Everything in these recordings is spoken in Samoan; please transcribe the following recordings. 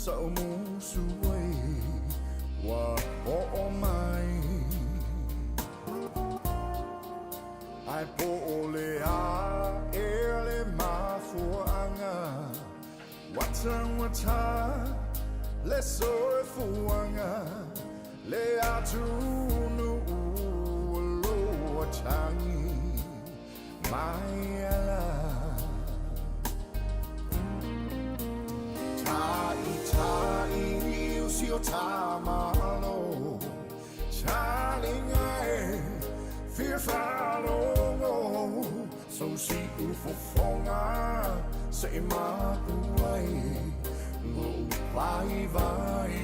Sa umusu ai Wa o mai Ai po o le a e le mafuanga Watangata le soifuanga Le atunu aloa tangi Mai ala Tai tai usi o tamalo Talinga e fia whalongo So si ufofonga Se i mapu ai Lo vai vai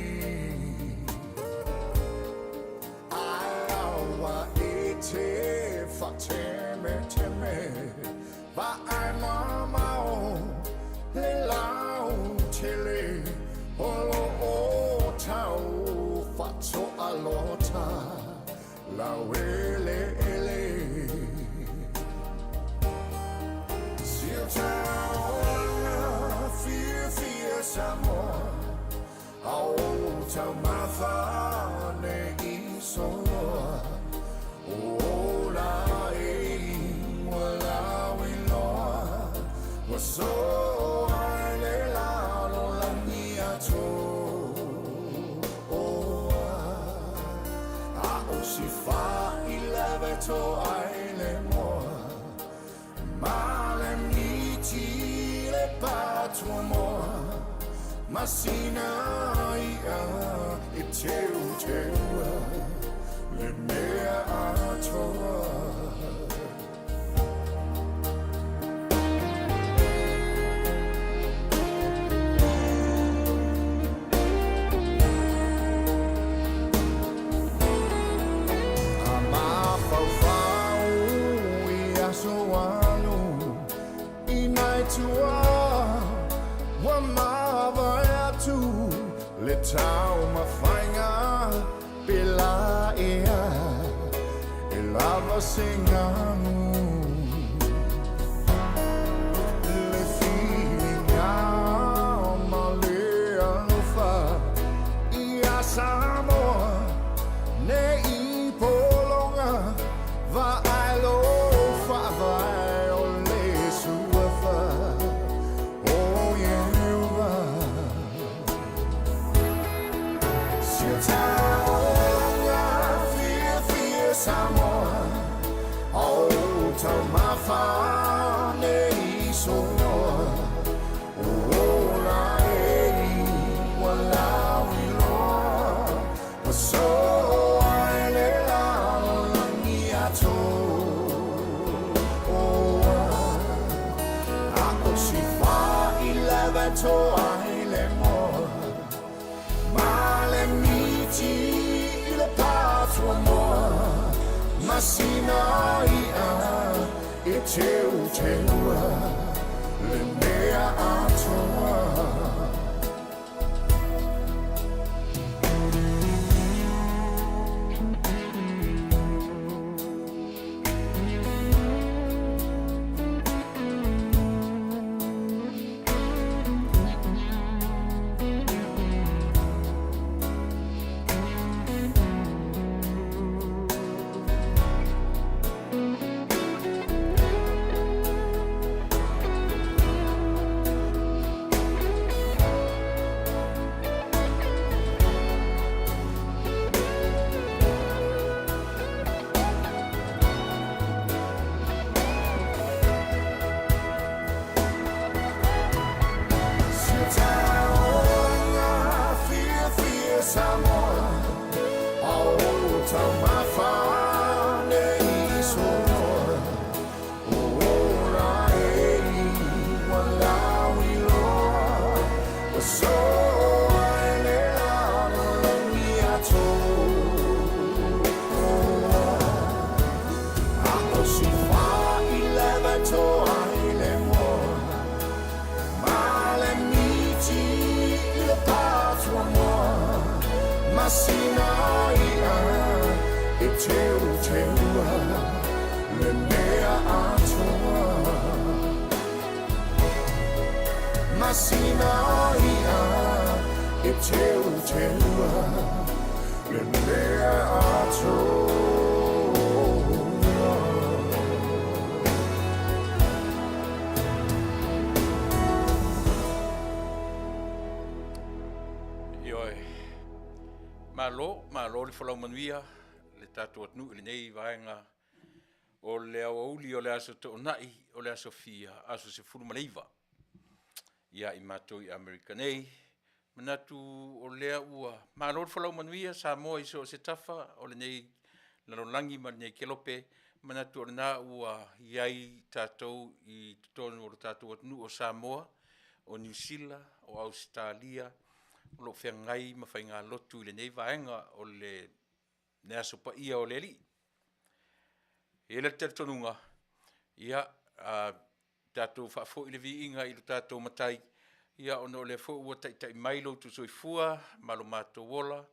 Ai awa e te whateme teme Va ai mamao Le lau tele Olo o tau Whato alota Lau ele ele Sia taonga Fia fia Samoa Au tau mawhane i soloa O la e ua lau iloa Ua so ai le lalo langi ato Oa A o si wha i lewe to ai le moa Ma le miti le patua moa Masina ia e teu teua Le mea atoa. A mafaufau i aso alu I nai tua Ua mavae atu Le tau mawhainga Pe la ea E lava se ngamu Le whiringa ma le alofa Ia Samoa Ne i polonga Va ai lo whaavae o le suafa O Ieova. Sia taonga fia fia Samoa O tau mawhane i soloa O la e ua lau iloa Ua so ai le lalo langi ato Oa A o si wha i lewe to ai le moa Ma le miti i le patua moa Masina ia e teu teua Le mea atoa. Sia taonga fia fia Samoa O tau mawhane i soloa O la e ua lau iloa Ua so ai le lalo langi ato Oa A o si wha i lewe to ai le moa Ma le miti i le patua moa Masina ia e teu teua Le mea atoa. Masina ia lua Le mea atoa. Ioe. Malo, malo le folau manuia le tatou atunuu i lenei vaega o le aoauli o le Aso Toonai o le Aso Fia, aso 19 ia i matou i Amerika nei. Manatu o lea ua malo le folau manuia Samoa i so o se tafa o lenei lalolagi ma lenei kelope, manatu o lena ua i ai tatou i totonu o le tatou atunuu o Samoa, o Niu Sila, o Ausetalia, o lo o feagai ma faigalotu i lenei vaega o le Aso Paia o le Alii. E i ai le talitonuga, ia tatou faafoi le viiga i lo tatou Matai, ia ona o lea foi ua taitai mai lo outou soifua ma lo matou ola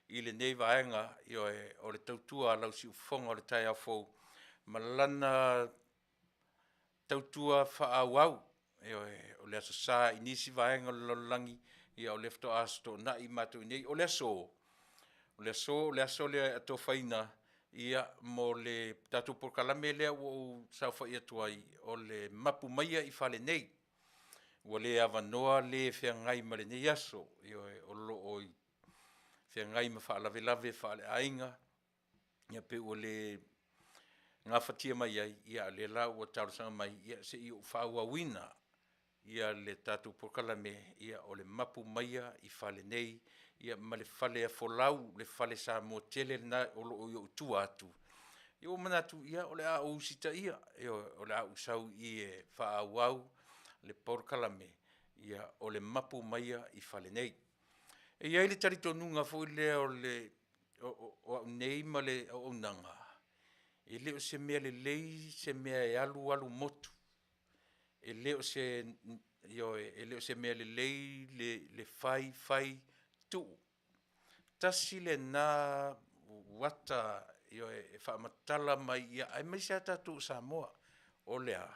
i lenei vaega, ioe, o le tautua a lau siufofoga o le taeao fou ma lana tautua faaauau. Ioe, o le Aso Sa i nisi vaega o le lalolagi, ia o lea faatoa Aso Toonai matou i inei. O le aso, o le aso o le aso lea e atofaina mo le tatou polokalame lea ua ou saofai atu ai, o le Mapu Maia i Fale Nei. Ua le avanoa le e feagai ma lenei aso, ioe, o lo o feagai ma faalavelave faaleaiga, ia pe ua le gafatia mai ai, ia ae o lea la ua talosaga mai, ia se i ou faaauauina le tatou polokalame o le Mapu Maia i fale nei, ia ma le faleafolau, le fale Samoa tele lena o lo o i ou tua atu. Ia ua ou manatu, ia o le a ou usitaia, ioe, o le a ou sau i i e faaauau le polokalame o le Mapu Maia i fale nei. E i ai le talitonuga foi lea o au nei ma le auaunaga, e le o se mea lelei se mea e alu alu motu. E le o se, ioe, e le o se mea lelei le fai fai tuu. Tasi lena uata e faamatala mai aemaise lava tatou o Samoa. O le a?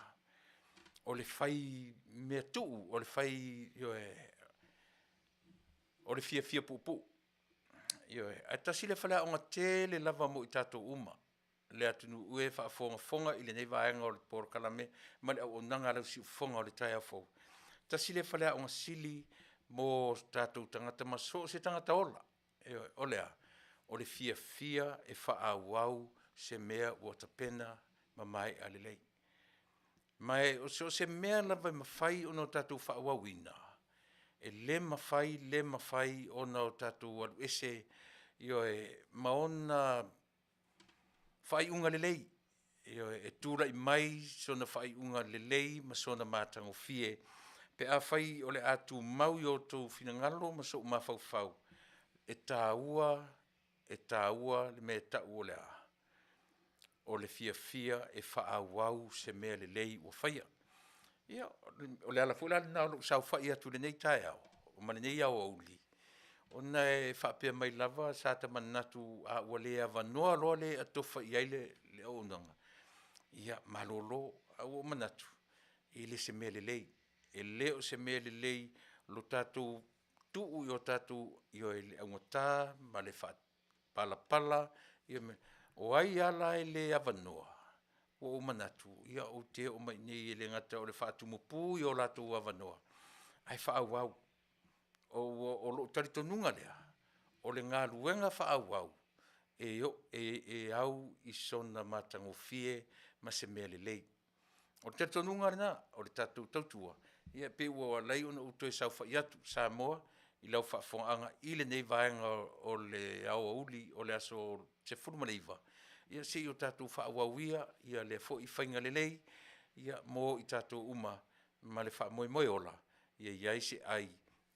O le fai mea tuu, o le fai, ioe, o le fiafia puupuu, ioe. Ae tasi lea faleaoga tele lava mo i tatou uma le atunuu e faafogafoga i lenei vaega o le polokalame ma le auaunaga a lau siufofoga i le taeao fou, tasi lea faleaoga sili mo tatou tagata ma so o se tagata ola. Ioe, o le a? O le fiafia e faaauau se mea ua tapena ma maea lelei. Ma so o se mea lava e mafai ona tatou faaauauina, e le mafai, le mafai ona o tatou alu ese, ioe, ma ona faaiuga lelei. Ioe, e tulai mai sona faaiuga lelei ma sona matagofie pe afai o le a tumau i outou finagalo ma sou mafaufau, e taua, e taua le mea e tau o le a? O le fiafia e faaauau se mea lelei ua faia. Ia o le ala foi la lena o lou saofai atu i lenei taeao ma lenei aoauli, ona e faapea mai lava sa ta manatu a ua le avanoa loa le e atofa i ai le auaunaga, ia malolo. Ae ua ou manatu, e le o se mea lelei. E le o se mea lelei lo tatou tuu i o tatou, ioe, i le augata ma le faapalapala, o ai lava la e le avanoa, ua ou manatu, ia ou te oo mai i inei e le gata e faatumu i o latou avanoa, ae faaauau. O lou talitonuga lea, o le galuega faaauau, e au i sona matagofie ma se mea lelei. O le talitonuga lena o le tatou tautua, ia e pei ua ala ai ona ou toe saofai atu Samoa i lau faafofogaaga i lenei vaega o le aoauli o le aso 19, ia se i o tatou faaauau ia lea foi faiga lelei mo i tatou uma ma le faamoemoe ola, ia i ai se ai,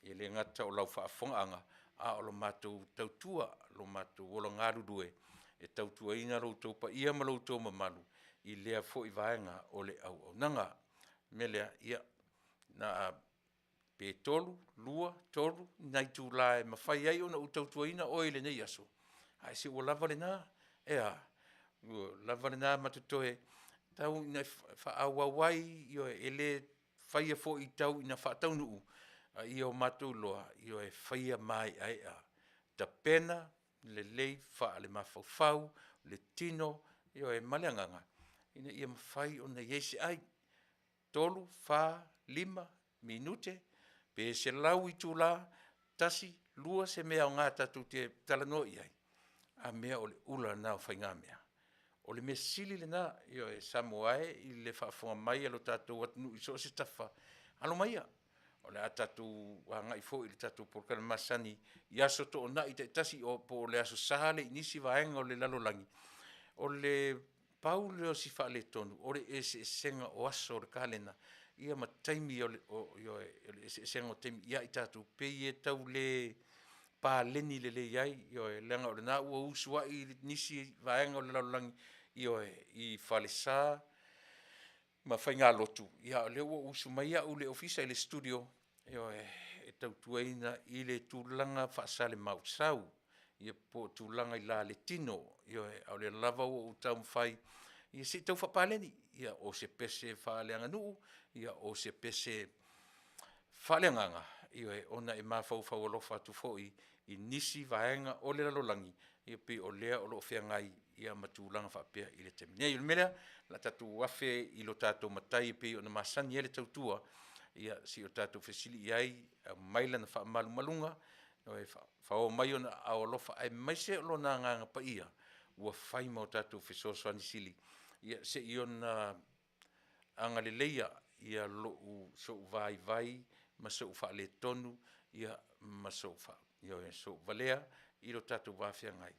e le gata o lau faafofogaaga, a o le matou tautua, lo matou ola galulue e tautuaina lo outou paia ma lo outou mamalu i lea foi vaega o le auaunaga. O le mea lea, ia pe 3, 2, 3 nai itula e mafai ai ona ou tautuaina oe i lenei aso, ae se ua lava lena. E a? Ua lava lena ma totoe tau ina e faaauau ai, ioe, e le faia foi tau ina faataunuu, a ia o matou iloa, ioe, e faia maeaea. Tapena lelei faalemafaufau le tino, ioe ma le agaga, ina ia mafai ona i ai se ai. 3, 4, 5 minute pe 100 itula, 1, 2 se mea aoga e tatou te talanoa i ai, a mea o le ula lena o faigamea. O le mea sili lena, ioe Samoa e i le faafofoga mai a lo tatou atunuu i so o se tafa, alo maia, o le a tatou agai foi i le tatou polokalame masani i Aso Toonai taitasi po o le Aso Sa i nisi vaega o le lalolagi, o le pau lea o si faaletonu, o le eseesega o aso o le kalena, ia ma taimi o le eseesega o taimi ia i tatou, pei e tau le paleni lelei ai, ioe leaga o lena ua usuai nisi vaega o le lalolagi, ioe, i falesa ma faigalotu, ia a o lea ua ou usu mai au i le Ofisa i le studio, ioe, e tautuaina i le tulaga faa-Salemausau, ia po o tulaga i la le tino. Ioe, a o lea lava ua ou taumafai se i tau faapaleni, ia o se pese faaleaganuu, ia o se pese faaleagaga, ioe, ona e mafaufau alofa atu foi i nisi vaega o le lalolagi e pei o lea o lo o feagai ma tulaga faapea i le taimi nei. O le mea lea, o le a tatou afe i lo tatou Matai e pei ona masani ai le tautua, ia se i o tatou fesili i ai, aumai lana faamalumaluga, faaoo mai ona aao alofa aemaise o Lona Agaga Paia ua fai ma o tatou fesoasoani sili se i ona agaleleia sou vaivai ma sou faaletonu ma sou valea i lo tatou va feagai.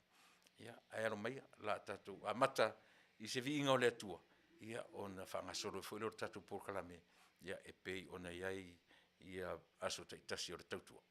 Ia, ae alo maia o le a tatou amata i se viiga o le Atua ona faagasolo ai foi lea o le tatou polokalame e pei ona i ai aso taitasi o le tautua.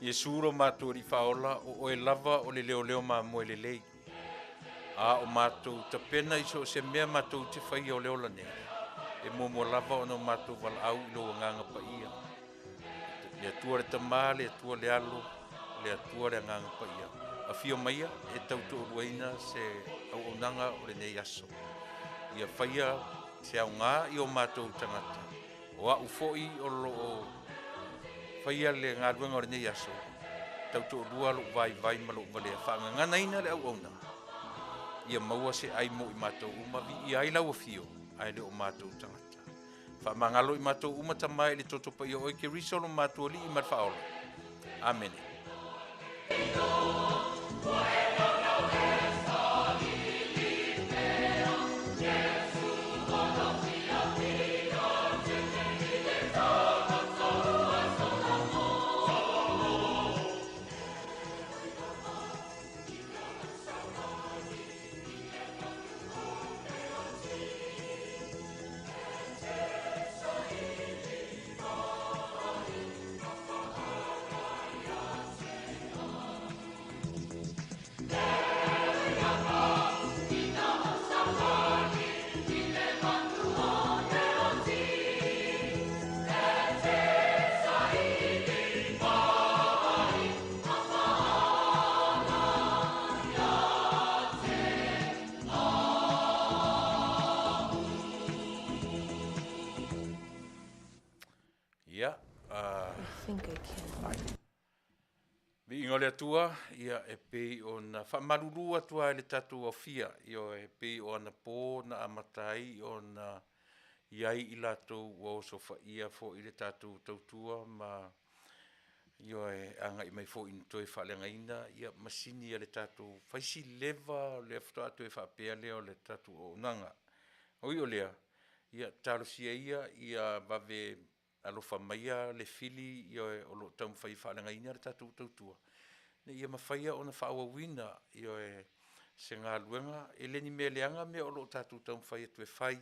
Iesu lo matou Alii Faaola, o Oe lava o le leoleo mamoe lelei, a o matou tapena i so o se mea matou te faia o le ola nei, e muamua lava ona o matou valaau i lou Agaga Paia, le Atua le Tama, le Atua le Alo, le Atua le Agaga Paia. Afio maia e tautoaluaina se auaunaga o lenei aso. Ia faia se aoga i o matou tagata, o au foi o lo o faia le galuega o lenei aso, tautoalua lou vaivai ma lou valea, faagaganaina le auauna, ia maua se ai mo i matou uma, viia ai lau afio, ae le o matou tagata. Faamagalo i matou uma Tama i le toto paia o oe Keriso lo matou Alii ma le Faaola. Amene. Ia, I think I can. Viiga o le Atua, ia e pei ona faamalulu atu lava i le tatou aofia, ioe, e pei o anapo na amata ai ona i ai i latou ua osofaia foi le tatou tautua ma ioe, agai mai foi ina toe faaleagaina masini a le tatou, fai si leva o lea faatoa toe faapea lea o le tatou auaunaga. Ae ui o lea, ia talosia ia ia vave alofa maia le fili ioe o lo o taumafai e faaleagaina le tatou tautua, ina ia mafai ona faaauauina, ioe, se galuega. E le o ni mea leaga mea o lo o tatou taumafai atu e fai,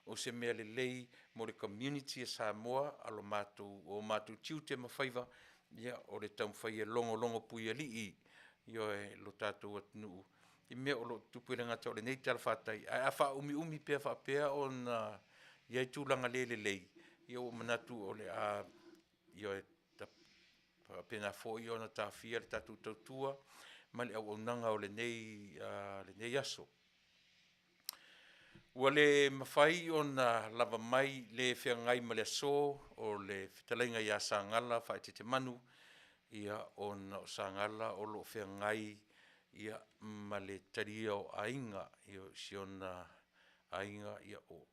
o se mea lelei mo le community a Samoa, o matou tiute ma faiva, ia o le taumafai e logologopuialii, ioe, lo tatou atunuu i mea o lo o tutupu, e le gata i lenei talafatai, ae a faaumiumi pea faapea ona i ai tulaga le lelei, ia ua ou manatu o le a, ioe, faapena foi ona taofia le tatou tautua ma le auaunaga o lenei aso. Ua le mafai ona lava mai le feagai ma le aso o le fetalaiga ia Sagala Faaeteetemanu, ona o Sagala o lo o feagai ma le talia o aiga, o si ona aiga. O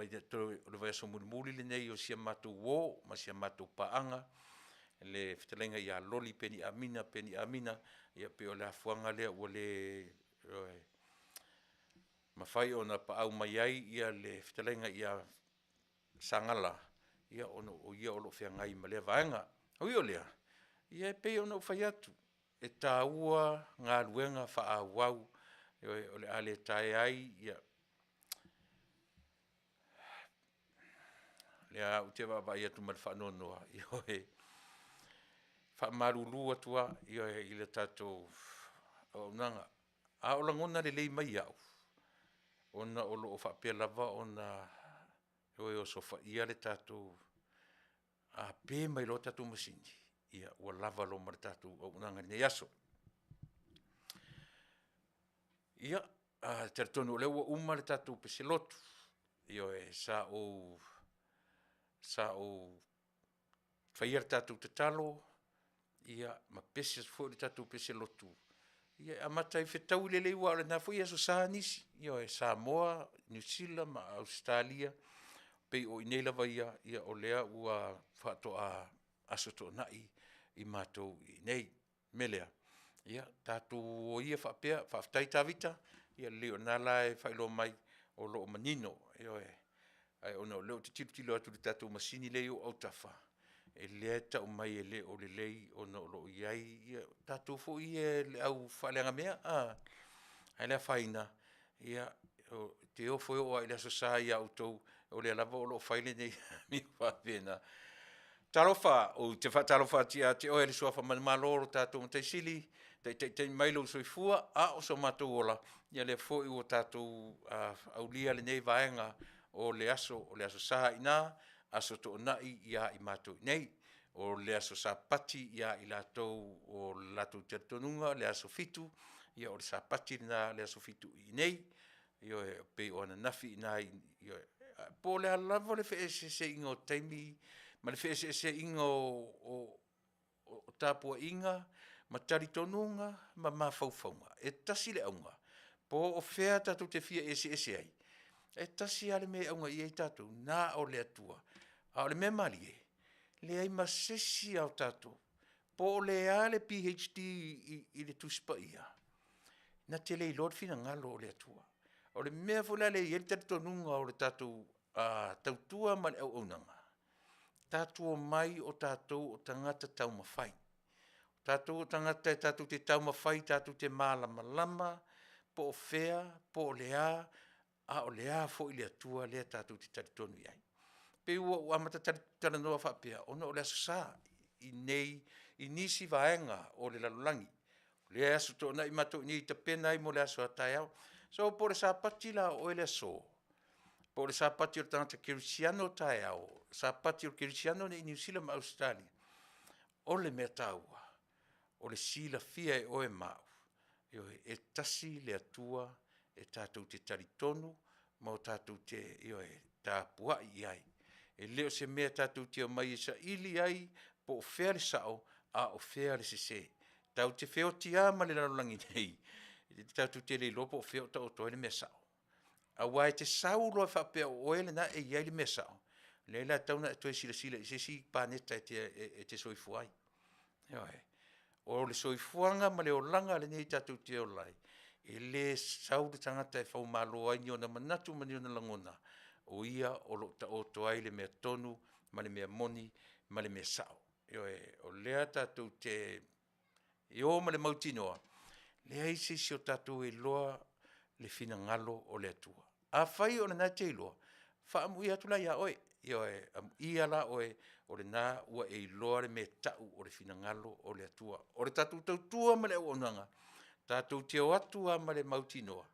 le vaiaso mulimuli lenei o si a matou uo ma si a matou paaga le fetalaiga ia Loli Peniamina Peniamina. Ia pei o le afuaga lea ua le mafai ona paau mai ai le fetalaiga ia Sagala, ona o ia o lo o feagai ma lea vaega. Ae ui o lea, ia e pei ona ou fai atu, e taua galuega faaauau, ioe, o le a le taea ai o lea lava ou te vaavaai atu ma le faanoanoa, ioe, e faamalulu atu lava, ioe, i le tatou auaunaga. A o lagona lelei mai au, ona o lo o faapea lava ona osofaia le tatou, a pe mai loa tatou masini, ia ua lava loa ma le tatou auaunaga i lenei aso. Ia, e talitonu o lea ua uma le tatou pese lotu, ioe, sa ou faia le tatou tatalo ma pese foi le tatou pese lotu e amata ai, fetaui lelei aua o lena foi e Aso Sa nisi, ioe, Samoa, Niu Sila ma Ausetalia, pei o i inei lava ia o lea ua faatoa Aso Toonai i matou i inei. O le mea lea, ia tatou o ia faapea, faafetai Tavita, ia lelei o lena la e faailoa mai o lo o manino, ioe. Ae ona o lea ou te tilotilo atu i le tatou masini lea e i ou autafa, o lea e tau mai e le o lelei ona o lo o i ai, o tatou foi ia le au faaleagamea a, ae le afaina ou te ofo e oo lava i le Aso Sa ia outou o lea lava o lo o fai lenei amio faapena. Talofa, ou te faatalofa atu ia te oe le suafa manumalo o lo tatou Matai Sili, taitaitai mai lou soifua a o so matou ola, ia o lea foi ua tatou aulia lenei vaega o le aso, o le Aso Sa i ina, Aso Toonai ia i matou i inei. O le aso Sapati ia i latou o le latou talitonuga o le aso 7, ia o le Sapati lena o le aso 7 i inei. Ioe, e pei o ananafi i ina, po o le a lava le feeseeseaiga o taimi ma le feeseeseaiga o tapuaiga ma talitonuga ma mafaufauga, e tasi le auga, po o fea tatou te fia eseese ai, e tasi lava le mea e auga i ai tatou, na o le Atua. A o le mea malie, leai ma se isi lava o tatou po o le a le PhD i le Tusi Paia, na te le iloa le finagalo o le Atua. O le mea foi la lea e i ai le talitonuga o le tatou tautua ma le auaunaga, tatou omai o tatou o tagata taumafai. O tatou o tagata e tatou te taumafai tatou te malamalama po o fea, po o le a, a o le a foi le Atua lea tatou te talitonu i ai. E pei ua ou amata talanoa faapea ona o le Aso Sa i inei i nisi vaega o le lalolagi, o lea e Aso Toonai matou i inei e tapena ai mo le aso a taeao. So po o le Sapati la o oe le aso, po o le Sapati o le tagata kerisiano taeao, Sapati o le kerisiano i Niu Sila ma Ausetalia, o le mea taua, o le silafia e oe ma au, ioe, e tasi le Atua e tatou te talitonu ma tatou te, ioe, tapuai i ai. E le o se mea tatou te omai e saili ai po o fea le sao a o fea le sese. Tatou te feoti lava ma le lalolagi nei, tatou te le iloa po o fea o taoto ai le mea sao. Aua e te sau loa e faapea o oe lena e i ai le mea sao, leai la e tatau ona e toe silasila i se isi paneta e te soifua ai. Ioe. O le soifuaga ma le olaga lenei tatou te ola ai, e le sau le tagata e faumalo ai ni ona manatu ma ni ona lagona, o ia o lo o taoto ai le mea tonu ma le mea moni ma le mea sao. Ioe, o lea tatou te o ma le mautinoa, leai se isi o tatou e iloa le finagalo o le Atua. Afai o lena e te iloa, faaamuia atu la ia oe, ioe, amuia la oe o lena ua e iloa le mea e tau o le finagalo o le Atua. O le tatou tautua ma le auaunaga, tatou te o atu lava ma le mautinoa,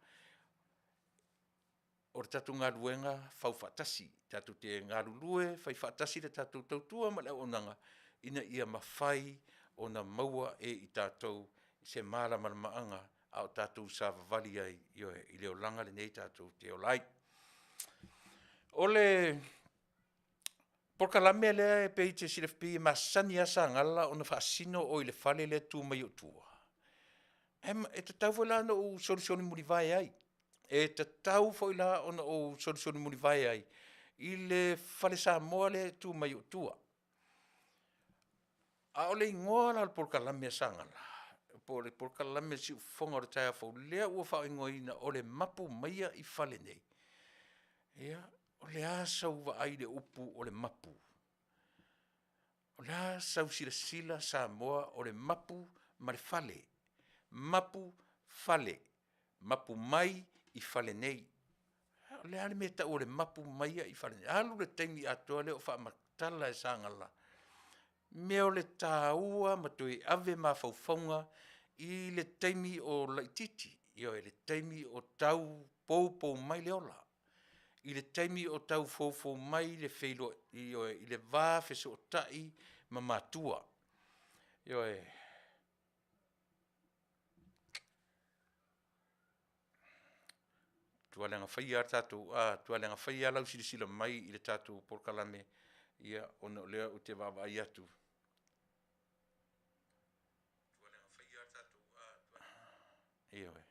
o le tatou galuega faufaatasi, tatou te galulue faifaatasi le tatou tautua ma le auaunaga ina ia mafai ona maua e i tatou se malamalamaaga a o tatou savavali ai, ioe, i le olaga lenei tatou te ola ai. O le polokalame lea pei e te silafia pei e masani lava Sagala ona faasino o i le fale lea e tu mai ou tua, e tatau foi la ona ou solisoli mulivae ai, e tatau foi la ona ou solisoli mulivae ai i le fale Samoa lea e tu mai ou tua. A o le igoa la o le polokalame a Sagala, po o le polokalame o le siufofoga o le taeao fou lea ua faaigoaina o le Mapu Maia i Fale Nei, ia, o le a sau vaai i le upu o le mapu? O le a sau silasila Samoa o le mapu ma le fale? Mapu, fale, mapu mai i fale nei. O le a le mea e tau o le mapu mai i fale nei? Alu le taimi atoa lea o faamatala e Sagala mea o le taua ma toe ave mafaufauga i le taimi o laitiiti, ioe, le taimi o tau poupou mai le ola, i le taimi o tau foufou mai le ioe, i le va fesootai ma matua. Ioe. Matua leaga faia lava lau silasila mai i le tatou polokalame ona o lea ou te vaavaai atu. Ioe.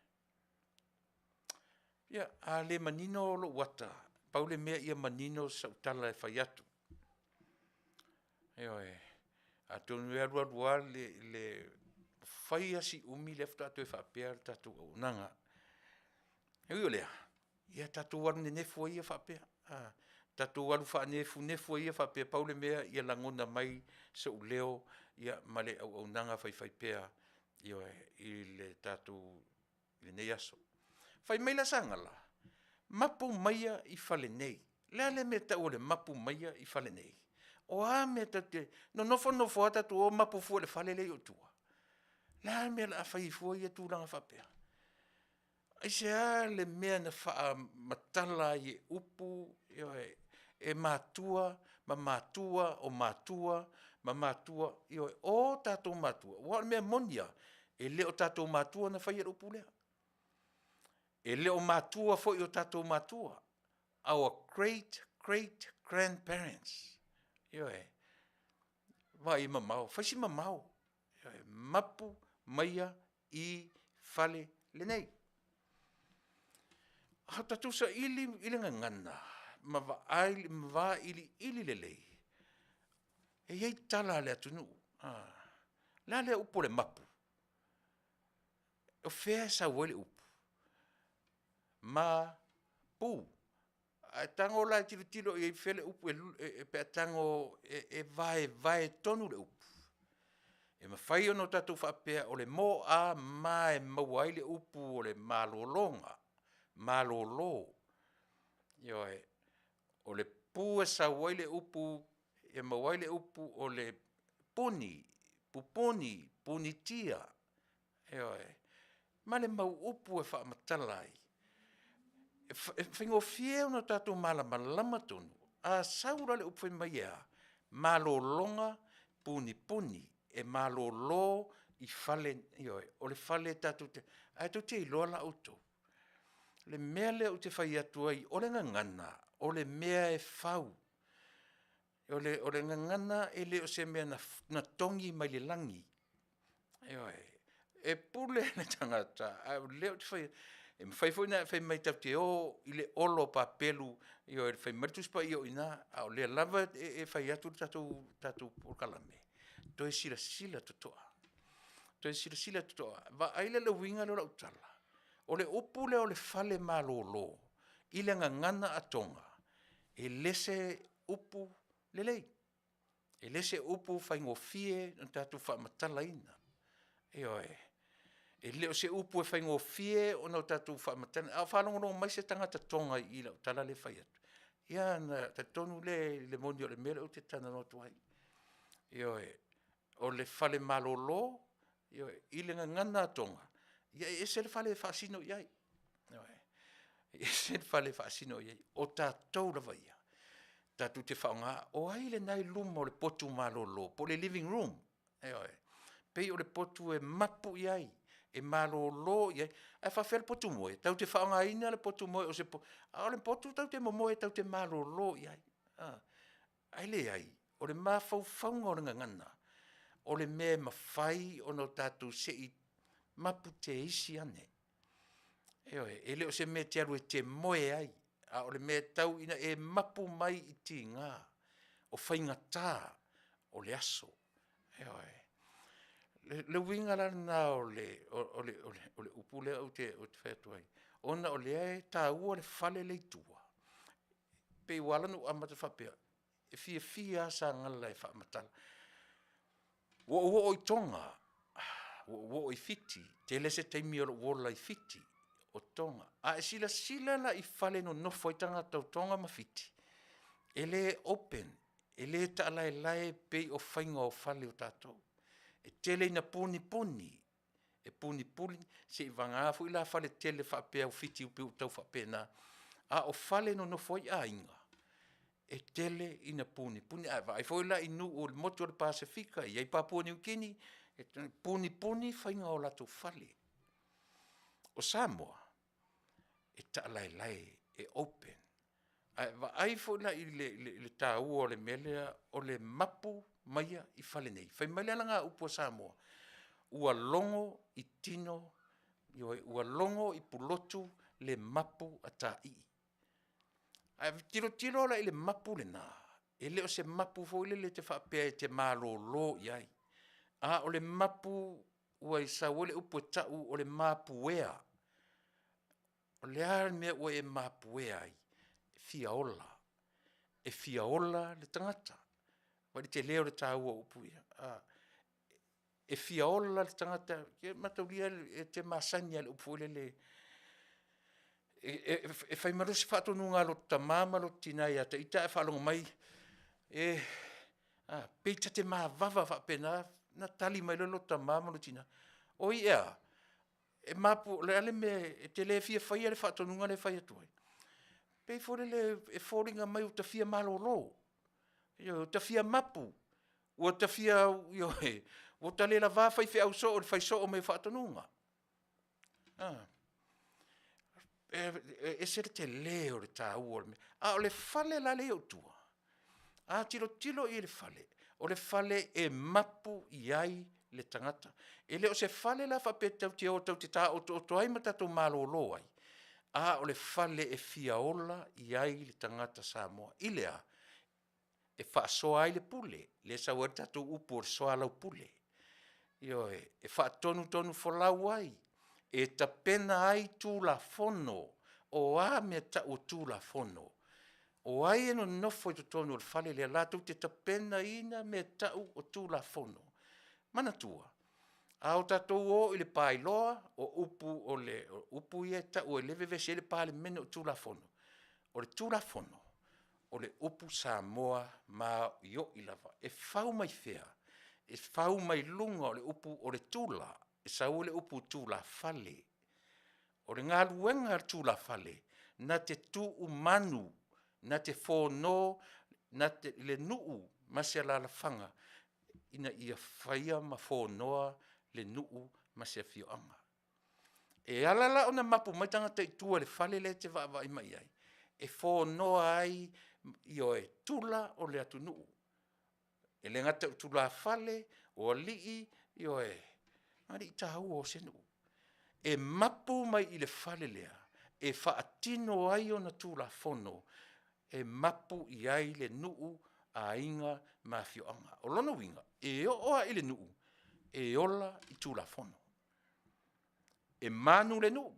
Ia, a le manino lou ata, pau le mea ia manino sau tala e fai atu. Ioe. Atonu e alu alu lava fai lava si umi lea faatoa toe faapea le tatou auaunaga. E ui o lea, ia tatou alu nenefu ai ia faapea, a, tatou alu faanefunefu ai ia faapea, pau le mea ia lagona mai sou leo ma le auaunaga faifaipea, ioe, i le tatou i lenei aso. Fai mai la Sagala, mapu maia i fale nei. O le a le mea e tau o le mapu maia i fale nei? O a mea e tatou te nonofo nonofo lava tatou o mapu fua i le fale lea i ou tua? O le a le mea o le a fai ai fua ia tulaga faapea? Aisea le mea na faamatala ai e upu, ioe, e matua ma matua o matua ma matua, ioe, o tatou matua, aua o le mea moni lava, e le o tatou matua na faia le upu lea. E le o matua foi i o tatou matua, our great great grandparents, ioe. Vaai mamao, fai si mamao, mapu maia i fale lenei. A tatou saili i le gagana ma vaai ma vailiili lelei, e i ai tala a le atunuu, a. O le a lea upu o le mapu? O fea e sau ai le upu? Ma pu, a e tago la e tilotilo i ai o fea le upu pe a tago e vaevae tonu le upu, e mafai ona tatou faapea o le m a ma e maua ai le upu o le malologa, malolo. Ioe, o le pu e sau ai le upu e maua ai le upu o le puni, pupuni, punitia, ioe, ma le mau upu e faamatala ai. E faigofie ona tatou malamalama tonu, a sau la le upu fai mai e a? Malologa punipuni, e malolo i fale, ioe, o le fale tatou te. Ae tou te iloa la outou, o le mea lea ou te fai atu ai, o le gagana, o le mea e fau. O le gagana e le o se mea na togi mai le lagi, ioe. E pule le tagata ae o lea ou te fai atu, E mafai foi ona e fai mai e tatou te o i le olo o papelu, ioe fai mai le Tusi Paia o i ina, a o lea lava e fai atu le tatou polokalame, toe silasila totoa, toe silasila totoa. Vaai la i le uiga lea o lau tala, o le upu lea o le fale malolo i le gagana a Tonga, e le o se upu lelei. E le o se upu faigofie ona tatou faamatalaina, ioe. E le o se upu e faigofie ona tatou faamatala, a o faalogologo mai se tagata Toga i lau tala lea e fai atu, ia ona talitonu lea i le moni o le mea lea ou te talanoa atu ai. Ioe, o le fale malolo, ioe, i le gagana a Toga, ia e ese le fale e faasino i ai, ioe, e ese le fale e faasino i ai. O tatou lava ia, tatou te faaaogaina, o ai lena e i luma o le potu malolo po o le living room? Ioe, e pei o le potu e mapu i ai, e malolo i ai, ae faapefea le potu moe? Tatou te faaaogaina le potu moe o se potu, a o le potu tatou te momoe tatou te malolo i ai, a. Ae leai, o le mafaufauga o le gagana, o le mea e mafai ona tatou se i mapu teisi ane. Ioe, e le o se mea e te alu e te moe ai, a o le mea e tau ina e mapu mai i tiga o faigata o le aso. Ioe. O le uiga la lena o le upu lea ou te fai atu ai, ona o lea e taua le fale lea i tua, e pei ua ala ona ou amata faapea, e fiafia lava Sagala e faamatala. Ua ou oo i Toga, ua ou oo i Fiti, tele se taimi o lou ola i Fiti, o Toga. A e silasila la i fale e nonofo ai tagata o Toga ma Fiti, e le open, e le taalaelae e pei o faiga o fale o tatou. E tele ina punipuni, e punipuni seiavagana foi la faletele faapea o Fiti pei ua tau faapena, a o fale e nonofo ai aiga, e tele ina punipuni. A e vaai foi la i nuu o le motu o le Pasefika, e i ai Papua Niu Kini, e punipuni faiga o latou fale. O Samoa, e taalaelae, e open. A e vaai foi la i le taua o le mea lea o le mapu maia i fale nei. Fai mai le alagaupu a Samoa, ua logo i tino, ioe, ua logo i pulotu le mapu a taii. A e tilotilo la i le mapu lena, e le o se mapu foi lele e te faapea e te malolo i ai, a o le mapu ua sau ai le upu e tau o le mapuea. O le a le mea ua e mapuea ai? E fia ola, e fia ola le tagata. Vaai i le tele o le taua o upu ia a? E fia ola le tagata, ia mataulia e te masani lava i le upu foi lele e fai mai loa si faatonuga a lota tama ma lota tina ia te ita ae faalogo mai, e, a, pei ta te mavava faapena ona tali mai loa lota tama ma lou tina, oi e a? E mapu o le a le mea e te le fia faia le faatonuga lea e fai atu ai? Pei foi lele e foliga mai ua ta fia malolo, ioe, ua ta fia mapu, ua ta fia, ioe, ua ta le lava faifeau soo i le fai soo mai o faatonuga. E ese le tele o le taua o le mea. A o le fale la lea i ou tua, a tilotilo i ai i le fale, o le fale e mapu i ai le tagata. E le o se fale la faapea tatou te o tatou te taotooto ai ma tatou malolo ai, a o le fale e fia ola i ai le tagata Samoa. I le a? E faasoa ai le pule, lea e sau ai le tatou upu o le soalaupule. Ioe, e faatonutonufolau ai, e tapena ai Tulafono, o a mea e tau o Tulafono, o ai e nonofo i totonu o le fale lea latou te tapenaina mea e tau o Tulafono? Manatua, a o tatou o i le by Law, o upu ia e tau o lea e vevesi ai le Palemene o Tulafono, o le Tulafono, o le upu Samoa maioio lava. E fau mai fea? E fau mai luga o le upu o le tula, e sau ai le upu tulafale. O le galuega a le tulafale, na te tuumanu, na te fono le nuu ma se alaalafaga ina ia faia ma fonoa le nuu ma se afioaga. E ala la ona mapu mai tagata i tua i le fale lea e te vaavaai mai i ai, e fonoa ai, ioe, tula o le atunuu. E le gata i tulafale, o alii, ioe, o alii taua o se nuu. E mapu mai i le fale lea e faatino ai ona Tulafono e mapu i ai le nuu, aiga ma afioaga. O lona uiga, e oo lava i le nuu, e ola i Tulafono. E manu le nuu,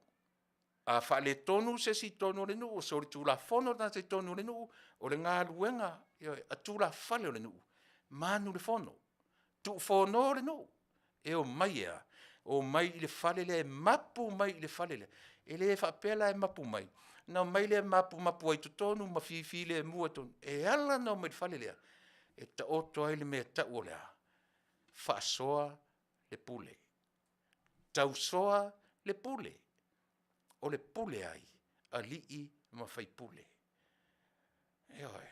a faaletonu se isi i totonu o le nuu ua solitulafono le tagata i totonu o le nuu, o le galuega, ioe, a tulafale o le nuu, manu le fono, tuufono le nuu, e omai e a? Omai i le fale lea e mapu mai i le fale lea. E le faapea la e mapu mai ona omai lea mapumapu ai i totonu ma fifilemu ai i totonu. E ala ona omai i le fale lea, e taoto ai le mea e tau o le a? Faasoa le pule, tausoa le pule. O le pule a ai? Alii ma Faipule. Ioe,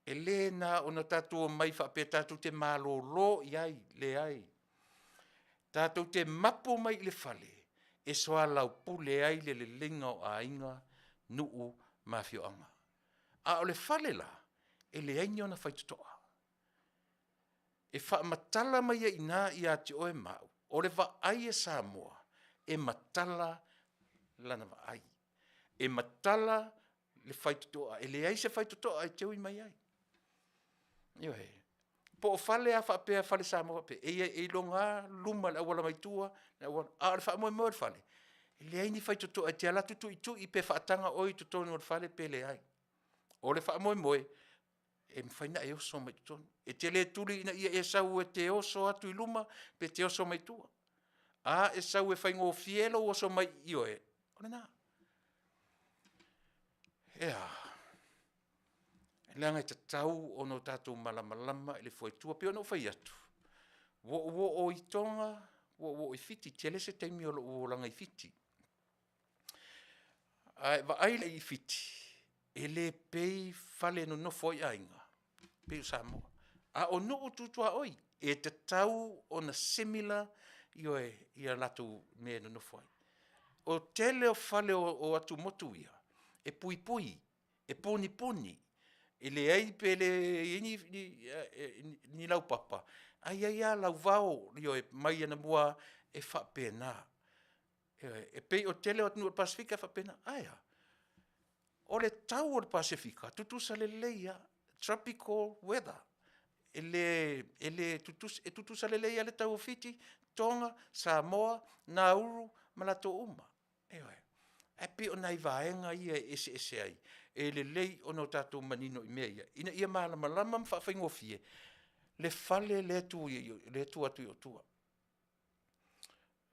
e le na ona tatou omai faapea tatou te malolo i ai, leai. Tatou te mapu mai i le fale e soalaupule ai le leleiga o aiga, nuu ma afioaga. A o le fale la, e leai ni ona faitotoa. E faamatala mai ai i ina ia te oe ma au, o le vaai a Samoa, e matala lana vaai, e matala le faitotoa, e leai se faitotoa e te ui mai ai. Ioe, po o fale lava faapea fale Samoa faapea, e iloga lava luma i le auala mai tua, a o le faamoemoe o le fale, e leai ni faitotoa e te alu atu tuitui pe faataga oe i totonu o le fale pe leai. O le faamoemoe, e mafai ona e oso mai i totonu. E te le tuli ina ia e sau e te oso atu i luma pe te oso mai tua. A e sau e faigofie lou oso mai, ioe, o lena. E a? Leaga e tatau ona tatou malamalama i le fuaitua. E pei ona ou fai atu, ua ou oo i Toga, ua ou oo i Fiti, tele se taimi o lou olaga i Fiti. A e vaai la i Fiti, e le pei fale e nonofo ai aiga pei o Samoa. A o nuu tu tuaoi, e tatau ona similar, ioe, ia latou mea e nonofo ai. O le tele o fale o atumotu ia, e puipui, e punipuni, e leai pe le i ai ni laupapa, ae i ai lava lau vao, ioe, mai anamua lava e faapena. Ioe, e pei o le tele o atunuu o le Pasefika e faapena. Ae a? O le tau o le Pasefika, tutusa lelei lava, tropical weather. E tutusa lelei lava le tau o Fiti, Toga, Samoa, Nauru ma latou uma, ioe. Ae pei o nai vaega ia e eseese ai, e lelei ona tatou manino i mea ia, ina ia malamalama ma faafaigofie le fale lea e tu atu i ou tua.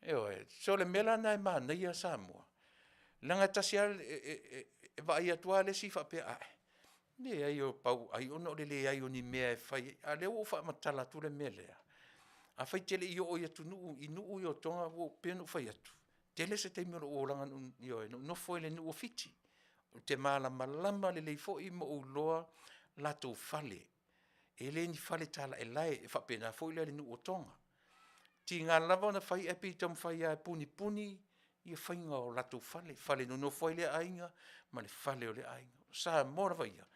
Ioe, so o le mea la lena e manaia Samoa, leaga e tasi lava le… e vaai atu lava le isi faapea, ae, leai pau ai ona o le leai o ni mea e fai ai. A o lea ua ou faamatala atu le mea lea, afai e te le i oo i atunuu i nuu ia o Toga e pei ona ou fai atu, tele se taimi o lou olaga na ou nofo ai i le nuu o Fiti. Ou te malamalama lelei foi ma ou iloa latou fale, e le ni fale talaaelae, e faapena foi la i le nuu o Toga. E tiga lava ona fai ae pei e taumafai lava e punipuni le faiga o latou fale, fale e nonofo ai lea aiga ma le fale o lea aiga. O Samoa lava ia,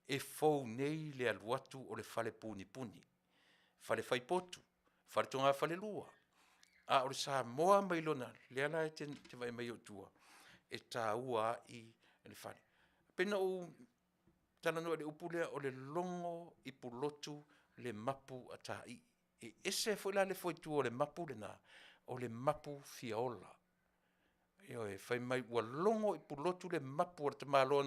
e fou nei le alu atu o le fale punipuni, fale fai potu, fale togafalelua, a o le Samoa mai lona… lea la e te vaai mai ai i ou tua, e taua ai le fale. E pei ona ou talanoa i le upu lea o le logo i Pulotu le mapu a Taii. E ese foi la le fuaitua o le mapu lena, o le mapu fia ola. Ioe, fai mai ua logo i Pulotu le mapu a le tamaloa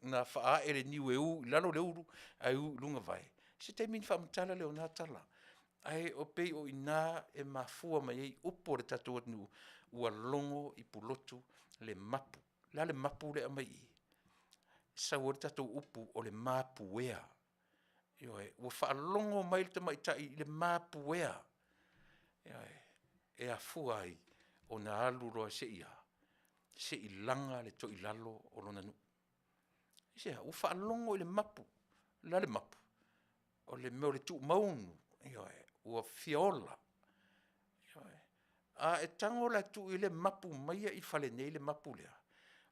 na faaae i le niu e u i lalo le ulu ae u i luga vae. O se taimi ona faamatala lea o na tala, ae pei o i ina e mafua mai ai upu a le tatou atunuu, ua logo i Pulotu le mapu. O le a le mapu lea e aumai i i? Sau ai le tatou upu o le mapuea, ioe, ua faalogo mai le tamaitai i le mapuea, ioe, e afua ai ona alu loa se i a? Se i laga le toilalo o lona nuu. Aisea? Ua faalogo i le mapu. O le a le mapu? O le mea o le tuumaunu, ioe, ua fia ola. Ioe, a e tago la e tuu i ai le mapu mai i fale nei le mapu lea,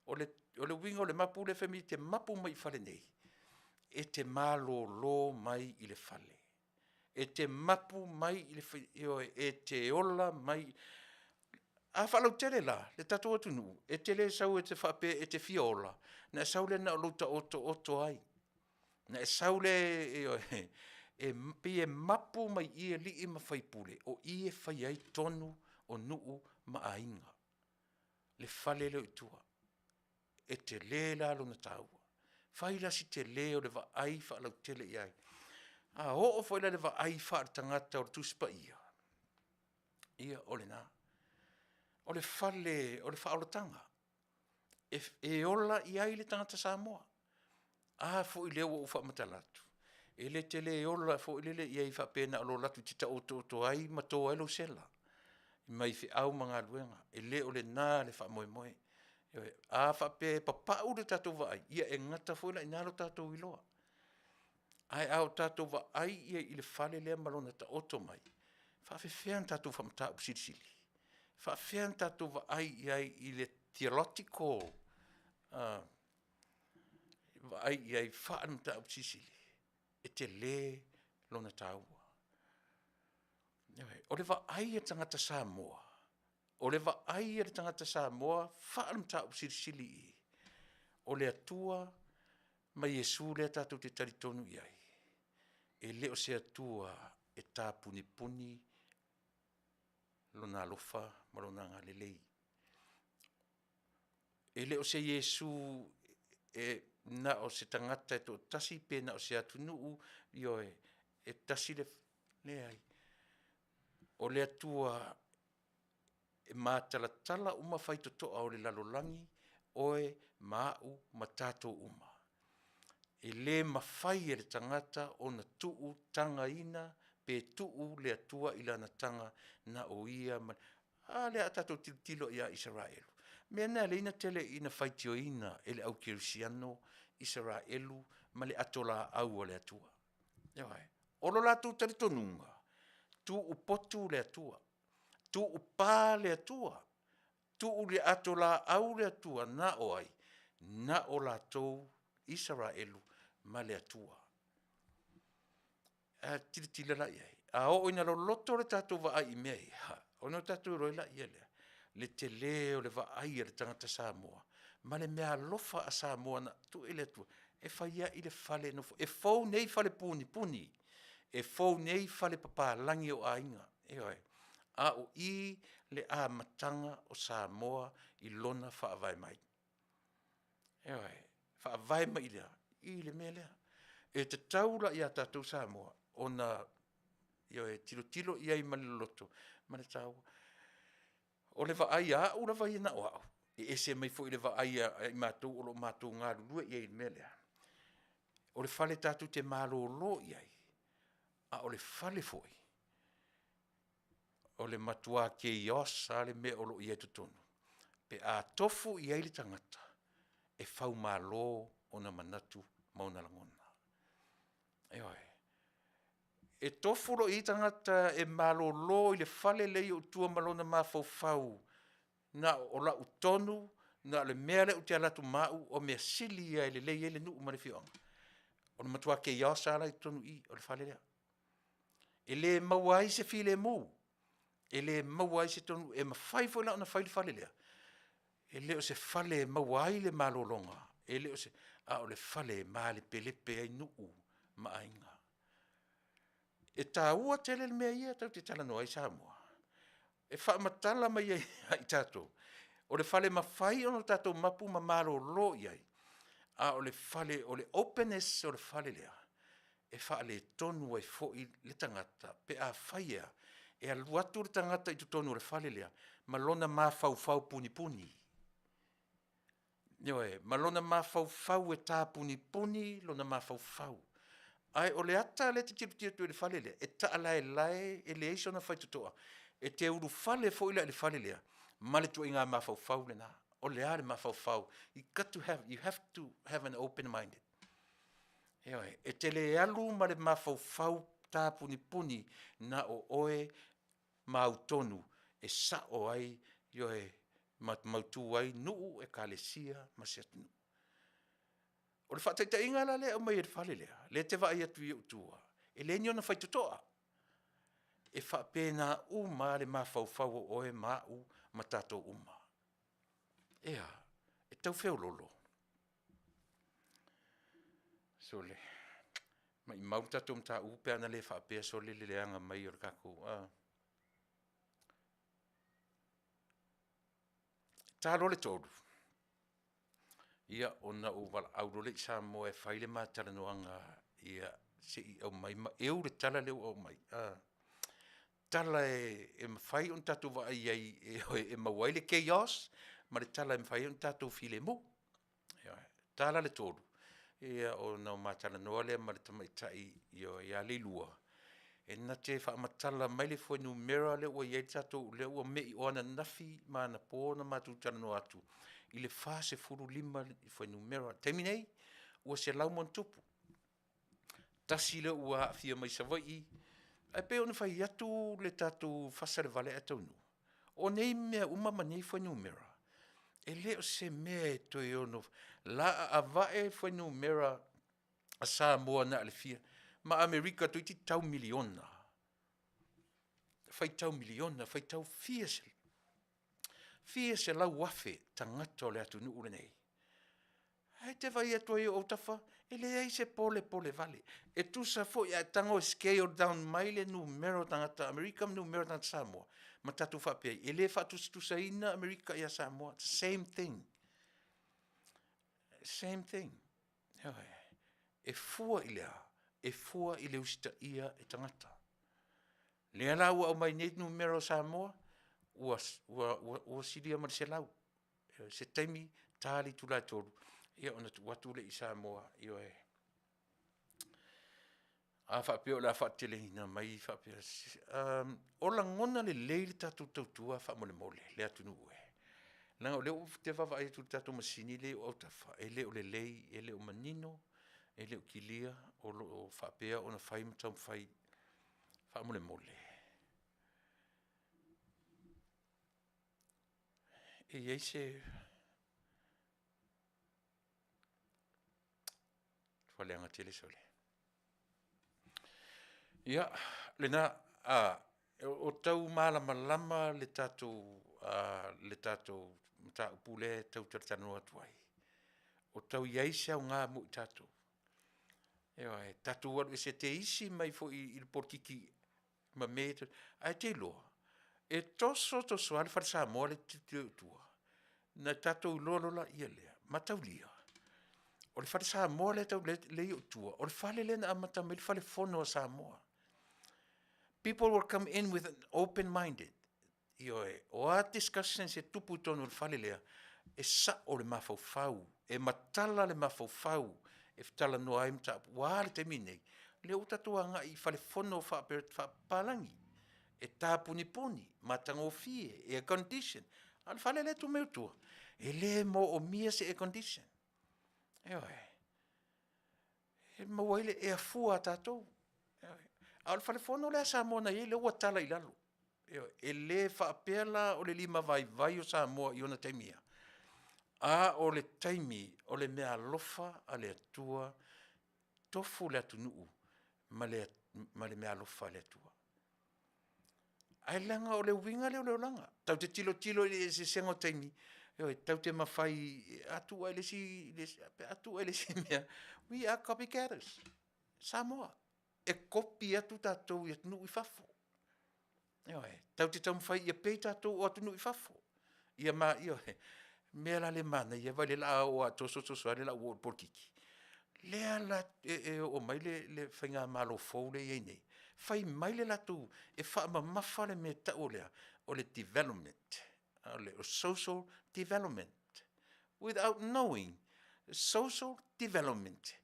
o le uiga o le mapu lea fai mai e te mapu mai i fale nei, e te malolo mai i le fale, e te mapu mai ioe, e te ola mai. A faalautele la le tatou atunuu, e te le sau e te faapea e te fia ola, ona e sau lea na o lou taotooto ai, ona e sau lea, ioe, e pei e mapu mai i i alii ma faipule, o i e fai ai tonu o nuu ma aiga, le fale lea i tua. E tele la lona taua. Fai la si tele o le vaai faalautele i ai. A oo foi la i le vaai faaletagata o le Tusi Paia, ia o lena. O le fale o le faaolataga, e ola i ai le tagata Samoa. A foi lea ua ou faamatala atu, e te le ola foi lele i ai faapea na o lou alu atu e te taotooto ai ma to ai lou sela mai feau ma galuega. E le o lena le faamoemoe. Ioe, a faapea e papau le tatou vaai, ia e gata foi la i ina lo tatou iloa. Ae a tatou vaai i ai i le fale lea ma lona taoto mai, e faapefea ona tatou faamataupu silisili? E faapefea ona tatou vaai i ai i le theological vaai i ai faale-mataupu silisili? E tele lona taua. Ioe, o le vaai a le tagata Samoa, o le vaai a le tagata Samoa faale-mataupu silisili i i, o le Atua ma Iesu lea tatou te talitonu i ai, e le o se Atua e tapunipuni Lona alofa ma Lona agalelei. E le o se Iesu na o se tagata e toatasi pe na o se atunuu, ioe, e tasi le… leai. O le Atua e matalatala uma faitotoa o le lalolagi, oe ma au ma tatou uma. E le mafai e le tagata ona tuutagaina pe tuu le Atua i lana taga na o ia ma le… A lea a tatou tilotilo ia Isaraelu, o le mea lena e ala ai ona tele ina faitioina e le au kerisiano Isaraelu ma le ato laau a le Atua. Ioe, o lo latou talitonuga, tuupotu le Atua, tuupa le Atua, tuu i le ato laau le Atua, na o ai? Na o latou Isaraelu ma le Atua. A tilotilo la i ai, a oo ina loloto le tatou vaai i mea ia, ona tatou iloa ai lea le tele o le vaai a le tagata Samoa ma le meaalofa a Samoa na tuu i le Atua e fai ai le fale e nofo ai. E fou nei fale punipuni, e fou nei fale papalagi o aiga, ioe, a o i le amataga o Samoa i lona faavae mai. Ioe, faavae mai i le a? I le mea lea. E tatau la ia tatou Samoa ona, ioe, tilotilo i ai ma le loto ma le taua. O le vaai a au lava ia na o au, e ese mai foi i le vaai a i matou o lo o matou galulue i ai i le mea lea, o le fale tatou te malolo i ai, a o le fale foi o le matua chaos lava le mea o lo o i ai i totonu pe a tofu i ai le tagata e faumalo ona manatu ma ona lagona. Ioe. E tofu loa i ai tagata e malolo i le fale lea i ou tua ma lona mafaufau na o lau tonu, na o le mea lea ou te alu atu ma au o mea sili ia e lelei ai le nuu ma le afioaga, o le matua chaos lava la i totonu i i o le fale lea. E le maua ai se filemu, e le maua ai se tonu, e mafai foi la ona fai le fale lea, e le o se fale e maua ai le malologa, e le o se… a o le fale e malepelepe ai nuu ma aiga. E taua tele le mea ia tatou te talanoa ai Samoa, e faamatala mai ai ia i tatou, o le fale e mafai ona tatou mapu ma malolo i ai, a o le fale o le openness o le fale lea, e faaletonu ai foi le tagata pe afai e a, e alu atu le tagata i totonu o le fale lea ma lona mafaufau punipuni. Ioe, ma lona mafaufau e tapunipuni lona mafaufau. Ae o le ata lea e te tilotilo atu ai i le fale lea, e taalaelae e leai sona faitotoa. E te ulufale foi la i le fale lea ma le ituaiga mafaufau lena. O le a le mafaufau? You have to have an open minded. Ioe, e te le alu ma le mafaufau tapunipuni na o oe ma au tonu e sao ai, ioe, ma mautu ai nuu, ekalesia ma se atunuu. O le faataitaiga la lea e aumai e le fale lea, lea e te vaai atu i ou tua, e leai ni ona faitotoa. E faapena uma lava le mafaufau o oe ma au. ma tatou uma. E a? E tau feoloolo. Sole, maumau le tatou mataupu pe ana le faapea sole le leaga mai o le tatou Ta loa le 3, ia ona ou valaau loa lea i Samoa e fai le ma talanoaga ia se i aumai ma eu le tala lea ua aumai tala e mafai ona o tatou vaai ai e maua ai le chaos ma le tala e mafai ai ona o tatou filemu. Ioe, tala le 3, ia ona ma talanoa lea ma le tamaitai ia Leilua, e na te faamatala mai le fuainumera lea ua i ai le tatou lea ua mei o ananafi ma anapo na matou talanoa atu i le 45 fuainumera. O le taimi nei, ua 100+. Tasi lea ua aafia mai i Savaii, ae e pei ona fai atu le tatou fasa i le vale ae taunuu, o nei mea uma ma nei fuainumera, e le o se mea e toe ono laa avae fuainumera a Samoa na o le fia ma Amerika toeitiiti tau miliona, faitau miliona, faitau fia fia selau afe tagata o le atunuu lenei. Ae e te vaai atu ai i ou autafa, e leai se polepole vale. E tusa foi a e tago e scale down mai le numera o tagata Amerika ma numera o tagata Samoa, ma tatou faapea ai, e le faatusatusaina Amerika ia Samoa, same thing, same thing. Ioe, e fua i le a? E fua i le usitaia e tagata. O lea la ua aumai nei numera o Samoa, ua silia ma le 100. O se taimi ta le itula e 3:00 ia ona tuu atu lea i Samoa, ioe. A faapea o le a faateteleina mai faapea, o lagona lelei le tatou tautua faamolemole le atunuu e, leaga o lea ou te vaavaai atu i le tatou masini lea i ou autafa, e le o lelei, e le o manino, e le o kilia, o lo o faapea ona fai ma taumafai. Faamolemole, e i ai se matua leaga tele sole. Ia, lena, o tau malamalama le tatou mataupu lea e tau talatalanoa atu ai? O tau i ai se aoga mo i tatou? Ioe, tatou alu ese te isi mai foi i le polokiki ma mea ia, ae e te iloa, e toso toso lava le fale Samoa lea e te tilotilo ai i tua, na tatou iloa loa lea, mataulia, o le fale Samoa lea e i ou tua, o le fale lea na amata mai ai le fale fono a Samoa. People will come in with an open minded, ioe, o a discussions e tupu i totonu o le fale lea, e sao le mafaufau, e matala le mafaufau e talanoa ai mataupu. Ua a le taimi lenei? O lea ua o tatou agai i fale fono faapapalagi, e tapunipuni, matagofie, air condition, ae o le fale lea e tu mai tua, e le moomia se air condition. Ioe, e maua ai le ea fua a tatou. Ae o le fale fono lea a Samoa na i ai lea ua tala i lalo. Ioe, e le faapea la o le limavaivai o Samoa i ona taimi e, a o le taimi o le meaalofa a le Atua, tofu le atunuu ma le meaalofa a le Atua. Ae leaga o le uiga lea o le olaga. E tatou te tilotilo i le eseesega o taimi, ioe, e tatou te mafai a tuu lava i le isi mea, we are copy getters, Samoa. E kopi atu tatou i atunuu i fafo. Ioe, e tatou te taumafai ia pei tatou o atunuu i fafo. Ia ma ioe, o le mea la lea e manaia, vaai o lea o le a oo lava e toso toso lava le lau oo i le polokiki. Lea la e oo mai ia le faigamalo fou lea e i ai nei, fai mai le latou, e faamamafa le mea e tau o le a? O le development. O le social development without knowing social development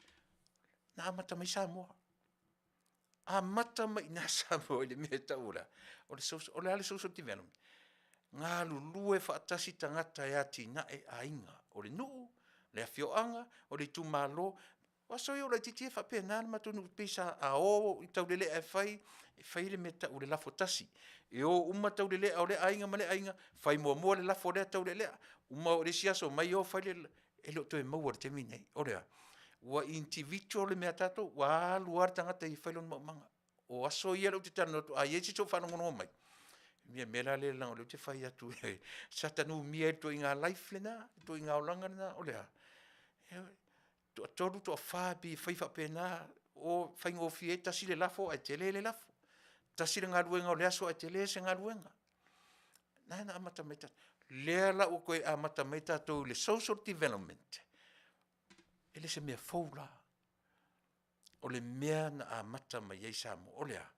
na amata mai Samoa. Amata mai i ina Samoa i le mea e tau o le a? O le social, o le a le social development? Galulue faatasi tagata e atinae aiga, o le nuu, le afioaga, o le itumalo. O aso ia o ou laitiiti e faapena le matou nuu pei a o i taulelea e fai, e fai le mea e tau o le lafo tasi. E o uma taulelea o lea aiga ma lea aiga, fai muamua le lafo a lea taulelea, uma i le isi aso omai o fai le… E le o toe maua i le taimi lenei. O le a? Ua individual le mea a tatou, ua alu lava le tagata e fai lona maumaga. O aso ia ou te talanoa atu a i ai se isi o faalogologo mai, Ia mea la lea leaga o lea ou te fai atu sa ta numia ai le ituaiga life lena, le ituaiga olaga lena, o le a? Ioe, toatolu, toafa e pei e fai faapena, faigofie ai, tasi le lafo ae tele le lafo. Tasi le galuega o le aso ae tele se galuega. Na na amata mai ai tatou. Lea la ua toe amata mai tatou i le social development, e le o se mea fou la. O le mea na amata mai ai Samoa, o le a?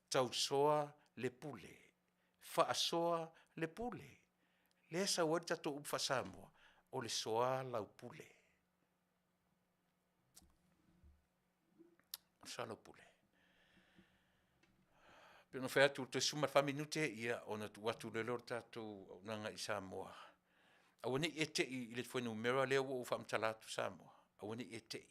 Tausoa le pule, faasoa le pule, lea e sau ai le tatou upu faa-Samoa, o le soalaupule. O le soalaupule. E pei ona ou fai atu toe 14 minute ia ona tuu atu loa lea o le tatou auaunaga i Samoa. Aua ne i e te i i le fuainumera lea ua ou faamatala atu Samoa, aua ne i e te i.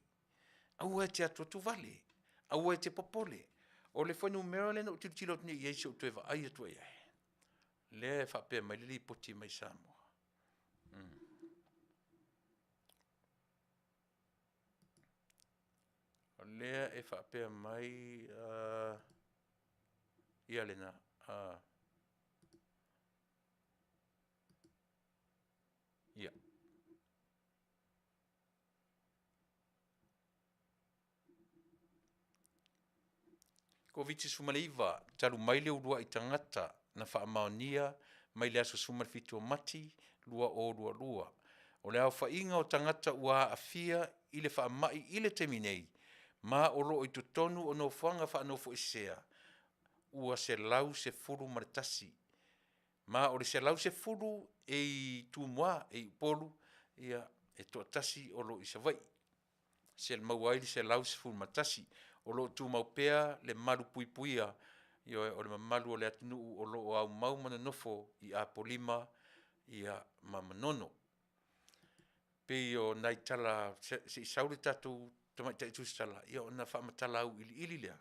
Aua e te atuatu vale, aua e te popole. O le fuainumera lea na ou tilotilo atu nei i ai se i ou toe vaai atu i ai, lea e faapea mai le lipoti mai Samoa. O lea e faapea mai ia lena, ia. Koviti-19 talu mai le uluai tagata na faamaonia mai le aso 17 o Mati 2022. O le aofaiga o tagata ua aafia i le faamai i le taimi nei, ma o lo o i totonu o nofoaga faanofoesea, ua 111. Ma o le 110 e i Tumua, e i Upolu, e toatasi o lo o i Savaii, maua ai le 111. O lo o tumau pea le malupuipuia, ioe o le mamalu o le atunuu o lo o aumau ma nonofo i Apolima ma Manono. E pei o nai tala se i sau le tatou tamaitai tusitala, ia ona faamatala auiliili lea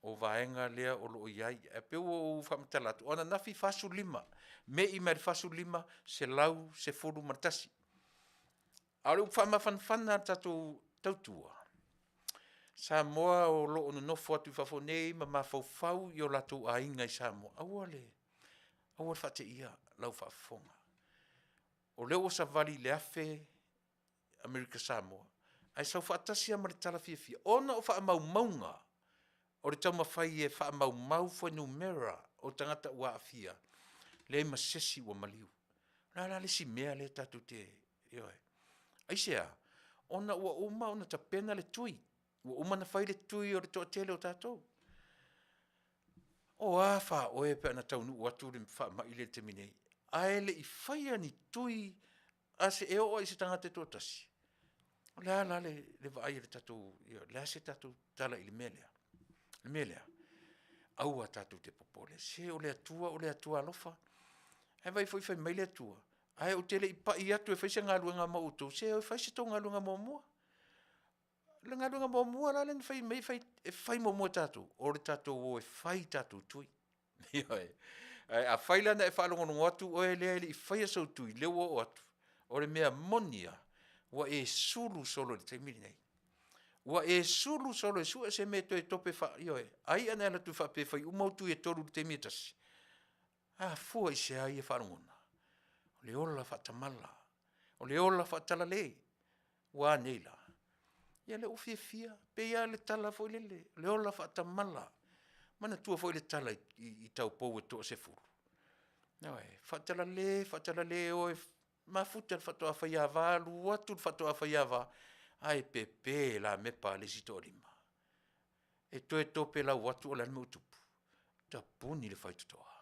o vaega lea o lo o i ai. Ae pei ua ou faamatala atu, o ananafi e 45, me'i mai lava i le 45, 111. A o le upu faamafanafana a le tatou tautua, Samoa o lo o nonofo atu i fafo nei ma mafaufau i o latou aiga i Samoa, aua le faateia lau faafofoga. O lea ua savali i le 1000 Amerika Samoa, ae sau faatasi lava ma le tala fiafia, ona o faamaumauga o le taumafai e faamaumau fuainumera o tagata ua aafia, leai ma se isi ua maliu. O le a la le isi mea lea tatou te, ioe. Aisea? Ona ua uma ona tapena le tui, ua uma ona fai le tui o le toatele o tatou. O a fa oe pe ana taunuu atu le faamai lea i le taimi nei ae le i faia ni tui e oo lava i se tagata e toatasi? O le a la le vaai a le tatou, o le a se tatou tala i le mea lea? O le mea lea, aua tatou te popole, se o le Atua o le Atua alofa. Ae vaai foi fai mai le Atua, ae ou te le i pai atu e fai se galuega ma outou, se o e fai se tou galuega muamua. O le galuega muamua la lea na fai mai e fai muamua e tatou, o le tatou o e fai a tatou tui. Ioe, ae afai la na e faalogologo atu oe lea e le i faia sou tui lea ua oo atu, o le mea moni lava, ua e sulu solo i le taimi lenei. Ua e sulu solo e sue se mea e toe tope ioe, ai a na e alu atu faapea e fai uma au tui e 3 i le taimi e tasi? E afua i se a ia faalogona? O le ola faatamala, o le ola faatalale. Ua a nei la? Ia o lea ua fiafia, e pei lava o le tala foi lele, o le ola faatamala. Manatua foi le tala i taupou e toasefulu? Ioe, faatalale, faatalale e o e mafuta i le faatoa faiava alu atu le faatoa faiava ae pepe lamepa a le isi toalima. E toe topelau atu o le a le mea ua tupu? Tapuni le faitotoa.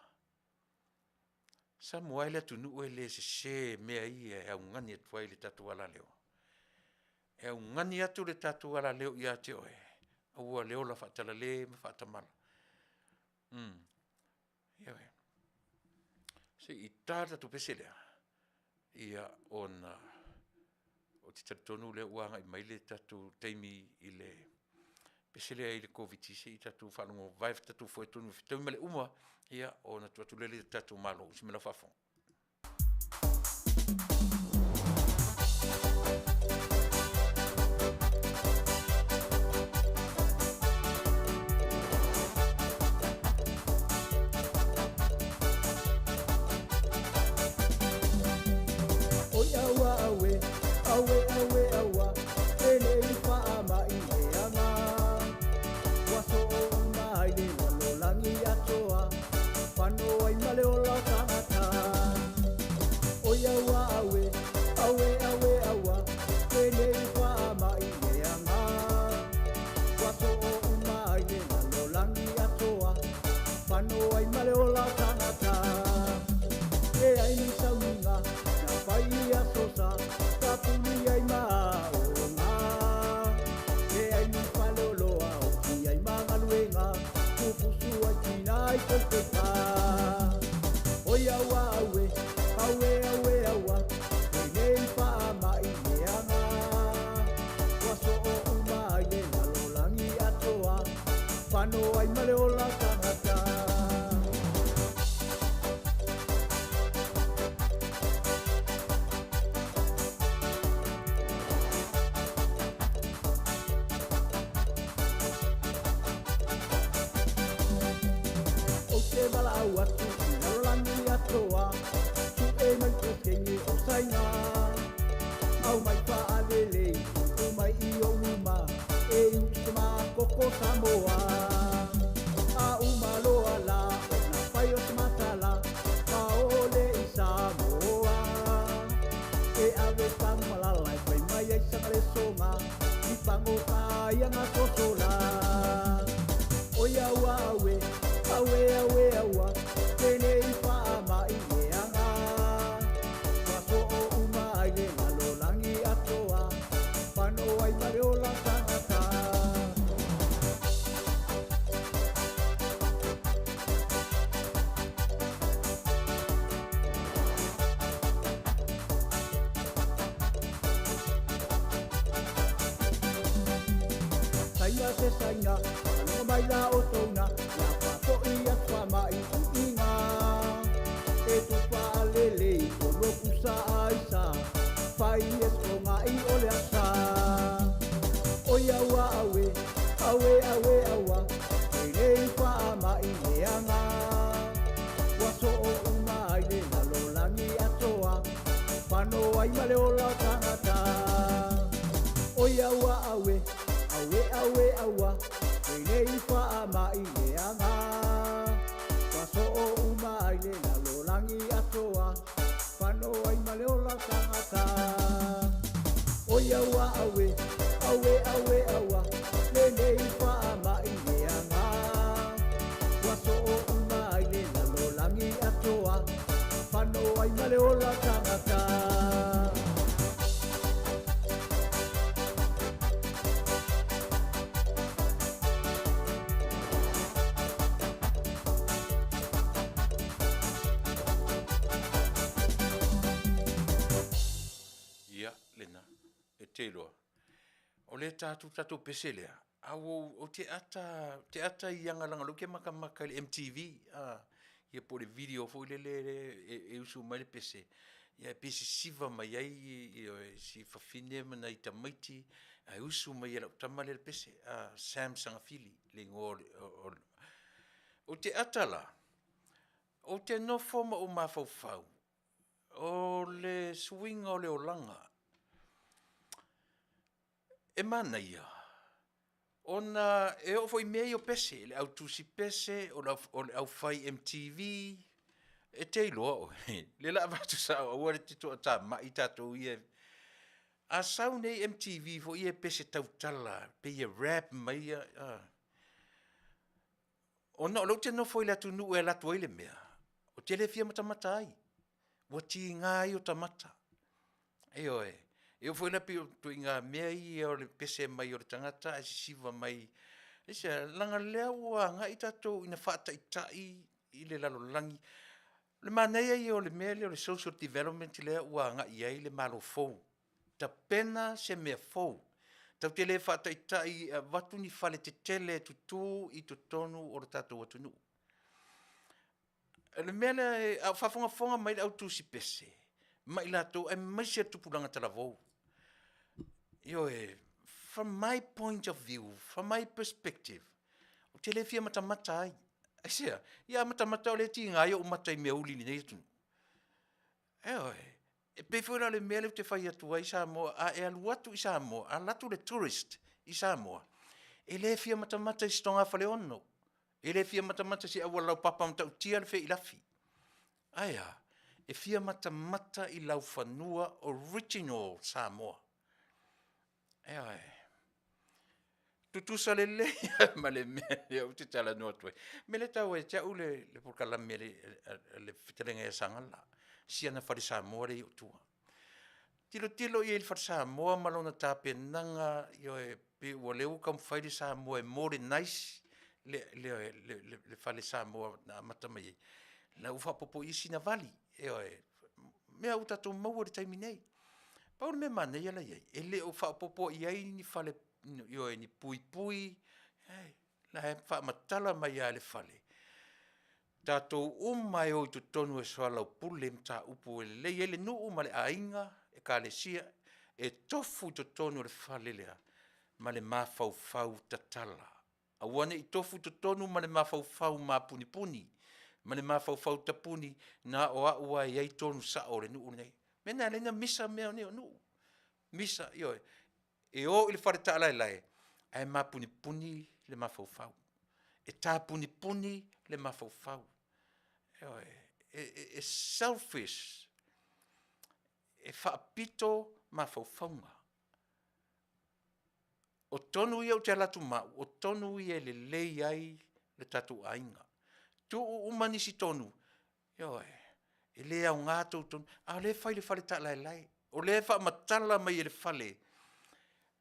Samoa e, le atunuu e le sese i mea ia e augani atu ai le tatou alaleo. E augani atu le tatou alaleo ia te oe, aua le ola faatalale ma faatamala. Ioe. Se i ta le tatou pese lea, ia ona ou te talitonu o lea ua agai mai le tatou taimi i le pese lea i le Koviti-19 se i tatou faalogo vae tatou foi atonu e fetaui ma le uma ona tuu atu lea i le tatou Malo i lau faafofoga. paper. Oi aua aue, aue aue aua, lenei faamai leaga. Ua soo uma ai le lalolagi atoa, fano ai ma le ola tagata. Ou te valaau atu i le lalolagi atoa, su'e mai Peresetene o Saina. Aumai faalelei, tuu mai i ou luma, e utu se makoko Samoa. A uma loa la ona fai o se matala, paoo lea i Samoa. E ave tagumalala e fai mai ai sana lesoga, i pagota ai aga sosola. Oi aua aue, aue aue aua, lenei faamai leaga. Ua soo uma ai le lalolagi atoa, fano ai ma le ola tagata. Saina se Saina, faalogo mai la outou na, la faafoi atu faamai iiga. E tufa alelei tolu o pusa aisa, fai e sogai o le asa. Oi aua aue, aue aue aua, lenei faamai leaga. Ua soo uma ai le lalolagi atoa, fano ai ma le ola o tagata. Oi aua aue, aue aue aua, lenei faamai leaga. Ua soo uma ai le lalolagi atoa, fano ai ma le ola o tagata. Oi aua aue, aue aue aua, lenei faamai leaga. Ua soo uma ai le lalolagi atoa, fano ai ma le ola o tagata. Ia, lena, e te iloa, o lea tatou tatou pese lea, a ua ou, ou te ata, te ata i aga leaga o lea ou te matamata i le MTV, a, ia po o le video foi lele e, e usu mai le pese, ia pe sisiva mai ai ioe, si fafine ma nai tamaiti, ae usu mai e lau tama lea le pese, a, Sam Sagafili le igoa o le, o le. Ou te ata la, ou te nofo ma ou mafaufau, o le suiga o le olaga, e manaia ona e oo foi i mea ia o pese, le au tusi pese, o le au fai MTV, e te iloa oe, lea o le a avatu sao aua e te toatamai tatou ia. A sau nei MTV foi ia pese tautala pei e rap mai ia, ona o lea ou te nofo i le atunuu e alu atu ai le mea, ou te le fia matamata ai, ua tiga ai ota mata. Ioe. E oo foi la pei o ituaiga mea ia o le pese mai o le tagata ae sisiva mai, aisea? Leaga o lea ua agai tatou ina faataitai i le lalolagi. O le manaia ia o le mea lea o le social development lea ua agai i ai le Malo fou, tapena se mea fou. Tatou te le faataitai e avatu ni faletetele e tutu i totonu o le tatou atunuu. O le mea lea, a o faafogafoga mai le au tusi pese ma i latou aemaise le tupulaga talavou, ioe, from my point of view, from my perspective, ou te le fia matamata ai. Aisea? Ia a matamata o lea e tiga ai ou mata i mea uli i lenei atunuu. Ioe. E pei foi la o le mea lea ou te fai atu ai Samoa, a e alu atu i Samoa, a alu atu le tourist i Samoa, e le fia matamata i se togafaleono, e le fia matamata i se auala laupapa matautia le feilafi. Ae a? E fia matamata i laufanua original Samoa. Ioe. Tutusa lelei ma le mea lea ou te talanoa atu ai. O le mea lea e taua ia te au le polokalame a le fetalaiga ia Sagala, si ana fale Samoa lea e i Otua. Tilotilo i ai i le fale Samoa ma lona tapenaga, ioe, pei ua lea ua taumafai le Samoa e modernize. le, le, le, le, le fale Samoa na amata mai ai, la ua faaopoopo i ai sina vali, ioe, mea ua tatou maua i le taimi nei. Pau le mea manaia la e i ai, e le o faaopoopo i ai ni fale, ioe, ni puipui, la e faamatala mai lava e le fale, tatou uma e o i totonu e soalaupule mataupu e lelei ai le nuu ma le aiga, Ekalesia, e tofu i totonu o le fale lea ma le mafaufau tatala. Aua ne i tofu i totonu ma le mafaufau mapunipuni ma le mafaufau tapuni, na o au lava e i ai tonu sao o le nuu lenei. O le mea lena e ala ai ona misa mea nei o nuu, misa, ioe. E o i le fale taalaelae ae mapunipuni le mafaufau. E tapunipuni le mafaufau, ioe. E selfish, e faapito mafaufauga. O tonu ia ou te alu atu ma au, o tonu ia e lelei ai le tatou aiga. Tuu uma nisi tonu, ioe, e le aoga tou tonu, a o lea e fai i le fale taalaelae. O lea e faamatala mai e le fale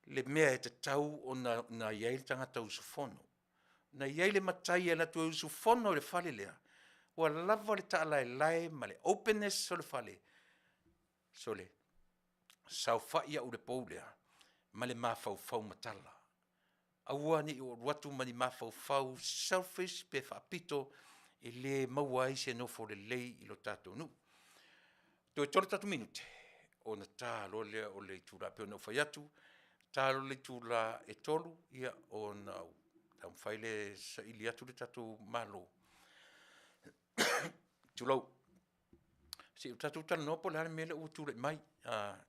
le mea e tatau ona i ai le tagata usufono. Na i ai le matai e alu atu e usufono i le fale lea, ua lava le taalaelae ma le openness o le fale, sole, saofai au i le pou lea ma le mafaufau matala, aua ne i ou alu atu ma ni mafaufau selfish pe faapito e le maua ai se nofo lelei i lo tatou nuu. Toe 3 tatou minute ona ta loa lea o le itula e pei ona ou fai atu, ta loa le itula e 3:00 ia ona taumafai lea e saili atu le tatou Malo, tulou. Se i tatou talanoa po o le a le mea lea ua tulai mai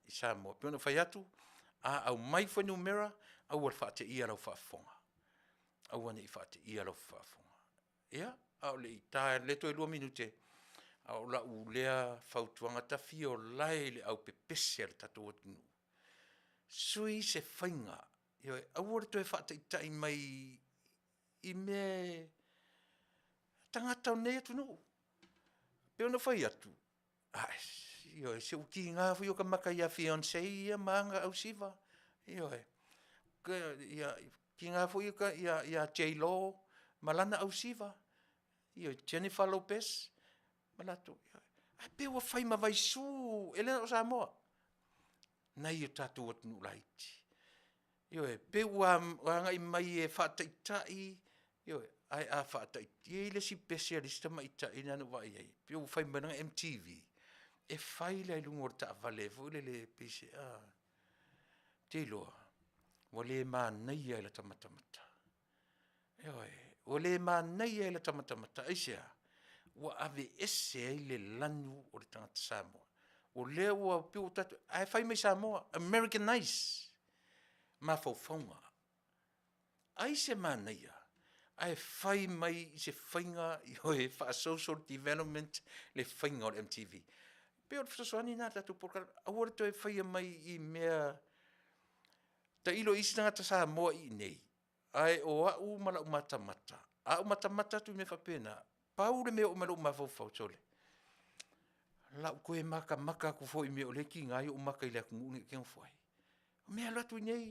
i Samoa. E pei ona ou fai atu, a aumai fuainumera, aua le faateia lau faafofoga, aua ne i faateia lau faafofoga. Ia, a o le i ta le toe 2 minute, a o lau lea fautuaga, ta fia olae i le aupepese a le tatou atunuu, sui se faiga, ioe, aua le toe faataitai mai i mea e tagata o lenei atunuu. E pei ona ou fai atu, ioe, se ua tiga foi ota mata ia Fiance ia ma ana ausiva, ioe. Tiga foi ia J-Law ma lana ausiva, ioe, Jenifer Lopez ma latou, ae pei ua fai ma vaisu, e le na o Samoa, nai o tatou atunuu laiti. Ioe, e pei ua agai mai e faataitai, ioe, ae a faataitai, e i ai le isi pese a le isi tamaitai lea na ou vaai i ai, pei ua fai ma lana MTV, e fai la i luga o le taavale foi lele pei se a? Ou te iloa, ua le manaia i lata matamata. Ioe, ua le manaia i lata matamata. Aisea? Ua aveese ai le lanu o le tagata Samoa. O lea ua pei ua tatou, ae fai mai Samoa, Americanize mafaufauga. Ai se manaia ae fai mai i se faiga faa-social development le faiga o le MTV. E pei o le fesoasoani lena i le tatou polokalame, aua le toe faia mai i mea, tailo i isi tagata Samoa i inei, ae o au ma lau matamata, a ou matamata atu i mea faapena, pau le mea e oo mai i lou mafaufau, sole, o le a ou toe matamata atu foi i mea o lea e tiga ai ou mata i le atunuu lenei ou te nofo ai. O mea e alu atu i inei,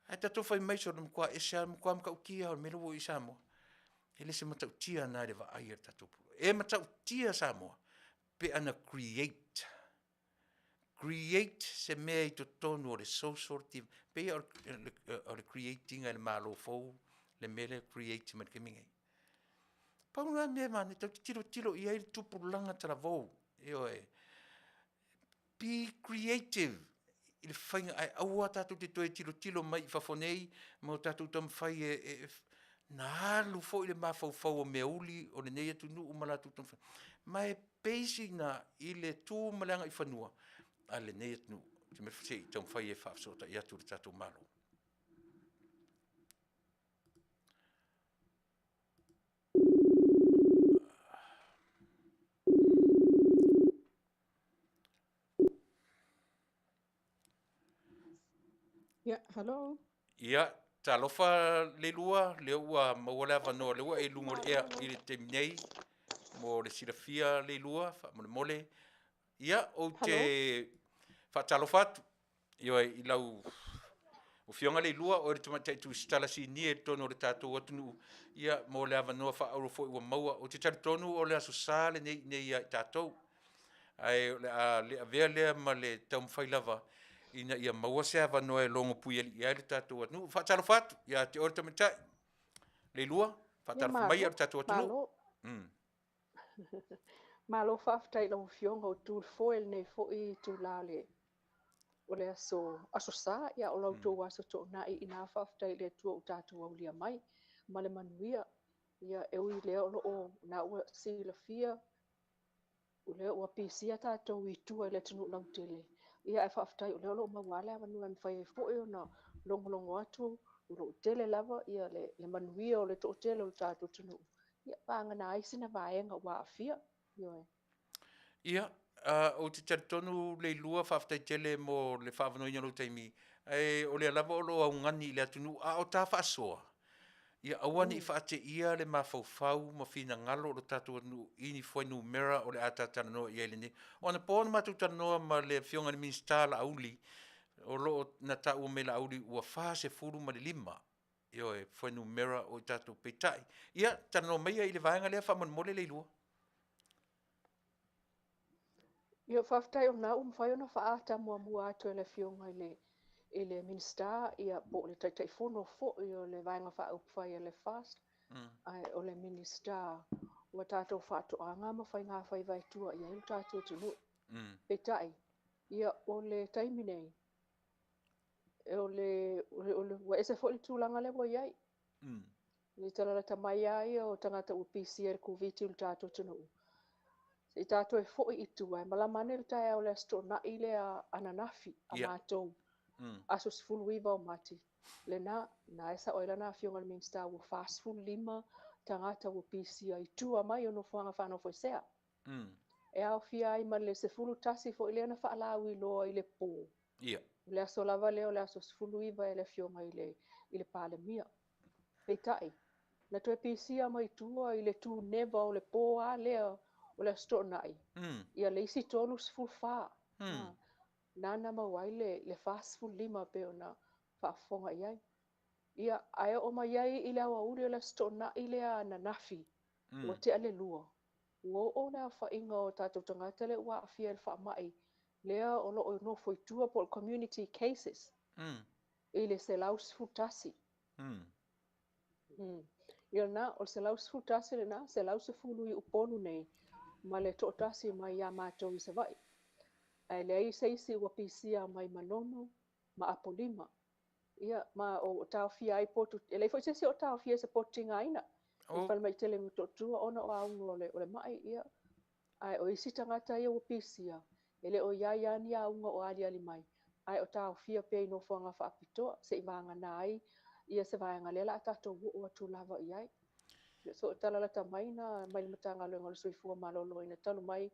ae tatou fai mai, sole, e matua ese lava, e matua matautia lava o le mea lea ua i ai Samoa. E le o se matautia lena i le vaai a le tatou atunuu. E matautia Samoa pe ana create, create se mea i totonu o le social pei lava o le create ina e le Malo fou le mea lea e create mai i le taimi lenei. Pau lena mea e manaia, tou te tilotilo i ai le tupulaga talavou, ioe. Be creative i le faiga ae aua tatou te toe tilotilo mai i fafo nei ma o tatou taumafai e… na alu foi le mafaufau o meauli o lenei atunuu ma latou taumafaiga, ma e base i ina i le tu ma le agaifanua a lenei atunuu. Se i taumafai e faafesootai atu i le tatou Malo. Ia, hello. Ia, talofa Leilua, lea ua maua le avanoa, o lea ua e i luga o le ea i le taimi nei mo le silafia Leilua, faamolemole. Ia, ou te faatalofa atu, ioe, i lau O Afioga Leilua, o oe le tamaitai tusitala sinia i totonu o le tatou atunuu, ia, mo le avanoa faaauro foi ua maua. Ou te talitonu o le Aso Sa lenei i inei ia i tatou. Ae o le a le avea lea ma le taumafai lava ina ia maua se avanoa e logo puialii ai le tatou atunuu. Faatalofa atu ia te oe le tamaitai. Leilua, faatalofa mai i le tatou atunuu. Malo. Malo faafetai i lau Afioga ua tu le foe i lenei foi itula o le aso Sa, ia o la outou aso Toonai ina. Faafetai i le Atua ua tatou aulia mai ma le manuia. Ia, e ui i lea o lo o na ua silafia, o lea ua pisia tatou i tua i le atunuu lautele, ia ae faafetai o lea o lo o maua lava le avanoa e mafai ai foi ona logologo atu, o lo o tele lava ia le manuia o le toatele o le tatou atunuu, ia vagana ai sina vaega ua aafia. Ioe. Ia, ou te talitonu Leilua, faafetai tele mo le faaavanoaina o lou taimi, ae o lea lava o lo o augani i le atunuu, a o ta faasoa, ia aua ne i faateia le mafaufau ma finagalo o le tatou atunuu i ni fuainumera o le a ta talanoa i ai lenei. O anapo na matou talanoa ma le Afioga i le Minisita Laauli, o lo o na taua mai e Laauli ua 45, ioe, fuainumera o i tatou peitai. Ia, talanoa maia i le vaega lea faamolemole Leilua. Ia, faafetai o lena ua mafai ona faaata muamua atu e le Afioga i le Minisita, ia, po o le Taitaifono foi o le Vaega Faaupufai a le FAST, ae o le Minisita ua tatou Faatoaga ma Faiga Faiva e tua i ai lo tatou atunuu. Peitai, ia, o le taimi nei, o le, o le, o le, ua ese foi le tulaga lea ua i ai. I le talalata mai lava ia o tagata ua pisia i le Koviti o le tatou atunuu. Se i tatou e foi i tua, e malama ane le taeao o le Aso Toonai lea ananafi a matou, aso 19 o Mati, lena, na e sao ai lana afioga i le Minisita ua 45 tagata ua pisia i tua mai o nofoaga faanofoesea. E aofia ai ma le 11 foi lea na faalauiloa i le po. O le aso lava lea o le aso 19 e le afioga i le Palemia. Peitai, na toe pisia mai tua i le tuneva o le po a lea o le Aso Toonai, ia le isi 34. Nana maua ai le 45 pe ona faafofoga i ai. Ia, ae oo mai ai i le aoauli o le Aso Toonai lea ananafi, ua tea le 2, ua oo le aofaiga o tatou tagata lea ua aafia i le faamai, lea o lo o nofo i tua po o le community cases, i le 111. Ia na, o le 111 lena, 110 i Upolu nei, ma le toatasi mai ia matou i Savaii. Ae leai se isi ua pisia mai Manono ma Apolima. Ia, ma o taofia ai potu, e leai foi se isi o taofia i se potu tigaina. I falemai tele i Motootua ona o auga o le mai, ia. Ae o isi tagata ia ua pisia, e le o iai lava ni auga o aliali mai, ae o taofia pea i nofoaga faapitoa, se i vagana ai ia se vaega lea o le a tatou oo atu lava i ai. So, o talalata mai na mai le Matagaluega o le Soifua Maloloina talu mai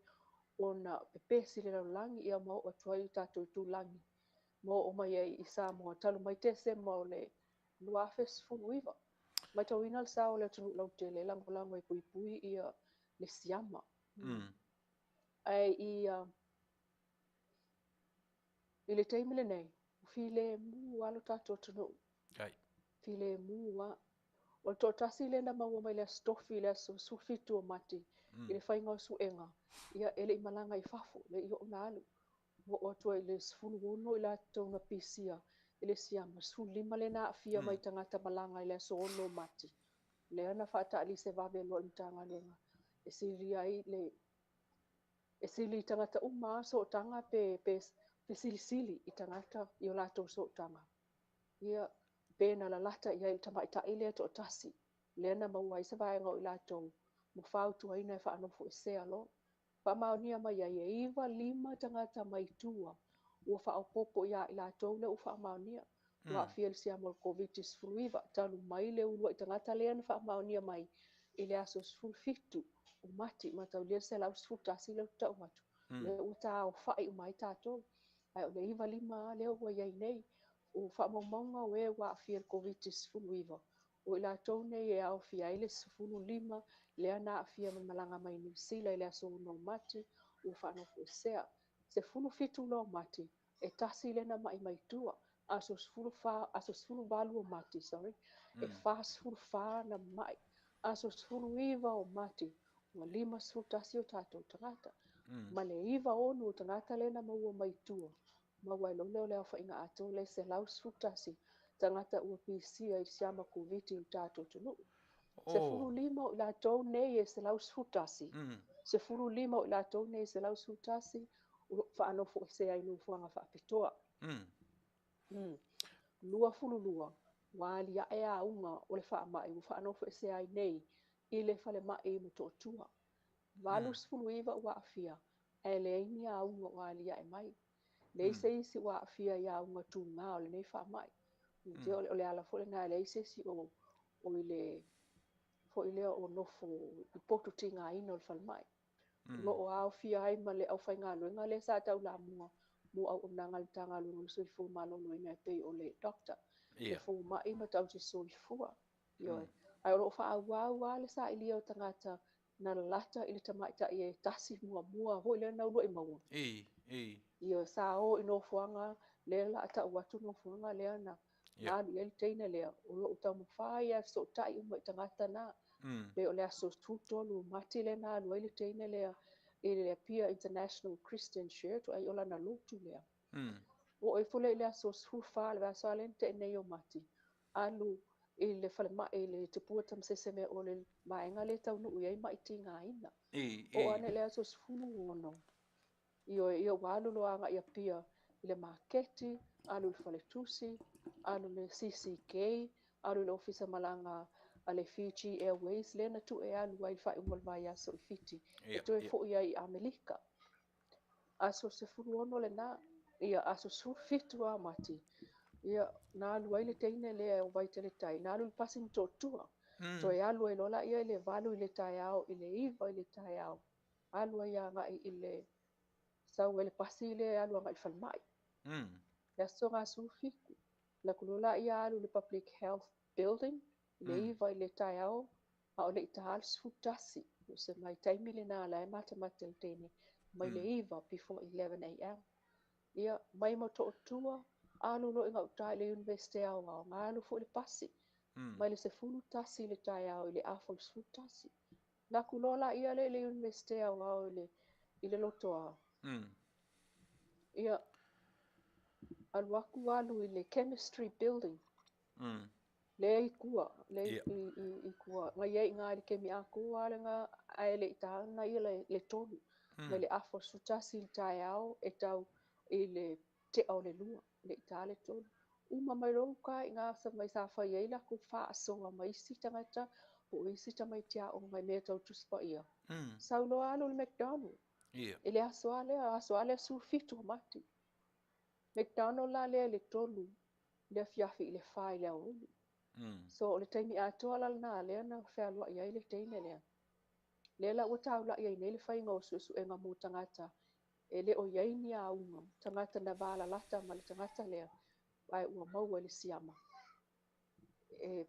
ona pepesi le lalolagi, ia ma oo atu ai i tatou itulagi, ma oo mai ai i Samoa talu mai Tesema o le 2019. Matauina le sao o le atunuu lautele e lagolago e puipui ia le siama. Ae i le taimi lenei, ua filemu lava lo tatou atunuu. Filemu lava. O le toatasi lea na maua mai le Aso Tofi i le aso 17 o Mati, i le faiga o suega, ia e le i malaga i fafo, le i oo na alu. Ua oo atu ai i le 16 i latou na pisia i le siama, 15 lea na aafia mai tagata malaga i le aso 6 o Mati. Lea na faataalise vave loa i le Matagaluega. E sili ai le e sili i tagata uma sootaga pe fesilisili i tagata i o latou sootaga. Ia, pe na lalata i ai le tamaitai lea toatasi, lea na maua ai se vaega o i latou ma fautuaina e faanofoesea loa. Faamaonia mai ai e 95 tagata mai tua ua faaopoopo ia i latou lea ua faamaonia. Ua aafia i le siama o le Koviti-19 talu mai le uluai tagata lea na faamaonia mai i le aso 17 o Mati, mataulia le 111 lea ou te tau atu, lea ua taofai uma ai tatou. Ae o le 95 lea ua i ai nei. O faamaumauga o e ua aafia i le Koviti-19, o i latou nei e aofia ai le 15 lea na aafia ma malaga mai Niu Sila i le aso 6 o Mati, ua faanofoesea. 17 loa o Mati, e tasi lea na mai mai tua. Aso 14, aso 18 o Mati, sorry, e 44 na ma'i. Aso 19 o Mati, ua 51 o tatou tagata. Ma le 96 o tagata lea na maua mai tua, maua ai loa lea o le aofaiga atoa lea e 111 tagata ua pisia i le siama Koviti i le tatou atunuu. 15 o i latou nei e 111, 15 o i latou nei e 111 o lo o faanofoesea i nofoaga faapitoa. 22 ua aliae auga o le faamai ua faanofoesea ai nei i le falemai i Motootua. 89 ua aafia, ae leai ni auga ua aliae mai. Leai se isi ua aafia i auga tuga o lenei faamai. O le ala foi lena e leai se isi o i le foi lea o nofo i potu tigaina o le falemai. O lo o aofia ai ma le aufaigaluega lea sa taulamua mo auaunaga a le Matagaluega o le Soifua Maloloina e pei o le doctor, le fomai ma tausi soifua. Ioe. Ae o lo o faaauau lava le sailia o tagata na lalata i le tamaitai e tasi muamua foi lea na uluai maua. Ioe, sa o i nofoaga lea o le a tau atu nofoaga lea na alu i ai le teine lea, o lo o taumafai lava e fesootai uma i tagata na. Pei o le aso 13 o Mati lea na alu ai le teine lea i le Apia International Christian Church, ai o lana lotu lea. Oo ifo lea i le aso 14, le vaiaso lava lea na tea nei o Mati, alu i le falemai i le Tupua Tamasese o le vaega lea e taunuu i ai mai tigaina. Oo ane i le aso 16, ioe, ia ua alu loa agai i Apia i le maketi, alu i le faletusi, alu i le CCK, alu i le ofisa malaga a le Fiji Airways lea na tuu e alu ai i le faaiuga o le vaiaso i Fiti, e toe foi ai i Amerika. Aso 16 lena, ia aso 17 o Mati, ia na alu ai le teine lea o Vaiteletai, na alu i le pasi Motootua. Toe alu ai loa laia i le 8 i le taeao, i le 9 i le taeao, alu ai agai i le sau ai le pasi lea e alu agai i le falemai. Le aso 17, alu atu loa laia alu i le Public Health Building, i le 9 i le taeao, a o le i ta le 11. O se mai taimi lena la e matamata le teine, mai le 9 before 11 a.m. Ia, mai Motootua, alu loa i gauta i le University Aoao, na alu foi le pasi, mai le 11 i le taeao i le afa o le 11. Alu atu loa laia lea i le University Aoao i le Lotoa. Ia, alu atu alu i le Chemistry Building. Lea i tua, lea i tua. Na i ai i le kemi atoa le nga ae le i tāna ia le 3. Mai le afa o le 11 i le taeao e tau i le tea o le 2, le i tā le 3. Uma mai loa uka i ngā sa mai sa fai ai la ku whaasoa mai isi tagata po o isi tamaiti aoga mai mea tau Tusi Paia. Sau loa alu i le McDonald. I le aso a lea, aso a lea 17 o Mati. McDonald la lea i le 3, le afiafi i le 4 i le aoauli. So o le taimi atoa la lena lea na fealuai ai le teine lea. Lea la ua taulai ai nei le faiga o suesuega mo tagata e le o i ai ni auga, tagata na valalata ma le tagata lea, ae ua maua i le siama. E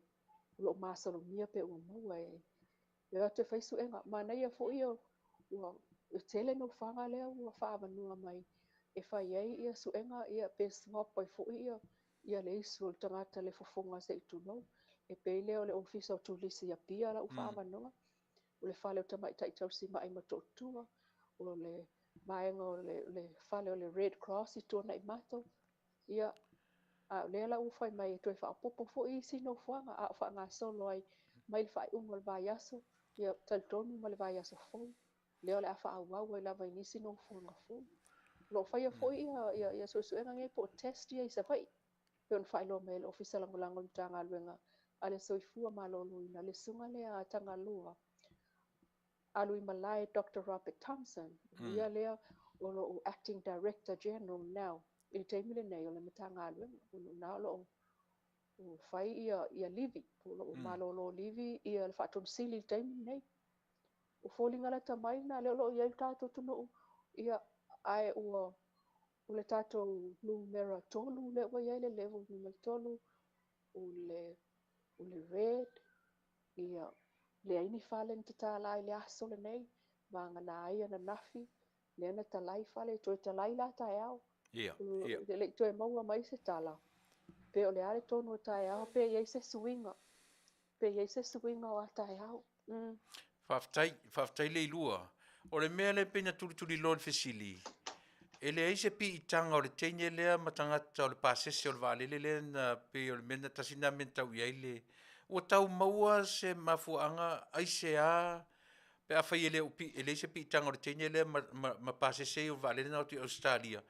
o lo o masalomia pe ua maua e o atu e fai suega. Manaia foi ua tele nofoaga lea ua faaavanoa mai e fai ai ia suega, ia pe swab ai foi ia le isu o le tagata le fofoga se i tulou. E pei lea o le ofisa o turisi i Apia la ua faaavanoa, o le fale o tamaitai tausimai Motootua, o le vaega o le fale o le Red Cross i Tuanaimato. Ia, a o lea la ua fai mai e toe faaopoopo foi isi nofoaga a o faagasolo ai mai le faaiuga o le vaiaso, ia talitonu ma le vaiaso fou, lea o le a faaauau ai lava i nisi nofoaga fou. O lo o faia foi ia suesuega nei po o test ia i Savaii, pe ona faailoa mai e le Ofisa Lagolago o le Matagaluega a le Soifua Maloloina, le susuga lea a Tagaloa, Aluimalae Dr. Robert Thompson, ia lea o lo o Acting Director General now i le taimi lenei o le Matagaluega. O na o lo o fai ia livi, o lo o malolo livi ia le faatonisili i le taimi lenei. O foliga lata mai na lea o lo o i ai le tatou atunuu, ia ae ua o le tatou numera 3 lea ua i ai le level numera 3, o le red, ia leai ni fale na tatala ai le aso lenei, vagana ai ananafi, lea na talai fale, toe talai la taeao. Le i toe maua mai se tala. Pe o le a le tonu o taeao, pe i ai se suiga, pe i ai se suiga o a taeao. Mm. Faafetai, faafetai Leilua. O le mea lea pei na tulituliloa i le fesili, e leai se piitaga o le teine lea ma tagata o le pasese o le vaalele lea na pei o le mea na tasi lena mea na tau i ai le ua tau maua se mafuaaga aisea pe afai e le o e leai se piitaga o le teine lea ma, ma, ma pasese ia o le vaalele na o atu i Ausetalia,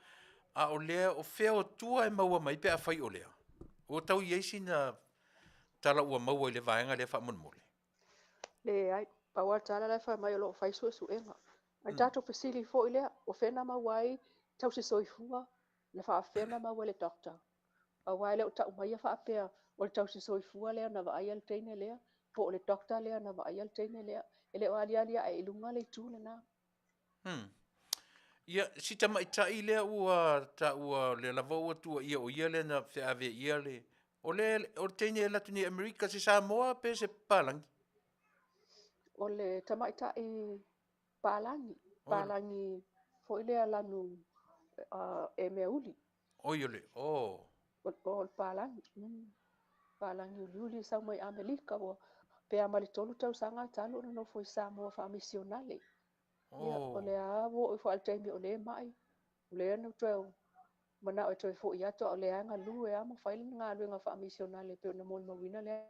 a o lea o fea o tua e maua mai pe afai o lea? Ua tau i ai sina tala ua maua i le vaega lea faamolemole? Leai, pau lava le tala la e fai mai o lo o fai suesuega. A tatou fesili foi lea, o fea na maua ai tausi soifua, na faapefea ona maua e le doctor? Aua e le o tau maia faapea o le tausi soifua lea na vaaia le teine lea, po o le doctor lea na vaaia le teine lea. E le o aliali ae i luga le itu lena. Ia, si tamaitai lea ua taua, lea lava ua tuuaia o ia lea na feave ia le... O le, o le teine e alu atu nei i Amerika, se Samoa pe se palagi? O le tamaitai palagi, palagi foi lea lanu e mea uli. Oi o le, oh. O le palagi. Palagi uliuli e sau mai Amerika ua pe a ma le 3 tausaga talu ona nofo i Samoa faamisionale. Ia, o lea ua oo ifo lava i le taimi o lea e mai. O lea na toe manao e toe foi atu, a o lea e galue lava ma fai lana galuega faamisionale e pei ona molimauina le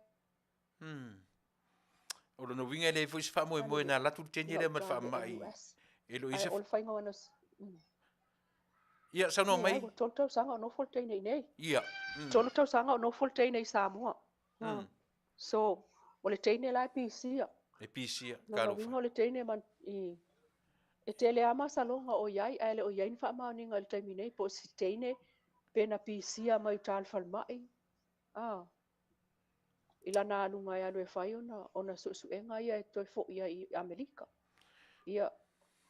O lona uiga e leai foi se faamoemoe na alu atu le teine lea ma le faamai. E le o i ai se... O le faiga o ana... Ia, saunoa mai. Leai, ua 3 tausaga o nofo le teine i inei. Ia. 3 tausaga o nofo le teine i Samoa. So, o le teine la e pisia. E pisia, talofa. Lona uiga o le teine i... E tele lava masaloga o i ai, ae le o i ai ni faamaoniga i le taimi nei, po o se teine pe na pisia mai uta i le falemai, a, i lana aluga e alu e fai ona suesuega ia e toe foi ai i Amerika. Ia,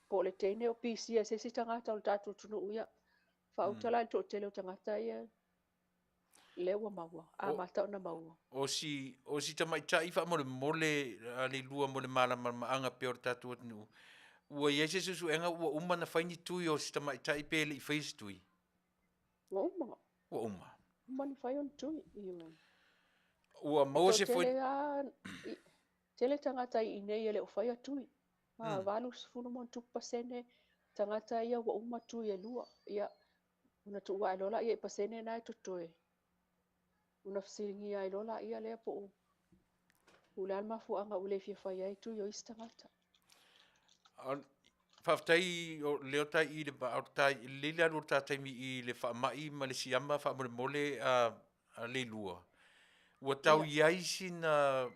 po o le teine o pisia e se isi tagata o le tatou atunuu, ia, faauta la i le toatele o tagata ia lea ua maua, amata ona maua. O si, o si tamaitai faamolemole a Leilua mo le malamalamaaga pea o le tatou atunuu, ua i ai se suesuega ua uma ona fai ni tui o si tamaitai pe le i faia se tui? Ua uma. Ua uma. Uma ona fai ona tui. Ioe. Ua maua se foi... Tele tagata i inei e le o faia tui. 80+% tagata ia ua uma tui e lua. Ia, ona tuu ae loa laia i pasene na e totoe. Ona fesiligia ai loa laia lea po o le a le mafuaaga ua le fia fai ai tui o isi tagata. Faafetai o lea o tai i le tai lelei le alu o le ta taimi i le faamai ma le siama faamolemole a Leilua. Ua tau i ai sina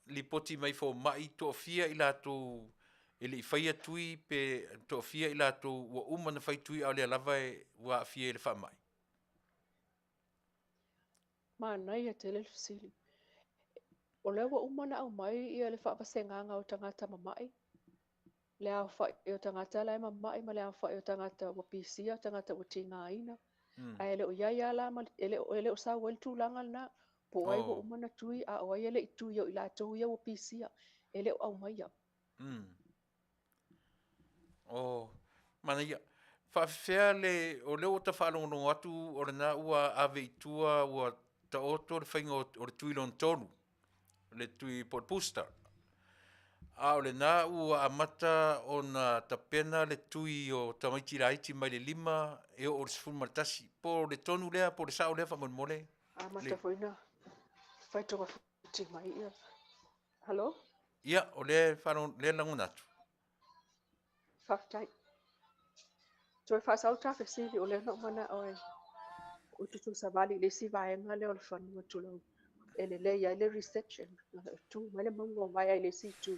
lipoti mai fomai toafia i latou e le i faia tui pe toafia i latou ua uma ona fai tui a o lea lava e ua aafia i le faamai? Manaia tele le fesili. O lea ua uma ona aumai ia le faavasegaga o tagata mamai, le aofai o tagata la e mamai ma le aofai o tagata ua pisia, tagata ua tigaina. Ae le o i ai lava la, e le o sau ai le tulaga lena, po o ai ua uma ona tui, a o ai e le i tui o i latou ia ua pisia, e le o aumaia. Oh, manaia. Faafefea le, o lea ua ta faalogologo atu o lena ua ave i tua, ua taoto le faiga o le tui lona tolu, le tui po o le booster. A o lena ua amata ona tapena le tui o tamaiti laiti mai le 5 e oo i le 11. Po o le tonu lea, po o le sao lea faamolemole? Amata foi na fai togafiti mai ia. Hello? Ia, o lea lea lagona atu. Faafetai. Toe faasau ta fesili, o lea na ou manao e ou tutusavali i le isi vaega lea o le fanua tulou e lelei ai le reception. E tu mai le mauga o vaea i le isi itu.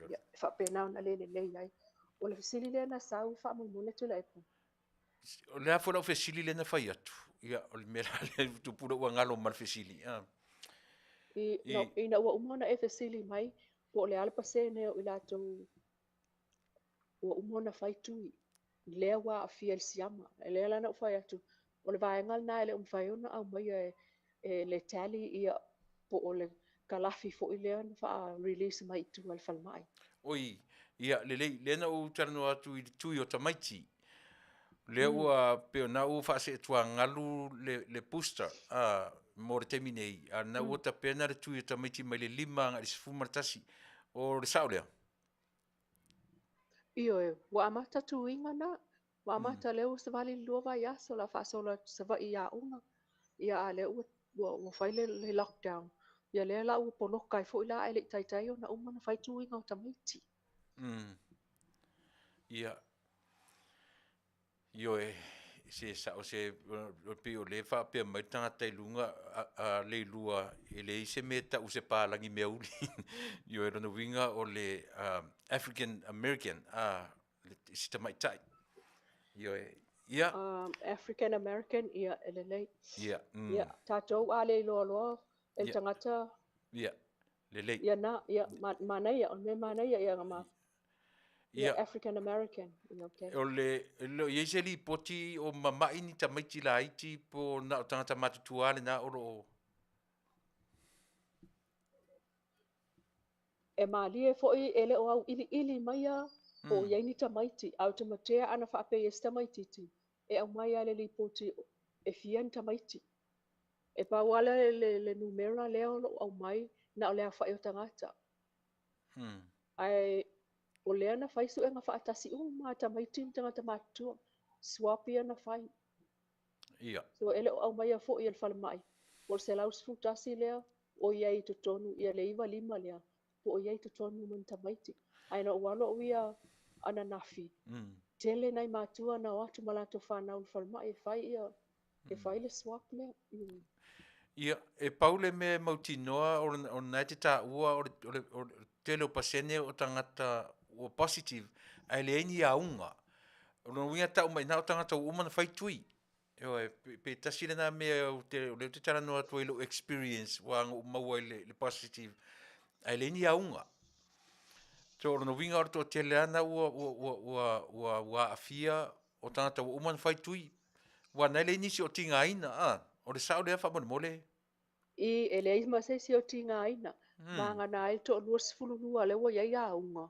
Ia, e faapena ona le lelei ai. O le fesili lea na sau faamolemole Tuilaepa. O le a foi lau fesili lea na fai atu? Ia, o le mea la lea tupu lea ua galo ma le fesili. Ina ua uma ona e fesili mai po o le a le pasene o i latou ua uma ona fai tui, lea ua aafia i le siama. Lea la na ou fai atu, o le vaega lena e le o mafai ona aumaia e le tally ia po o le kalafi foi lea na faa-release mai i tua i le falemai. Oi, ia, lelei, lea na ou talanoa atu i le tui o tamaiti. Lea ua pei ona ua faaseetuagalu le booster mo le taimi nei, a na ua tapena le tui o tamaiti mai le 5 agai i le 11. O le sao lea? Ioe, ua amata tuiga na. Ua amata lea ua savali le 2 vaiaso la faasolo atu Savaii i aoga. Ia a lea ua fai le lockdown. Ia lea la ua poloka ai foi la ae le i taitai ona uma ona fai tuiga o tamaiti. Ia. Ioe, se sao se pei o lea e faapea mai le tagata i luga le ilua e leai se mea e tau se palagi meauli. Ioe, lona uiga o le African American, si tamaitai. Ioe, ia. African American, ia, e lelei. Ia. Ia, tatou a le iloa loa e le tagata. Ia, lelei. Ia na, ia, manaia, o le mea manaia ia ma. Ia, African American. Okay. O le lo i ai se lipoti o mama'i ni tamaiti laiti po na o tagata matutua lena o loo. E malie foi e le o au iliili maia po o i ai ni tamaiti, a o te matea ana faapea i ai se tamaititi, e aumai lava le lipoti e fia ni tamaiti. E pau lava le numera lea o loo aumai na o le aofai o tagata. Ae o lea na fai suega faatasi uma a tamaiti ma tagata matutua. Swab ia na fai. Ia. So e le o aumaia foi e le falemai. Po o le 111 lea o i ai i totonu, ia le 95 lea, po o i ai i totonu ma ni tamaiti. Ae na ou alo au ia ananafi, tele nai matua na o atu ma latou fanau i le falemai e fai ia, e fai le swab lea. Ia, e pau le mea e mautinoa o lena e te taua o le tele o pasene o tagata ua positive, ae leai ni auga. O lona uiga e tau mai i ina o tagata ua uma ona fai tui. Ioe, pe tasi lena mea ou te, o lea ou te talanoa atu ai i lou experience ua na ou maua i le positive, ae leai ni auga. So o lona uiga o le toatele lava na ua aafia o tagata ua uma ona fai tui. Aua na e leai nisi o tigaina, o le sao lea faamolemole? I, e leai ma se isi o tigaina. Vagana ai le toa-22 lea ua i ai auga.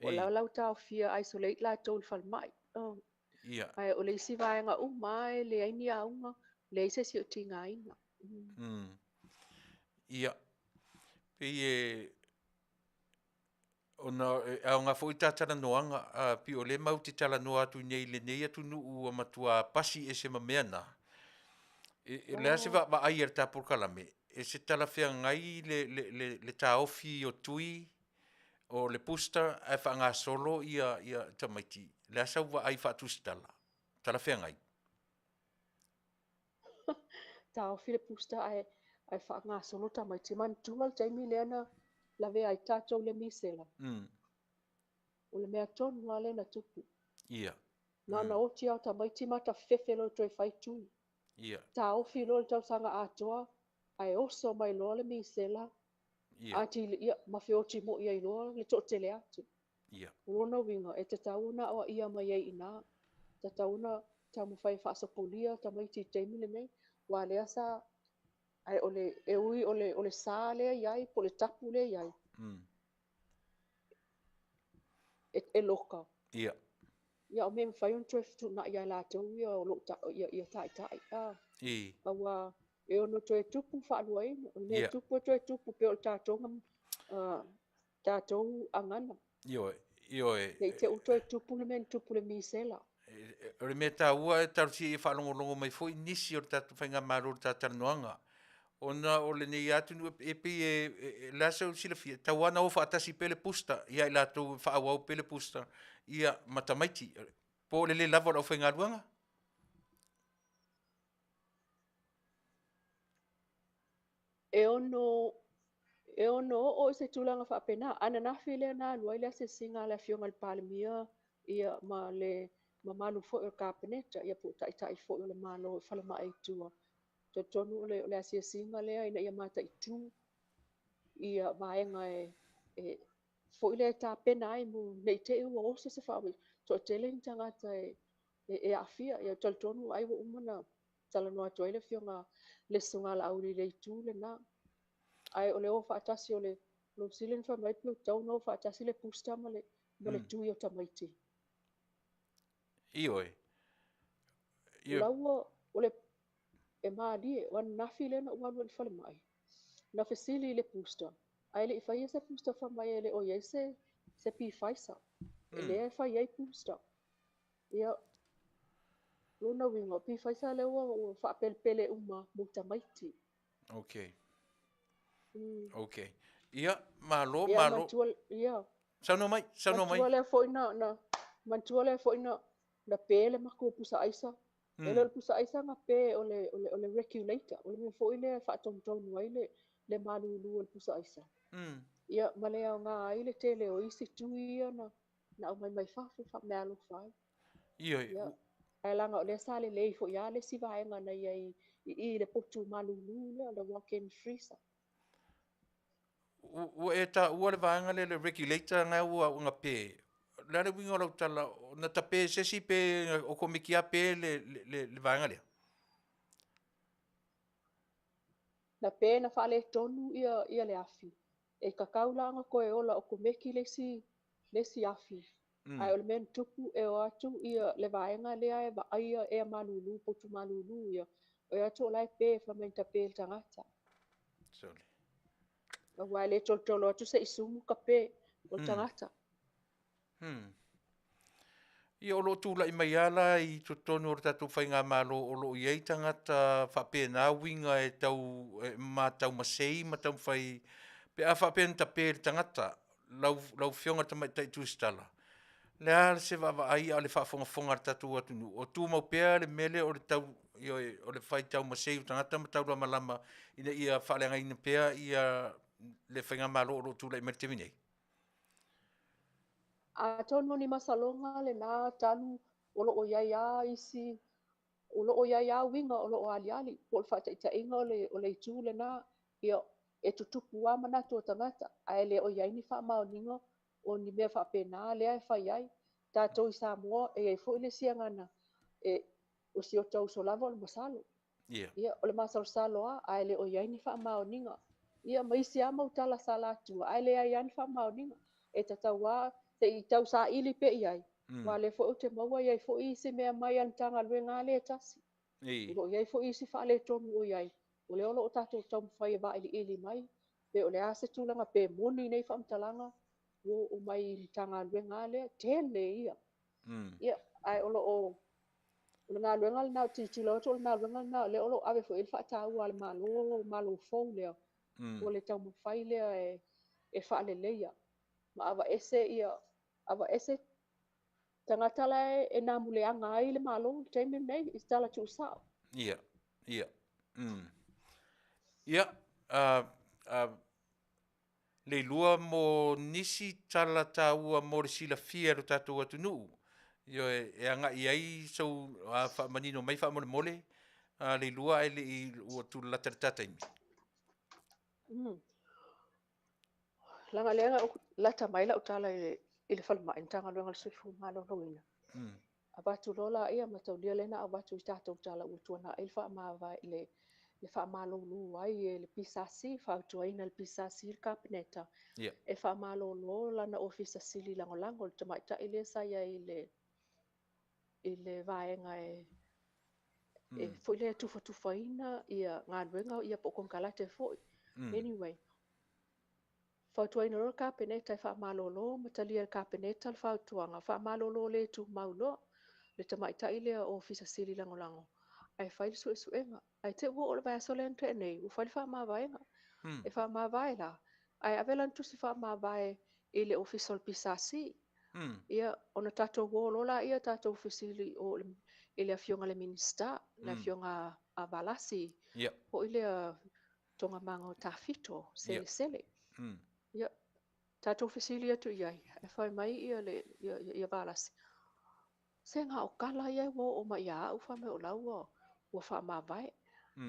O la ua taofia isolate latou i le falemai. Ia. Ae o le isi vaega uma e leai ni auga, leai se isi o tigaina. Ia. Pei e ona e aoga foi ta talanoaga, pei o lea matou te talanoa atu nei i lenei atunuu ua matua pasi ese ma mea na. E le a se vaavaai a le ta polokalame, e se talafeagai le taofi o tui o le booster ae faagasolo ia tamaiti. Le a sau vaai faatusitala, talafeagai? Taofi le booster ae faagasolo tamaiti. Manatua le taimi lea na lavea ai tatou le misela. O le mea tonu lava lea na tupu. Ia. Na ona oti lava o tamaiti ma tafefe loa toe fai tui. Ia. Taofi loa le tausaga atoa, ae oso mai loa le misela. Ia. Atili, ia, ma feoti moi ai loa le toatele atu. Ia. O lona uiga, e tatau ona aoaia mai ai i ina. Tatau ona taumafai e faasopolia tamaiti i taimi lenei. Aua lea sa, ae o le, e ui o le sa lea i ai, po o le tapu lea i ai. E loka. Ia. Ia, o mea mafai ona toe fetuunai ia latou ia o loo ia taitai. I. Aua e ono toe tupu faaluaina. O le mea tupu e toe tupu pe o le tatou, tatou agana. Ioe, ioe. Ne i te i ua toe tupu le mea na tupu le misela. O le mea taua e talosia ia faalogologo mai foi nisi o le tatou faigamalo i le ta talanoaga. Ona o lenei atunuu e pei e le a sau silafia, tau lava na o faatasi pea le booster ia i latou e faaauau pea le booster ia ma tamaiti. Po o le le lava o le aufaigaluega? E ono oo i se tulaga faapena. Ananafi lea na alu ai le asiasiga a le afioga i le Palemia ia, ma le mamalu foi o le Kapeneta, ia po o taitai foi o le Malo i falemai i tua. Talitonu o le asiasiga lea ina ia mataitu ia vaega e foi lea e tapena ai mo nei te i ua oso se faamai, toatele ni tagata e aafia. Ia talitonu ai ua uma na talanoa atu ai le afioga le Susuga Laauli i le itu lena. Ae o le o faatasi o le Sili na fai mai pe tatau ona o faatasi le booster ma le tui o tamaiti. Ioe. O la ua, o le, e malie, o ananafi lea na ou alu ai i le falemai, na fesili i le booster, ae le i faia se booster fai mai e le o i ai se, se Pfizer, lea e fai ai booster. Ia, lona uiga, o Pfizer lea ua, ua faapelepele uma mo tamaiti. Okay. Okay. Ia, malo, Ia, malo. manatua, ia, Saunoa mai, saunoa mai. manatua lea foi na, na, manatua lea foi na, na pe le matou pusa aisa. E le o le pusa aisa na pe, o le, o le, o le regulator, o le mea foi lea e faatonutonu ai le, le malulu o le pusa aisa. Ia, ma le aoga ai le tele o isi tui ia na, na aumai mai fafo faameaalofa ai. Ioe. Ia, ae leaga o lea sa lelei foi lava le isi vaega na i ai i i le potu malulu lea, o le walk-in freezer. Ua e taua le vaega lea le regulator na ua na pe. O le a le uiga o lau tala, na tape e se isi pe okomeki lava pe le, le, le, le vaega lea? Na pe na faaletonu ia, ia le afi. E tatau la ona toe ola okomeki le isi, le isi afi. Ae o le mea na tupu e o atu ia le vaega lea e vaaia ea malulu, potu malulu ia. O e atu o la e pe, fai mai na tape e le tagata. Sorry. Aua e le tolotolo atu se i sumu ka pe o le tagata. Ia o lo o tulai mai lava la i totonu o le tatou faigamalo o lo o i ai tagata faapena uiga e tau e matau masei ma taumafai pe a faapea na tape e le tagata lau lau Afioga i le Tamaitai Tusitala, o le a se vaavaai a o le faafogafoga a le tatou atunuu, o tumau pea le mea lea o le tau ioe o le faitau masei o tagata ma taulamalama ina ia faaleagaina pea ia le faigamalo o lo o tulai mai i le taimi nei? Atonu o ni masaloga lena talu o lo o i ai lava isi, o lo o i ai lava uiga o lo o aliali, po o le faataitaiga o le, o le itu lena, ia, e tutupu lava manatu o tagata, ae le o i ai ni faamaoniga o ni mea faapena lea e fai ai. Tatou i Samoa, e i ai foi le isi agaga, e, o si o ta uso lava o le masalo. Ia, o le masalosalo lava, ae le o i ai ni faamaoniga. Ia, ma isi lava mau tala sa latua, ae leai lava ni faamaoniga. E tatau lava, se i tau saili pea i ai, aua o lea foi ou te maua e i ai foi isi mea mai a le Matagaluega lava lea e tasi. O lo o i ai foi isi faaletonu o i ai, o lea o lo o tatou taumafai e vailiili mai, pe o le a se tulaga, pe moni nei faamatalaga ua oo mai i le Matagaluega lava lea, tele ia. Ia, ae o lo o, o le galuega lena, ou te tilotilo atu o le galuega lena o lea o lo o ave foi i ai le faataua a le Malo, Malo fou lea, o le taumafai lea e, e faaleleia ma aveese ia, aveese tagata la e namuleaga ai le Malo i le taimi lenei i se tala tuusao. Ia, ia. Ia, uh, uh, Leilua mo nisi tala taua mo le silafia e lo tatou atunuu. Ioe, e agai ai sou faamanino mai faamolemole, Leilua ae le i ua tulalata i le ta taimi. Leaga lea na ou lata mai lau tala i le, i le falemai, Matagaluega o le Soifua Maloloina. Avatu loa laia mataulia lea na avatu i tatou tala ua tuanai le faamavae le, le faamalulu ai e le PSC, fautuaina e le PSC le Kapeneta e faamalolo lana Ofisa Sili Lagolago, le tamaitai lea sa i ai i le, i le vaega e, e foi lea e tufatufaina ia galuega ia po o konekarate foi. Anyway, fautuaina loa le Kapeneta e faamalolo ma talia e le Kapeneta le fautuaga, faamalolo le tumau loa le tamaitai lea Ofisa Sili Lagolago ae fai le suesuega. Ae te i ua oo i le vaiaso lea na tea nei, ua fai le faamavaega. E faamavae la, ae ave lana tusi faamavae i le Ofisa o le PSC. Ia, ona tatou o loa laia tatou fesili o i le Afioga i le Minisita, le Afioga a Valasi, foi lea Togamana o Tafito, Selesele. Ia, tatou fesili atu i ai, e fai mai ia le ia, ia Valasi, se na o tala ia ua oo mai ia au, fai mai o la ua, ua faamavae.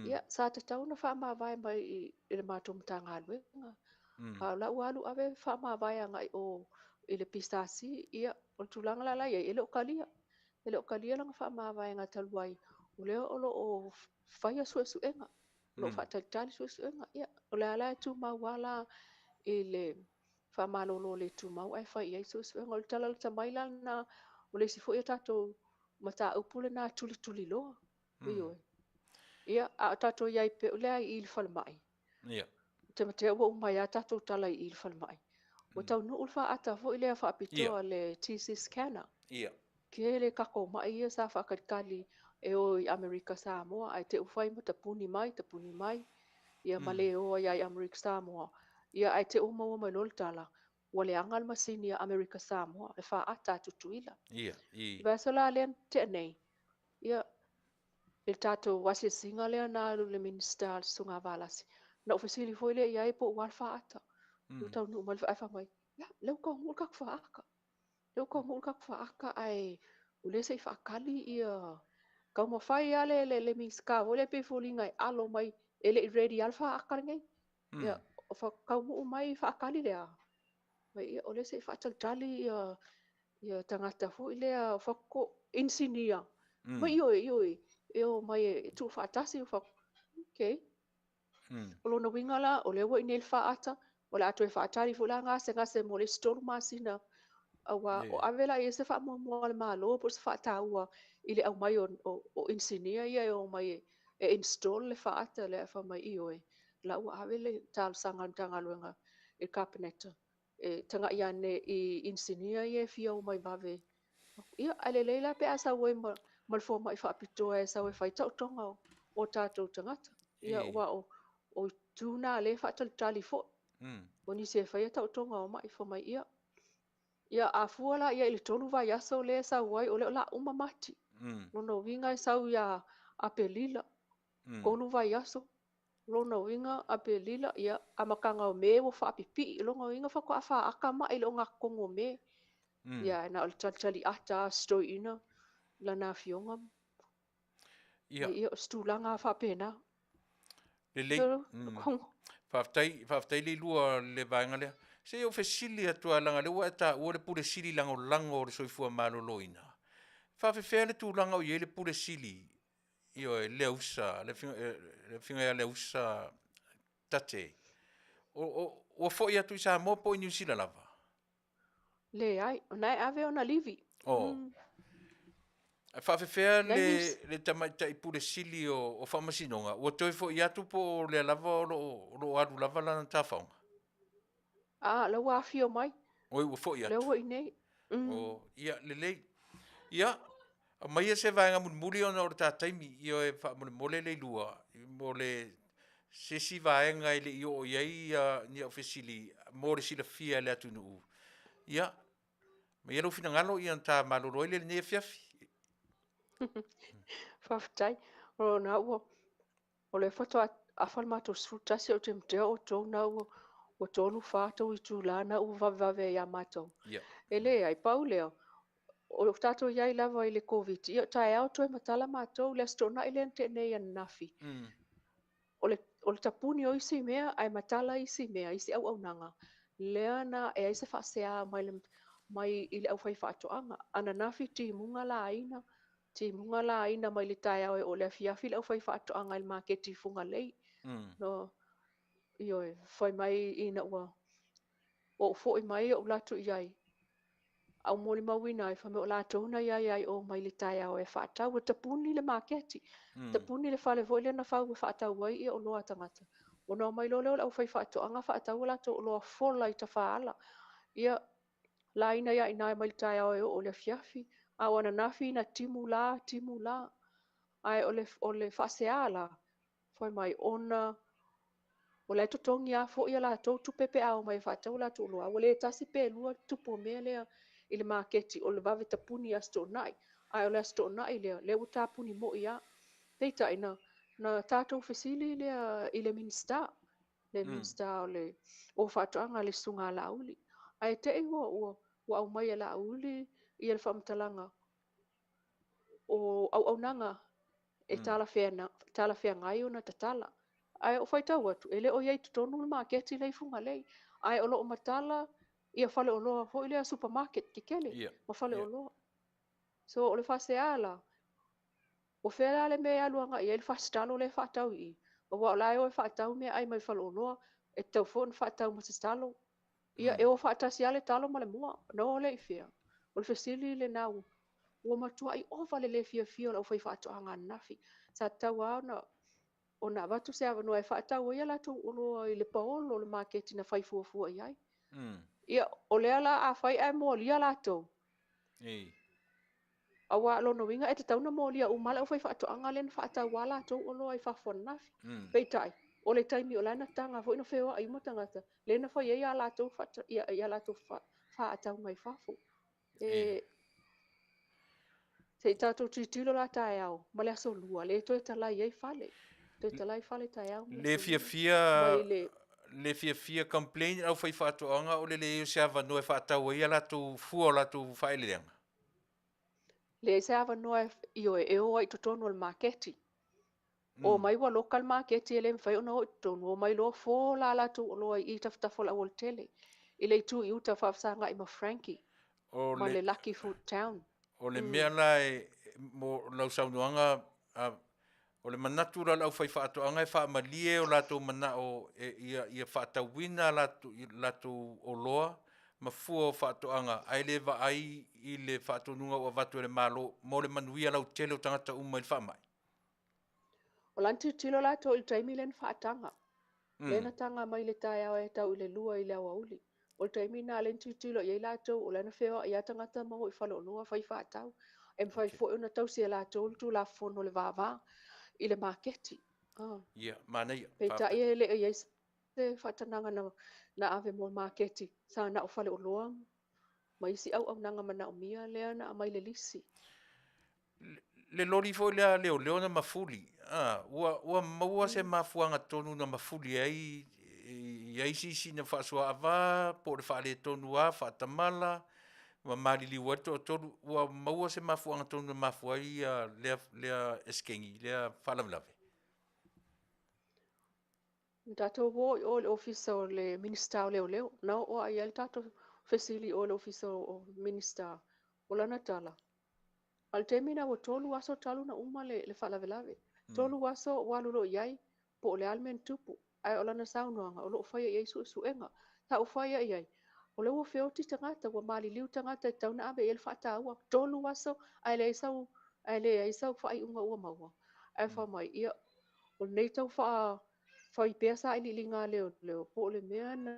Ia, sa tatau ona faamavae mai i, i le matou Matagaluega. A o la ua alu ave faamavae agai o i le PSC, ia, o le tulaga la la i ai, e le o talia. E le o talia lana faamavaega talu ai, o lea o lo o faia suesuega, o lo o faatalitali suesuega. Ia, o le a la e tumau lava la i le faamalolo le tumau ae fai i ai suesuega. O le tala lata mai la lena, o le isi foi o tatou mataupu lena tulituliloa. Ioe. Ia, a o tatou i ai pea, o lea i i le falemai. Ia. Ou te matea ua uma ai lava tatou tala i i le falemai. Ua taunuu le faata foi lea faapitoa le TC scanner. Ia. Tele tatou mai ia sa faatalitali e o i Amerika Samoa ae te i ua fai ma tapuni mai, tapuni mai, ia ma le o ai lava i Amerika Samoa. Ia ae te i ua maua mai loa le tala, ua leaga le masini a Amerika Samoa, le faata a Tutuila. Ia, i. Le vaiaso la lea na tea nei, ia, i le tatou asiasiga lea na alu i le Minisita le Susuga Valasi, na ou fesili foi lea i ai po o ua a le faata. Ua taunuu mai ae fai mai, ia, lea ua taunuu le tatou faata. Lea ua taunuu le tatou faata ae o lea se i faatali ia taumafai lava le, le, le Minisita foi lea pei e foliga e alo mai e le i ready lava le faata lenei. Ia, o taunuu mai faatali le a? Mai ia, o lea se i faatalitali ia ia tagata foi lea fato inisinia. Mai ioe, ioe, e o mai e tuufaatasi, okay. O lona uiga la, o lea ua i inei le faata, o le a toe faatali foi la gasegase mo le isi 3 masina, aua o ave la i ai se faamuamua a le Malo po o se faataua i le aumai o inisinia ia e o mai e install le faata lea. Fai mai, ioe, la ua ave le talosaga a le Matagaluega i le Kapeneta e tagai ane i inisinia ia e fia o mai vave. Ia, ae lelei la pe a sau ai ma le fomai faapitoa e sau e fai taotoga o tatou tagata. Ia, aua o itu na lea e faatalitali foi. O nisi e faia taotoga o mai, fai mai, ia. Ia, a fua la i ai i le 3 vaiaso lea e sau ai, o lea o le a uma Mati. Lona uiga e sau ia Aperila, 3 vaiaso. Lona uiga Aperila, ia, amataga o Me ua faapipii. Lona uiga faatoa faata mai i le ogatotonu o Me. Ia, na o le talitali ata a si toeaina lana afioga. Ia. Ia, o se tulaga faapena. Lelei. Faafetai, faafetai Leilua le vaega lea. Se i ou fesili atu lava leaga o lea ua e taua le Pule Sili Lagolago o le Soifua Maloloina. E faapefea le tulaga o i ai le Pule Sili, ioe, Leausa, le Afioga ia Leausa Tate. Ua foi atu i Samoa po o i Niu Sila lava? Leai, o na e ave ona livi. Oh. Ae faafefea le tamaitai Pule Sili o Faamasinoga, ua toe foi atu po o lea lava o lo o alu lava lana tafaoga? A, la ua afio mai. Oi, ua foi atu. Lea ua i nei. Oh, ia, lelei. Ia, aumaia se vaega mulimuli ona o le ta taimi, ioe, faamolemole Leilua, mo le se isi vaega e le i oo i ai ni au fesili mo le silafia e le atunuu. Ia, maia lou finagalo ia ona ta malolo ai lea i lenei afiafi. Faafetai. O na ua, o lea faatoa afa le matou 11 ou te matea outou na ua 3, 4 tou itula na ua vavevave ai ia matou. E leai, pau lea, o tatou i ai lava i le Koviti, ia o taeao toe matala matou, le Aso Toonai lea na tea nei ananafi. O le tapuni o isi mea, ae matala isi mea, isi auaunaga, lea na e ai se faasea mai i le aufaifaatoaga. Ananafi timuga laina, timuga laina mai le taeao e oo i le afiafi le aufaifaatoaga i le maketi i Fugalei. No, ioe, fai mai ina ua ou foi mai ou latu i ai, au molimauina ai, fai mai o latou na iai ai o mai le taeao e faatau, e tapuni le maketi, tapuni le fale foi lea na fau e faatau ai ia oloa a tagata. Ona omai loa lea o le aufaifaatoaga faatau a latou oloa fola i tafaala. Ia, laina ia ina mai le taeao e oo i le afiafi, a o ananafi na timu la, timu la. Ae o le faasea la, fai mai ona o la e totogi lava foi a latou tupe pe a omai e faatau a latou oloa. Ua le tasi pe lua tupu o mea lea i le maketi o le vave tapuni i Aso Toonai. Ae o le Aso Toonai lea, lea ua tapuni moi lava. Peitai na tatou fesili lea i le Minisita, le Minisita o le o Faatoaga le Susuga a Laauli. Ae te i ua aumai e Laauli ia le faamatalaga o auaunaga e talafeagai ona tatala. Ae o faitau atu, e le o i ai totonu le maketi lea i Fugalei. Ae o lo o matala ia faleoloa foi lea supermarket kekele ma faleoloa. So o le faasea la, o fea la le mea e alu agai ai le fasitalo lea e faatau i i. Aua o la e o e faatau mea ai mai faleoloa, e tatau foi ona faatau ma se talo. Ia e o faatasi lava le talo ma le moa, na o lea i fea. O le fesili lena ua matuai ova le le fiafia o le aufaifaatoaga ananafi. Sa tatau lava ona ona avatu se avanoa e faatau ai a latou oloa i le paolo o le maketi na fai fuafua i ai. Ia, o lea la afai ae molia latou, aua o lona uiga e tatau ona molia uma lava le aufaifaatoaga lea na faatau a latou oloa i fafo ananafi. Peitai, o le taimi o la e na taga foi na feoai uma tagata, lea na fai ai a latou latou faatauga i fafo. E se i tatou tilotilo la taeao ma le aso Lua, lea e toe talai ai fale. Toe talai fale taeao ma le aso Lua. Mai le Le fiafia complain le aufaifaatoaga o le leai o se avanoa e faatau ai a latou fua o latou faaeleeleaga. Leai se avanoa e, ioe, e o ai i totonu o le maketi. Omai ua loka le maketi e le mafai ona o i totonu, omai loa fo la latou oloa i i tafatafa o le aualatele, i le itu i uta faafesagai ma Frankie ma le Lucky Food Town. O le mea la e, mo lau saunoaga, o le manatu la o le aufaifaatoaga e faamalie o latou manao e, ia, ia faatauina latou, latou oloa ma fua o faatoaga, ae le vaai i le faatonuga ua avatu e le Malo mo le manuia lautele o tagata uma i le faamai. O lana tilotilo latou i le taimi lea na faataga, lea na taga mai i le taeao e tau i le 2 i le aoauli. O le taimi lena lea na tilotilo i ai latou, o la na feoai lava tagata ma o i faleoloa fai faatau. E mafai foi ona tausi e latou le Tulafono o le vava i le maketi. Ia, manaia. Peitai e le o i ai se faatanaga na ave mo le maketi, sa na o faleoloa ma isi auaunaga manaomia lea na aumai le lisi. Le loli foi lea a leoleo na mafuli, a, ua maua se mafuaaga tonu na mafuli ai i ai se isi na faasoaava po o le faaletonu lava faatamala ma maliliu ai le toatolu. Ua maua se mafuaaga tonu na mafua ai lea esekegi, lea faalavelave? Na tatou o i o i le Ofisa o le Minisita o Leoleo, na oo lava i ai le tatou fesili i o i le Ofisa o le Minisita, o lana tala, a o le taimi lena ua 3 aso talu ona uma le faalavelave. 3 aso ua alu loa i ai po o le a le mea na tupu, ae o lana saunoaga o lo o faia i ai suesuega. Sa ou fai i ai, o lea ua feoti tagata, ua maliliu tagata e tatau ona ave i ai le faataua. 3 aso ae leai sau, ae leai sau faaiuga ua maua. Ae fai mai, ia, o lenei tau fai pea sailiiliga a leoleo po o le mea na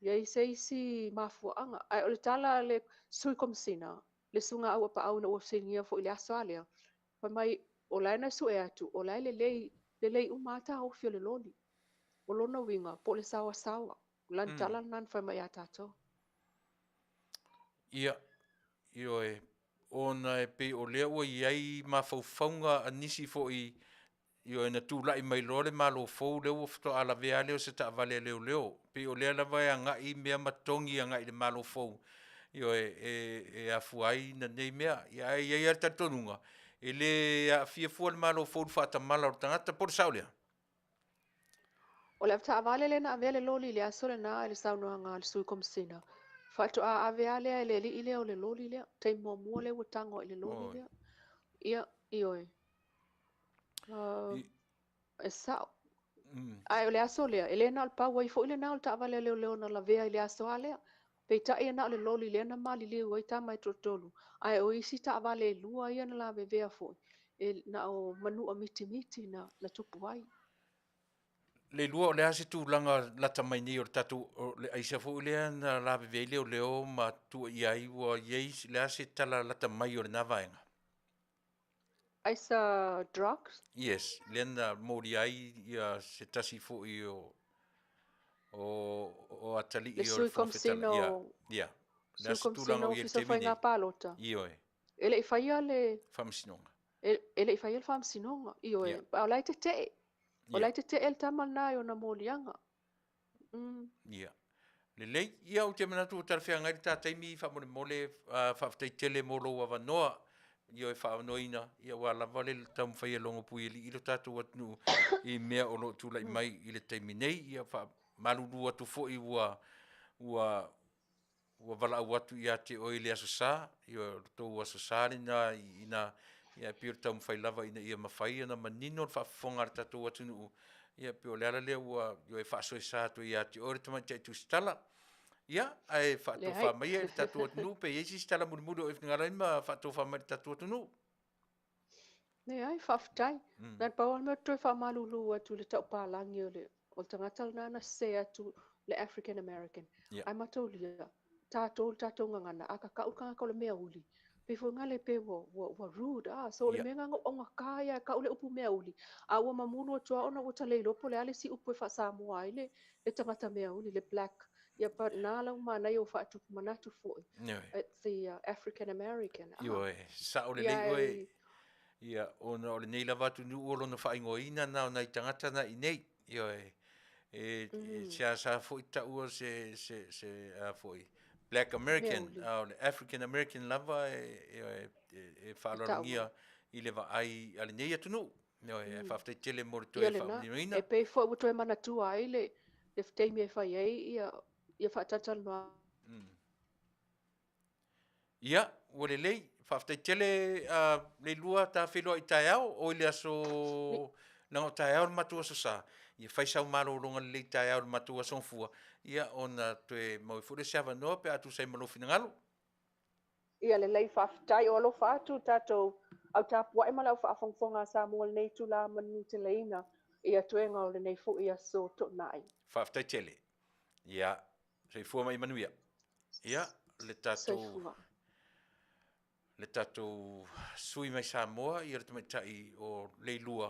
i ai se isi mafuaaga. Ae o le tala a le Sui Komesina, le Susuga Auapaau ina ua fesiligia foi i le aso lava lea, fai mai, o la e na sue atu, o la e lelei, lelei uma lava taofi o le loli. O lona uiga, po o le saoasaoa. O lana tala lena na fai mai ia tatou. Ia, ioe, ona e pei o lea ua i ai mafaufauga a nisi foi, ioe, na tulai mai loa le Malo fou lea ua faatoa lavea lava lea o se taavale a leoleo. Pei o lea lava e agai mea ma togi agai i le Malo fou, ioe, e afua ai na nei mea. Ia, ae i ai lava le talitonuga, e le aafia fua le Malo fou i le faatamala o le tagata, po o le sao lea? O le avetaavale lea na avea le loli i le aso lena i le saunoaga a le Sui Komesina, faatoa ave lava lea e le alii lea o le loli lea, taimi muamua lea ua tago ai i le loli lea. Ia, ioe. E sao. Ae o le aso lea, e le na o le pau ai foi lena o le taavale a leoleo na lavea i le aso lava lea. Peitai e na o le loli lea na maliliu ai tama e toatolu, ae o isi taavale e 2 ia na lavevea foi, e na o manua mitimiti na tupu ai. Leilua, o le a se tulaga lata mai nei o le tatou, o le aisa foi lea na lavevea ai leoleo ma tuuaia ai, ua i ai le a se tala lata mai o lena vaega? Aisa drugs? Yes, lea na molia ai ia se tasi foi o o atalii o le Fofoga Fetalai. Ia, ia. Le a se tulaga o i ai i le taimi nei? Palota. Ioe. E le i faia le faamasinoga. E le i faia le faamasinoga. Ioe. A o la e tetee. O la e tetee le tama lena i ona moliaga. Ia. Lelei. Ia, ou te manatu ua talafeagai le ta taimi faamolemole, faafetai tele mo lou avanoa, ioe, faaavanoaina, ia aua lava le taumafai e logopuialii lo tatou atunuu i mea o lo o tulai mai i le taimi nei. Ia, faamalulu atu foi ua ua ua valaau atu ia te oe i le Aso Sa, ia o le tou Aso Sa lena i ina, ia e pei o le taumafai lava ina ia mafai ona manino le faafofoga a le tatou atunuu, ia e pei o le ala lea ua e faasoesa atu ai ia te oe le Tamaitai Tusitala. Ia, ae faatofa maia i le tatou atunuu pe i ai se isi tala mulimuli o e finagalo ai ma faatofa mai i le tatou atunuu. Leai, faafetai. Na o le pau lava le mea ou te toe faamalulu atu i le taupalagi o le o le tagata lena na sese atu le African American. Ia. Ae mataulia, tatou le tatou gagana, a kakau le tagata o le meauli, pei foi lena pei ua, ua, ua rude, ah. So o le mea lena na ou augata ai lava e tau le upu meauli, a ua mamulu atu lava ona ua ta le iloa po o le a le isi upu e faa-Samoa ai le, le tagata meauli, le black. Ia but na la ua manaia ua faatupu manatu foi. Ioe. The African American. Ah. Ioe, sao lelei oe. Ia, ona o lenei lava atunuu o lona faaigoaina na o nai tagata na i inei. Ioe. E, mm. e seasea foi taua se, se, se a foi, Black American, a o le African American lava e, e, e, e faaaloalogia i le vaai a lenei atunuu. Ioe, mm. faafetai tele mo le toe faamaninoina. E pei foi ua toe manatua ai le, le taimi e fai ai ia, ia faatalatalanoa. Ia, ua lelei. Faafetai tele uh, Leilua ta feiloai taeao o i le aso leaga o taeao le matou aso sa. Ia fai sau malologa lelei taeao le matou aso gafua, ia ona toe maua ai foi lea o se avanoa pe a tusa ai ma lou finagalo. Ia lelei faafetai o alofa atu tatou au tapuai ma le au faafogafoga a Samoa i lenei itula manuteleina i atoega o lenei foi aso Toonai. Faafetai tele. Ia, soifua ma ia manuia. Ia, le tatou Soifua. le tatou sui mai Samoa, ia le tamaitai o Leilua,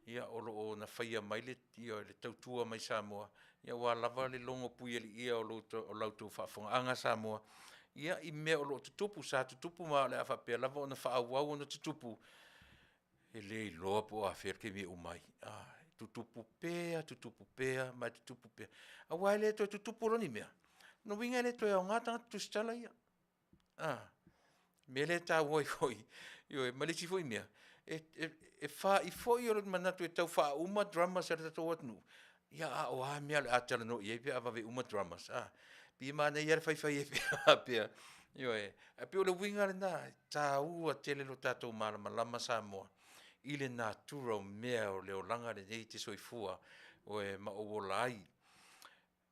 ia o lo o na faia mai le, ia, le tautua mai Samoa, ia aua lava le logo puialiia o lo o la outou faafofogaaga Samoa, ia i mea o lo o tutupu, sa tutupu ma o le a faapea lava ona faaauau ona tutupu, e le iloa po o afea le taimi e uma ai. Ah, tutupu pea, tutupu pea, ma e tutupu pea. Aua e le toe tutupu loa ni mea, lona uiga e le toe aoga tagata tusitala ia. Ah, mea lea e taua ai foi, ioe, ma le isi foi mea, e, e, e fa'i foi o le manatu e tau faauma drummers a le tatou atunuu, ia a o a mea o le a talanoa i ai pe a vave uma drummers, a? Pei e manaia lava le faifai ai pea faapea, ioe, ae pei o le uiga lena, e taua tele lo tatou malamalama Samoa i le natura o mea o le olaga lenei e te soifua oe ma ou ola ai.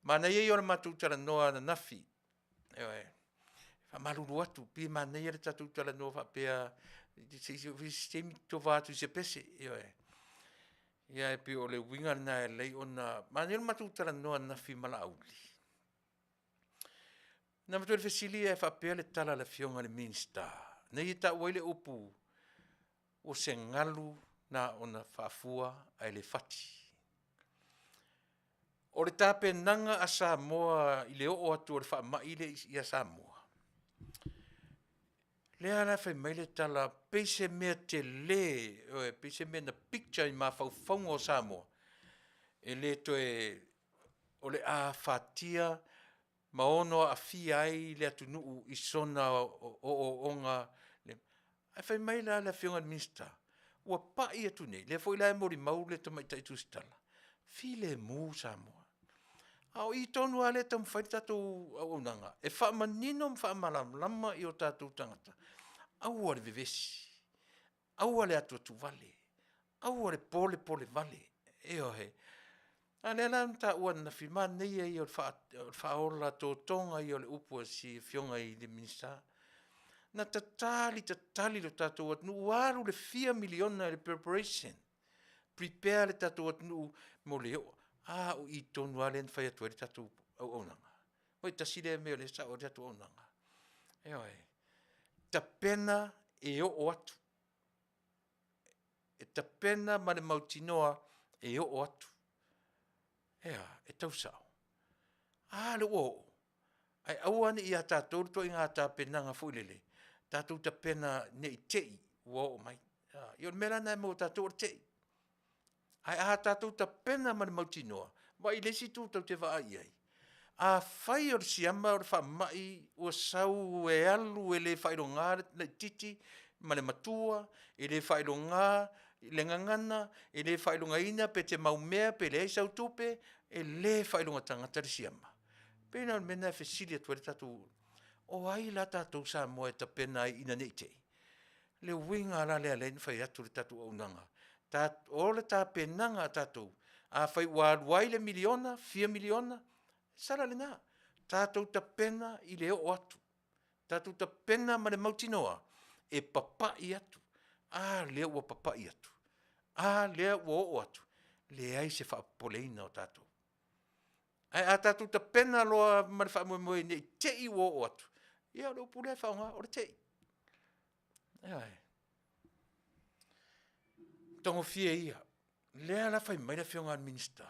Manaia ia o le matou talanoa ananafi, ioe, faamalulu atu, pei e manaia le tatou talanoa faapea, se i se taimi tova atu i se pese, ioe. Ia e pei o le uiga lena e alai ona, manaia le matou talanoa ananafi ma Laauli. Na avatu ai le fesili ae faapea le tala a le Afioga i le Minisita, nei e taua ai le upu, o se galu na ona faafua ae le fati. O le tapenaga a Samoa i le oo atu o le faamai lea ia Samoa, lea la e fai mai le tala, pei se mea tele, pei se mea na picture i mafaufauga o Samoa, e le toe, o le a afatia ma ono aafia ai le atunuu i sona ooooga. Ae fai mai la le Afioga i le Minisita, ua pai atu nei, lea foi la e molimau le Tamaitai Tusitala, filemu Samoa. A o i tonu lava lea e taumafai le tatou auaunaga e faamanino ma faamalamalama i o tatou tagata, aua le vevesi, aua le atuatuvale, aua le polepolevale, ioe. A lea la na taua ananafi, manaia ia o le faaola totoga ia o le upu a si Afioga i le Minisita. Na tatali tatali lo tatou atunuu, ua alu le fia miliona i le preparation, prepare le tatou atunuu mo le oo. A o i tonu lava lea na fai atu ai le tatou auaunaga. Oi, tasi lea mea o lea e sao ai le tatou auaunaga. Ioe. Tapena e oo atu. E tapena ma le mautinoa e oo atu. E a? E tau sao. A lea ua oo. Ae aua ne i ia tatou le ituaiga tapenaga foi lele, tatou tapena ne i te i ua oo mai. Ia o le mea la lena e maua e tatou o le te i. Ae a tatou tapena ma le mautinoa, vaai i le isi itu tou te vaai i ai, afai o le siama o le faamai ua sau e alu e le faailoga le laitiiti ma le matua, e le faailoga le gagana, e le faailogaina pe te maumea pe leai sau tupe, e le faailoga tagata le siama. E pei la o le mea lena e fesili atu ai le tatou, o ai la tatou Samoa e tapena ai ina ne i te i? Le uiga la lea e ala ai ona fai atu le tatou auaunaga, o le tapenaga a tatou, afai ua alu ai le miliona, fia miliona, sala lena, tatou tapena i le oo atu, tatou tapena ma le mautinoa e papai atu. A lea ua papai atu, a lea ua oo atu, leai se faapopoleina o tatou. Ae a tatou tapena loa ma le faamoemoe ne i te i ua oo atu, ia o le upu lea e faaaoga o le te i. Ioe. O le taugofie ia. O lea la e fai mai le Afioga i le Minisita,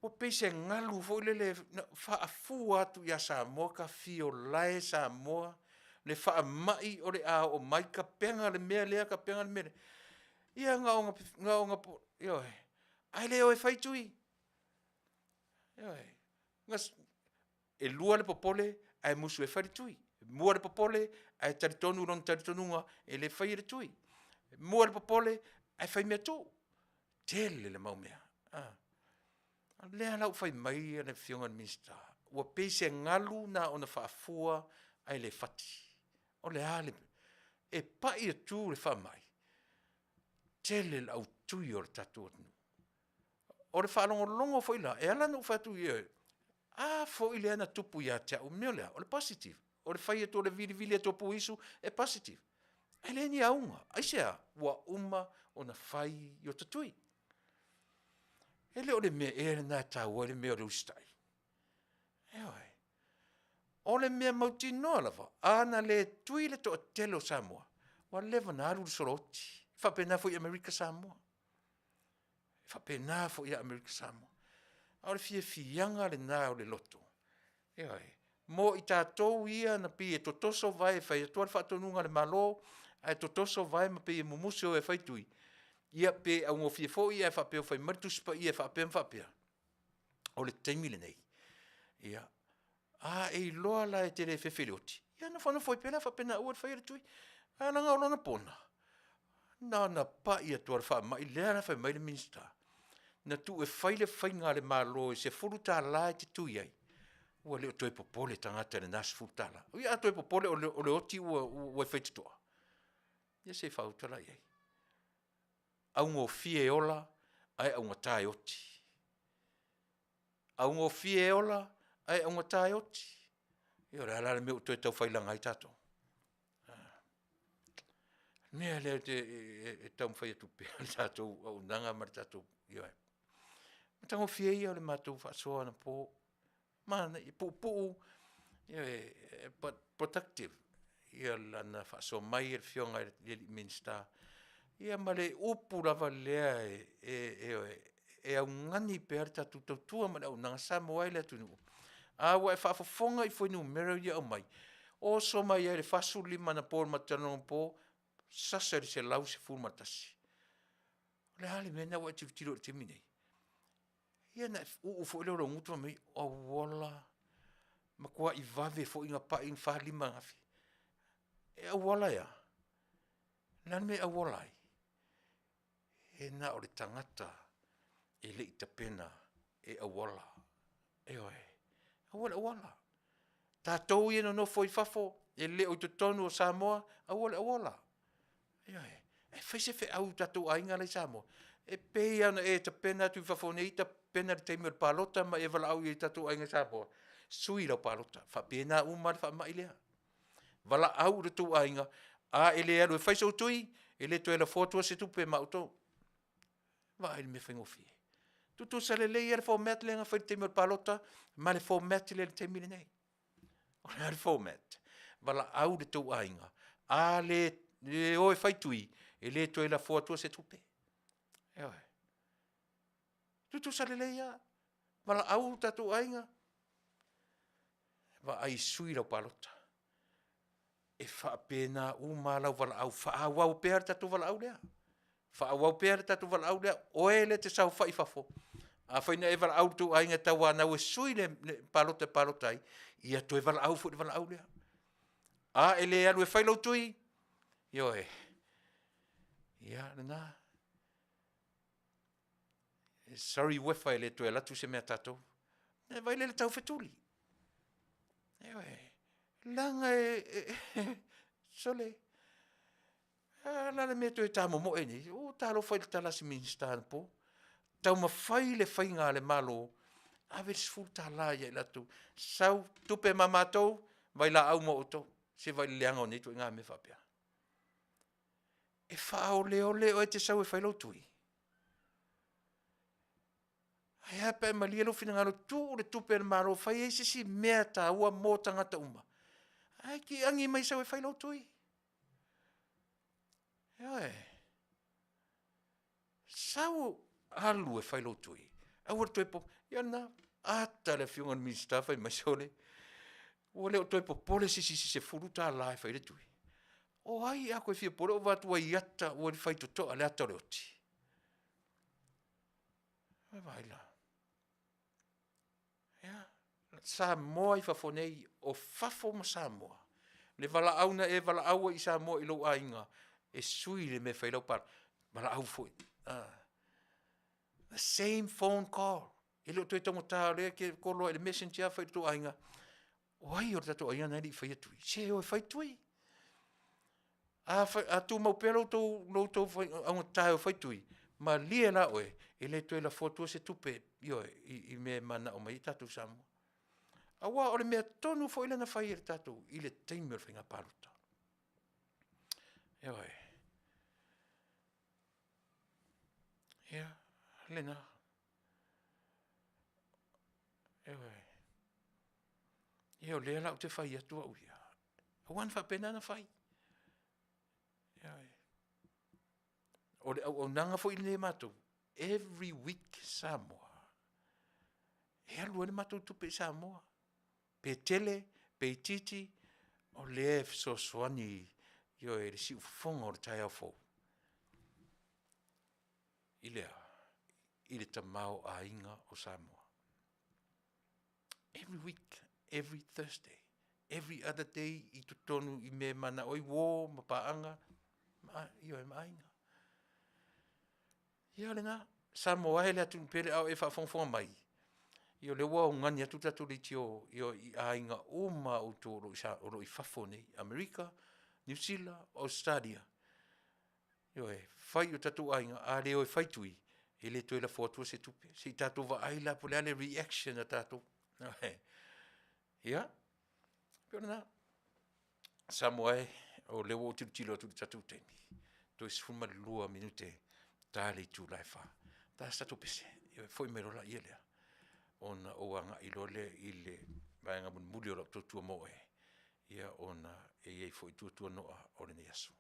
ua pei se galu foi lele na faafua atu ia Samoa ta feel Samoa le faamai o le a oo mai, tapena le mea lea, tapena le mea lea. Ia na ona, ioe, ae le o e fai tui. Ioe. E lua le popole ae musu e fai le tui. Mua le popole ae talitonu i lona talitonuga e le faia le tui. Mua le popole ae fai meatuu. Tele le mau mea, a o lea la ua fai mai le Afioga i le Minisita, ua pei se galu na ona faafua ae le fati. O le a le mea? E pai atu le faamai, tele le au tui o le tatou atunuu. O le faalogologo foi la, e ala ona ou fai atu, a foi lea na tupu ia te au, o le mea o le a? O le positive. O le fai atu o le vilivili atu o pu isu e positive, ae leai ni auga. Aisea? Ua uma ona fai o ta tui. E le o le mea ea lena e taua ai le mea o le usitai? Ioe. O le mea mautinoa lava, a na le tui le toatele o Samoa, ua leva ona alu le solooti. E faapena foi i Amerika Samoa. E faapena foi ia Amerika Samoa. A o le fiafiaga lena o le loto, ioe, mo i tatou ia na pei e totoso vae e fai atu lava le faatonuga a le Malo ae totoso vae ma pei e mumusu e o e fai tui, ia pe augofie foi ae faapea ua fai mai le Tusi Paia e faapea ma faapea. O le taimi lenei, ia, a e iloa la e te le fefe i le oti, ia nofonofo ai pea la faapena e aua le faia le tui. Ae leaga o lona pona, na ona pai atu lava o le faamai, lea la e fai mai le Minisita, na tuu e fai le faiga a le Malo e $10 e te tui ai, ua le o toe popole tagata i lena $10. Ia a toe popole o le oti ua e faitotoa? Ia se i faauta la i ai. Augofie e ola ae augata e oti. Augofie e ola ae augata e oti. Ia o le a la le mea ua toe tau failaga ai tatou? A? O le mea lea e taumafai atu pea le tatou auaunaga ma le tatou, ioe. O le matagofie ia o le matou faasoa anapo, manaia, puupuu, but productive lana faasoa mai a le Afioga i le Minisita, ia ma le upu lava lea e augani pea le tatou tautua ma le auaunaga, Samoa e le atunuu, a ua e faafofoga i fuainumera ia e aumai, oso mai lava i le 45 anapo i le matou talanoaga anapo, sasa i le 111. O le a le mea lena ua e tilotilo ai i le taimi lenei? Ia ona uu foi lea o lou gutu fai mai, auala, matuai vave foi ona pai 45 ananafi. E auala e a? O le a le mea e auala ai? E na o le tagata e le i tapena e auala, ioe, aua le auala. Tatou ia e nonofo i fafo e le o i totonu o Samoa, aua le auala. Ioe. E fai se feau i o tatou aiga la e i Samoa, e pei lava ona e tapena atu i fafo nei tapena i le taimi o le palota ma e valaau i ai i o tatou aiga i Samoa, sui lau palota. E faapena uma lava le faamai lea. Valaau i lo outou aiga, a e le alu e fai sou tui, e le toe lafoa atua se tupe ma outou. Vaai i le mea faigofie. Tutusa lelei lava le format lea na fai i le taimi o le palota ma le format lea i le taimi lenei. O le a le format? Valaau i lo outou aiga, a le o e fai tui, e le toe lafoa atua se tupe. Ioe. Tutusa lelei lava, valaau o tatou aiga, vaai e sui lau palota. E faapena uma lava lau valaau, faaauau pea le tatou valaau lea, faaauau pea le tatou valaau lea. O oe lea e te saofai i fafo, afai na e valaau i lo outou aiga e tauanau e sui le palota e palota ai, ia toe valaau foi i le valaau lea. A e le alu e fai lou tui, ioe, ia lena. Sorry uefa e le toe alu atu se mea a tatou. Ia vaai la i le taufetuli. Ioe, leaga e sole, o le a la le mea e toe tamomoe ai nei? O talofa i le tala a si Minisita anapo, taumafai le faiga a le Malo, ave le $10 ia i latou, sau, tupe ma matou, vailaau mo outou. Se i vaai i le leaga o nei ituaiga mea faapea. E faaoleole oe e te sau e fai lou tui. Ae a pe a e malie lou finagalo, tuu le tupe a le Malo e fai ai se isi mea taua mo tagata uma, ae te agi mai e sau e fai lou tui. Ioe, sau alu e fai lou tui, aua le toe popole, ia lena, ata le afioga i le Minisita fai mai, sole, ua le o toe popole se isi i se $10 e fai ai le tui. O ai a toe fia popole ua vaai atu ua i ata, ua i le faitotoa i le ata o le oti. Vaai la. Ia, Samoa i fafo nei, o fafo ma Samoa, le valaau na e valaau ai i Samoa i lou aiga, e sui le mea e fai ai lau palota. Valaau foi, a. The same phone call. E le o toe taugata o lea e te call loa i le messenger fai i lo outou aiga, o ai o le tatou aiga lena e le i faia tui? Se o e fai tui. A tumau pea lo outou augata e o e fai tui, malie la oe, e le toe lafo atua se tupe, ioe, i mea e mananao mai ai tatou i Samoa. Aua o le mea tonu foi lea na fai e le tatou i le taimi o le faiga palota. Ioe. Ia, o lena. Ioe. Ia o lea la ou te fai atu au ia, aua na faapena ona fai. Ioe. O le auaunaga foi lenei a matou, every week Samoa, e alu ai le matou tupe i Samoa, pe tele pe itiiti, o lea e fesoasoani ioe, i le siufofoga o le taeao fou. I le a? I le tamaoaiga o Samoa. Every week, every Thursday, every other day i totonu i mea e mananao ai uo ma paaga, ioe ma aiga. Ia o lena. Samoa e le atunuu pele, a o e faafogafoga mai, ia o lea ua augani atu le tatou leitio i aiga uma lava o outou o lo o i fafo nei, Amerika, Niu Sila, Ausetalia, ioe, fai i o tatou aiga, a le o e fai tui, e le toe lafo atua se tupe. Se i tatou vaai la po o le a le reaction a tatou. Ia, pei o lena. Samoa e, o lea ua ou tilotilo atu i le tatou taimi, toe 12 minute ta le itula e 4. Ta se tatou pese, ona foi mai loa lea ona ou agai loa lea i le vaega mulimuli o lau tautua mo oe, ia ona e i ai foi tuatuanoa o lenei aso.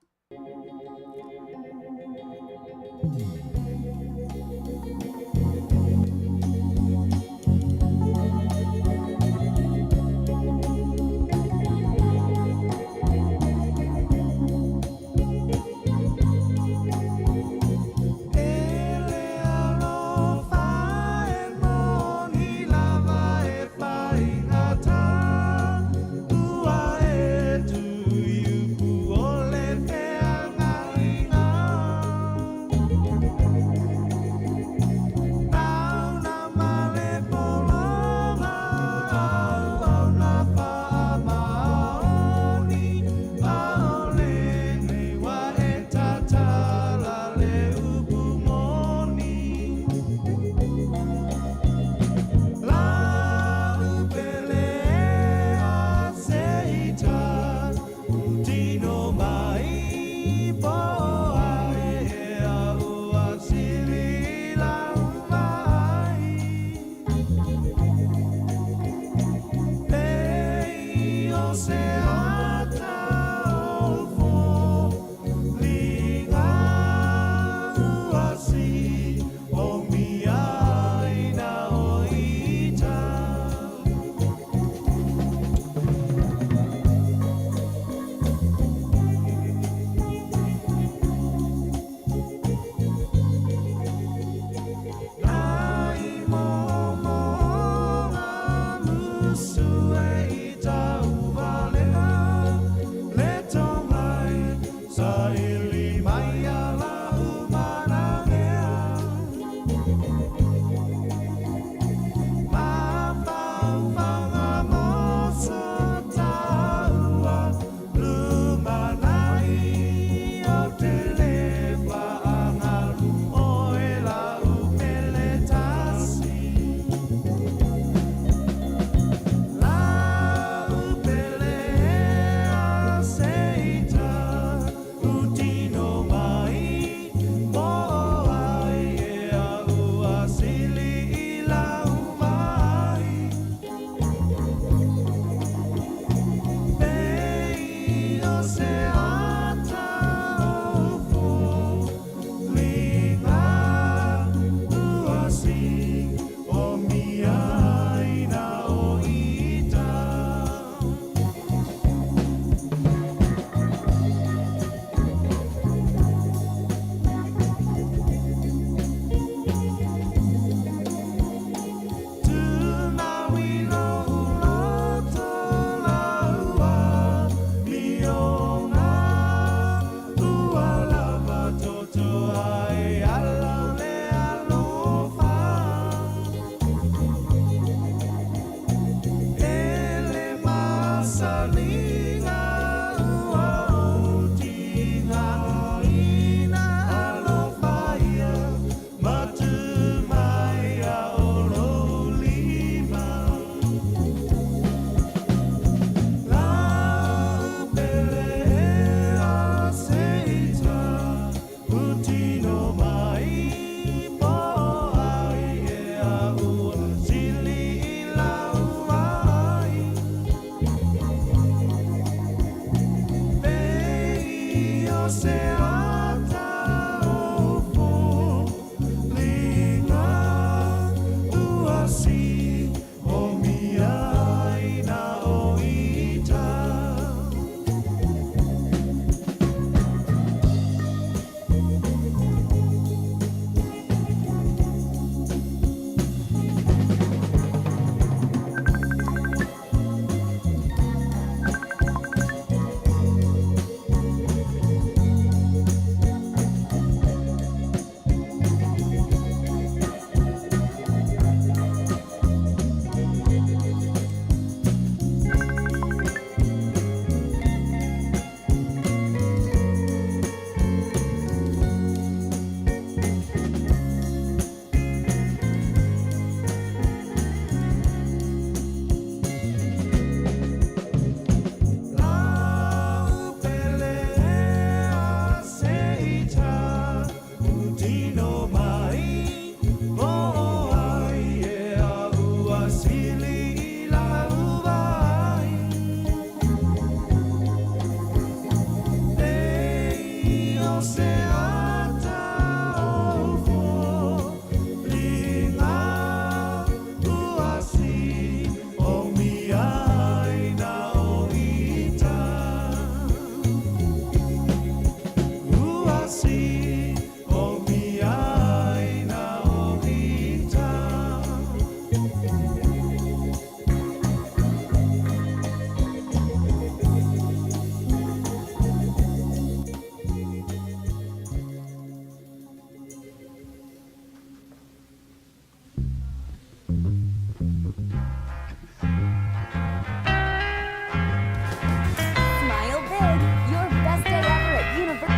Smile big. Your best day ever at Universal.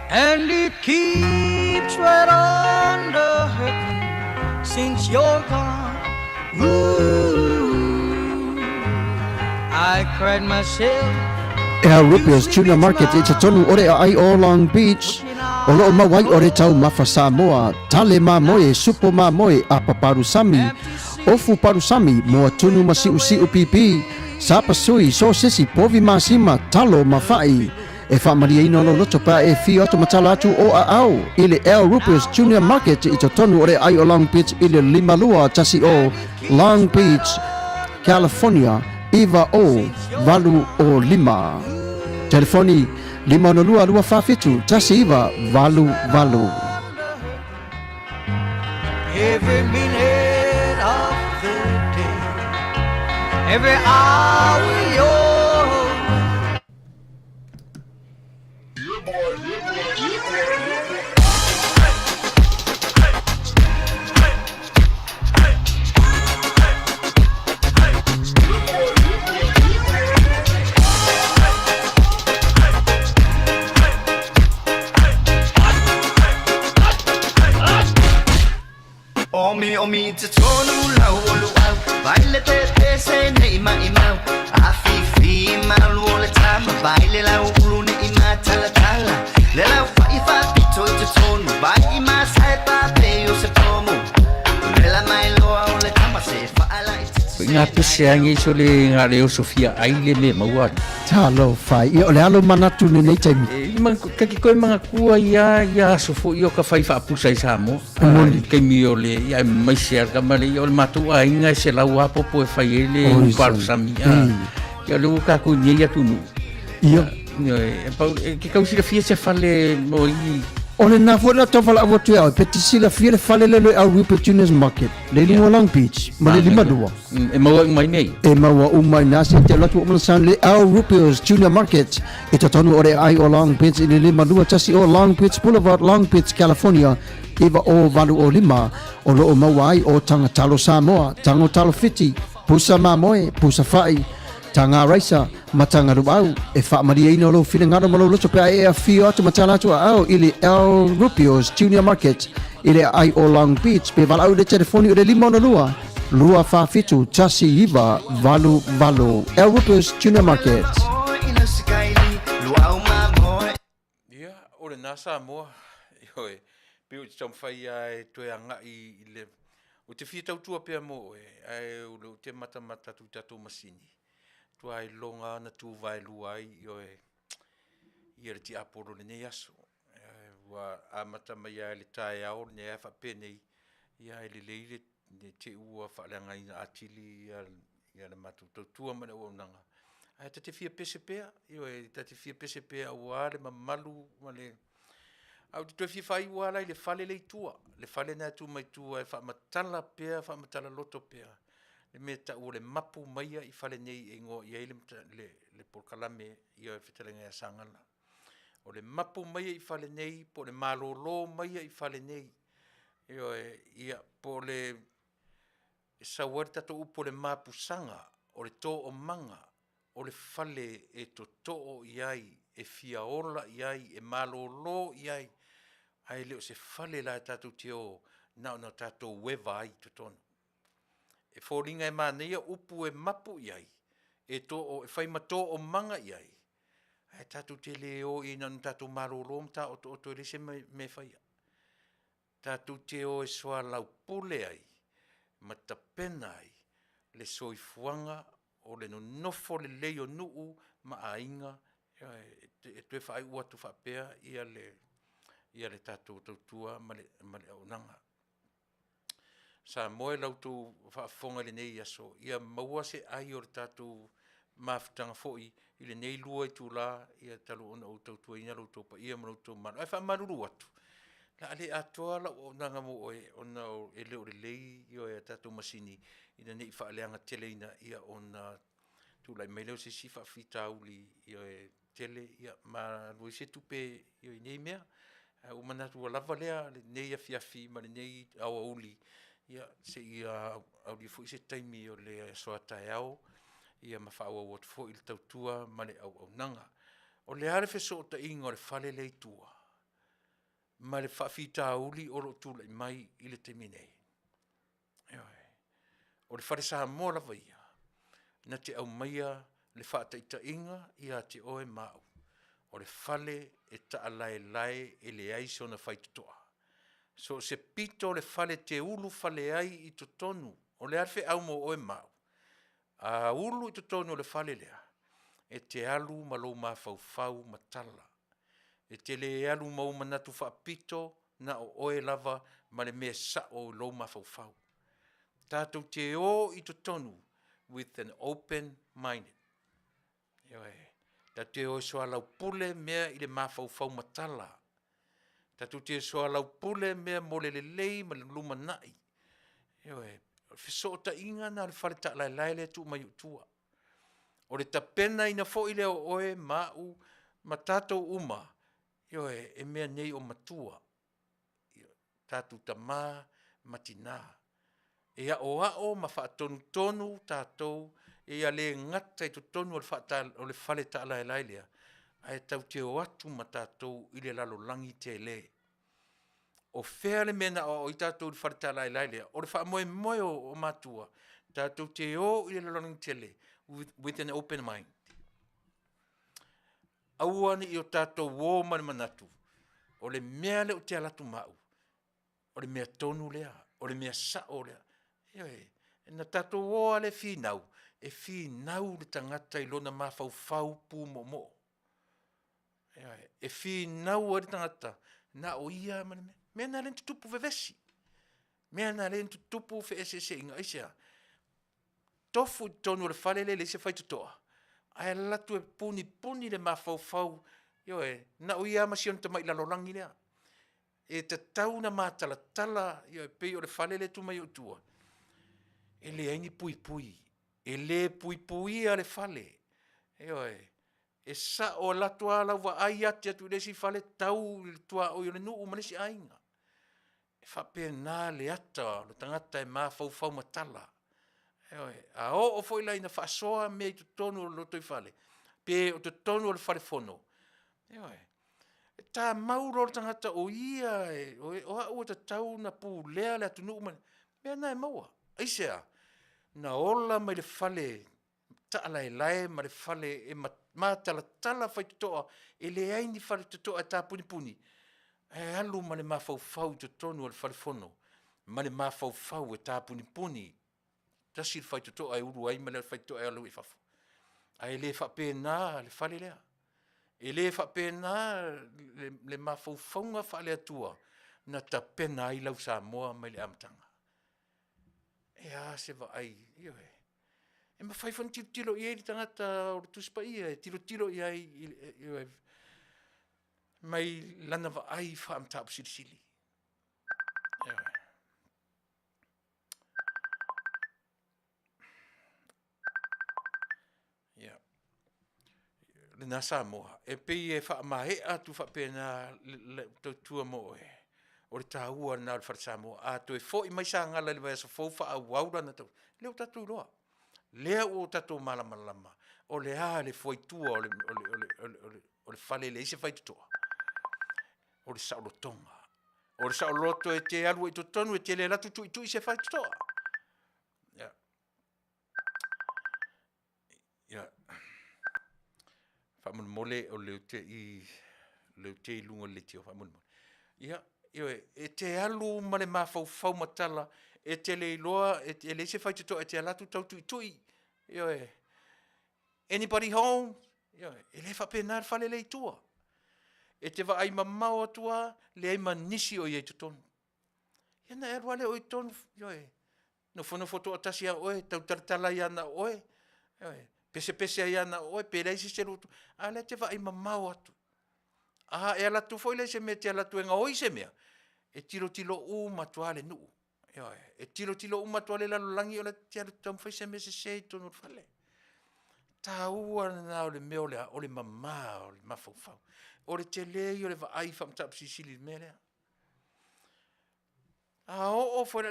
And it keeps right on the hurting since you're gone. Ooh, I cried myself. Al Rupia's Tuna Market i totonu o le aai o Long Beach. O loo maua ai o le taumafa Samoa, tale mamoe, supo mamoe, apa palusami, ofu palusami, moa tunu ma siusiu pipi, sapasui, sosesi, povi masima, talo ma fa'i. E faamalieina lou loto pe a e afio atu ma tala atu o aao i le Al Rupia's Junior Market i totonu o le aai o Long Beach i le 5210 Long Beach, California 90805. Telefoni 562 247 1988. Every minute of the day, every hour you're Omi omi te tonu lau o luau Vai le te te se nei mai mau A fi fi malu o le tama Vai le lau ulu ne i ma tala tala Le lau fa i fa pito i te tonu Vai i ma sai pa pe o se pomu Le la mai loa o le tama se fa ala i te Nga pese angi so le nga le o Sofia ai le me maua. Talofa e. Ia, o le a lou manatu i lenei taimi? E, ma, ka ki koe mangakua ia, ia aso foi o ka whai whaapusa i Samoa. E moni. I taimi o le, ia, e mai se ara ma le, ia, o le matou aiga e selau a popo e whai e le Oi, upalusami. A, ia, le ua kākou i nei atunuu. Ia. Ia, e, pau, e, ke kau silafia se fale mo i... O lena foi la tau valaau atu ia oe, pe te silafia le fale lea o le Au Juniors Market, le i luga o Long Beach, ma le 52. E maua uma i nei. E maua uma i na se te alu atu o Manasan le Au Rupios Junior Market i totonu o le aai o Long Beach i le 521 o Long Beach Boulevard, Long Beach, California 90805, o lo o maua ai o Tagatalo Samoa, Tagotalo Fiti, Pusa mamoe, pusa fa'i, taga raisa ma taga luau e faamalieina lou finagalo ma lou loto pe a e afio atu ma tala atu aao i le El Rupio's Junior Market i le aai o Long Beach pe valaau i le telefoni o le 562 247 1988 El Rupio's Junior Market. Ia, o lena Samoa, ioe, pei ou te taumafai lava e toe agai i le... Ou te fia tautua pea mo oe, ae o lea ou te matamata atu i tatou masini, matua iloga lava ona tuvaelua ai, ioe, ia le tiapolo i lenei aso. Ua amata mai lava i le taeao lenei lava faapenei, ia ae lelei le ne i te i ua faaleagaina atili le matou tautua ma le auaunaga, ae ta te fia pese pea, ioe, ta te fia pese pea aua le mamalu ma le... Ae ou te toe fia faaiu lava la i le fale lea i tua, le fale lena e tu mai tua e faamatala pea, faamatala loto pea le mea e tau o le mapu maia i fale nei e igoa i ai le polokalame le fetalaiga ia Sagala. O le mapu maia i fale nei po o le malolo maia i fale nei, ioe, ia, po o le e sau ai le tatou upu o le mapusaga, o le toomaga, o le fale e totoo i ai, e fia ola i ai, e malolo i ai, ae le o se fale la e tatou te o na ona tatou eva ai i totonu. E foliga e manaia upu e mapu i ai, e fai ma toomaga i ai, ae tatou te le o i ai na ona tatou malolo ma taotooto e leai se mea e faia. Tatou te o e soalaupule ai ma tapena ai le soifuaga o le nonofo lelei o nuu ma aiga e toe faaiu atu faapea le tatou tautua ma le auaunaga. Samoa i la outou faafofoga i lenei aso, ia maua se ai o le tatou mafutaga foi i lenei 2 itula talu ona ou tautuaina lo outou paia ma lo outou mamalu. Ae faamalulu atu, o le a le atoa lau auaunaga mo oe ona e le o lelei a tatou masini ina ne i faaleagateleina ona tulai mai lea o se isi faafitauli e tele ma alu ai se tupe i nei mea. Ae ua ou manatu ua lava lea i lenei afiafi ma lenei aoauli, seia aulia foi se taimi o le aso a taeao ma faaauau atu foi le tautua ma le auaunaga. O le a le fesootaiga o le fale lea i tua ma le faafitauli o lo o tulai mai i le taimi nei? Ioe. O le fale Samoa lava ia, na te aumaia le faataitaiga ia te oe ma au, o le fale e taalaelae e leai sona faitotoa. So o se pito o le fale e te ulufale ai i totonu, o le a le feau mo oe ma au? A ulu i totonu o le fale lea, e te alu ma lou mafaufau matala. E te le alu ma ou manatu faapito na o oe lava ma le mea sao i lou mafaufau. Tatou te o i totonu with an open minded. Ioe. Tatou te o e soalaupule mea i le mafaufau matala. Tatou te soalaupule mea mo le lelei ma le lumanai. Ioe. O le fesootaiga lena o le fale taalaelae lea e tuu mai i ou tua. O le tapenaina foi lea o oe ma au ma tatou uma, ioe, e mea nei o matua, tatou tama ma tina. E aoao ma faatonutonu tatou ia le gata i totonu o le fale taalaelae lea, ae tatou te o atu ma tatou i le lalolagi tele. O fea le mea na aoao ai tatou i le fale taalaelae lea? O le faamoemoe o matua, tatou te o i le lalolagi tele with an open mind. Aua ne i o tatou o ma le manatu, o le mea lea ou te alu atu ma au, o le mea tonu lea, o le mea sao lea. Ioe, na tatou o lava lea e finau, e finau le tagata i lona mafaufau pumoomoo. Ioe, e finau ai le tagata na o ia ma le mea. O mea na lea na tutupu vevesi, mea na lea na tutupu feeseeseaiga. Aisea? Tofu i totonu o le fale lea e leai se faitotoa, ae alu atu e punipuni le mafaufau, ioe, na o ia lava ma si ona tamai lalolagi lea. E tatau ona matalatala, ioe, pei o le fale lea e tu mai ou tua, e leai ni puipui, e le puipuia le fale, ioe. E sao e alu atu lava lau vaai ati atu i le isi fale tau i le tuaoi o le nuu ma le isi aiga. E faapena le ata o le tagata e mafaufau matala. Ioe, a oo foi la ina faasoa mea i totonu o le lotoifale, pe o totonu o le fale fono, ioe, e tamau loa le tagata o ia e, o au e tatau ona pulea le atunuu ma le mea lena e maua. Aisea? Na ola mai le fale taalaelae ma le fale e matalatala faitotoa, e leai ni faitotoa e tapunipuni, ae alu ma le mafaufau i totonu o le fale fono ma le mafaufau e tapunipuni, tasi le faitotoa e ulu ai ma le faitotoa e alu ai i fafo. Ae le faapena le fale lea. E le faapena le mafaufauga faale-Atua na tapena ai lau Samoa mai le amataga. E a se vaai, ioe, e mafai foi ona tilotilo i ai le tagata o le Tusi Paia e tilotilo i ai, ioe, mai lana vaai faa-mataupu silisili. Ioe. Ia, lena Samoa, e pei e faamaea atu faapena lau tautua mo oe, o le taua lena o le Fale Samoa. A toe foi mai Sagala i le vaiaso fou faaauau lana tautua, lea ua tatou iloa, lea ua tatou malamalama o le a le fuaitua o le fale e leai se faitotoa? O le saolotoga. O le saoloto e te alu ai i totonu e te le alu atu tuitui se faitotoa. Ia, ia faamolemole o lea ou te i o lea ou te i luga o le leitio faamolemole. Ia, ioe, e te alu ma le mafaufau matala, e te le iloa e leai se faitotoa e te alu atu tau tuitui, ioe, anybody home? Ioe, e le faapena le fale lea i tua. E te vaai mamao atu lava, leai ma nisi o i ai i totonu. Ia ona e alu lava lea o oe i totonu, ioe, nofonofo toatasi lava o oe, tau talatala ai lava na o oe, ioe, pesepese ai lava na o oe pe leai se isi e alu atu, a o lea e te vaai mamao atu. A e alu atu foi la i se mea e te alu atu e gaoi se mea, e tilotilo uma atu lava le nuu, ioe, e tilotilo uma atu lava le lalolagi o la e te alu e taumafai se mea sese i totonu o le fale. O le taua lena o le mea o le a? O le mama o le mafaufau. O le tele ia o le vaai faa-Mataupu Silisili i le mea lea. A oo foi la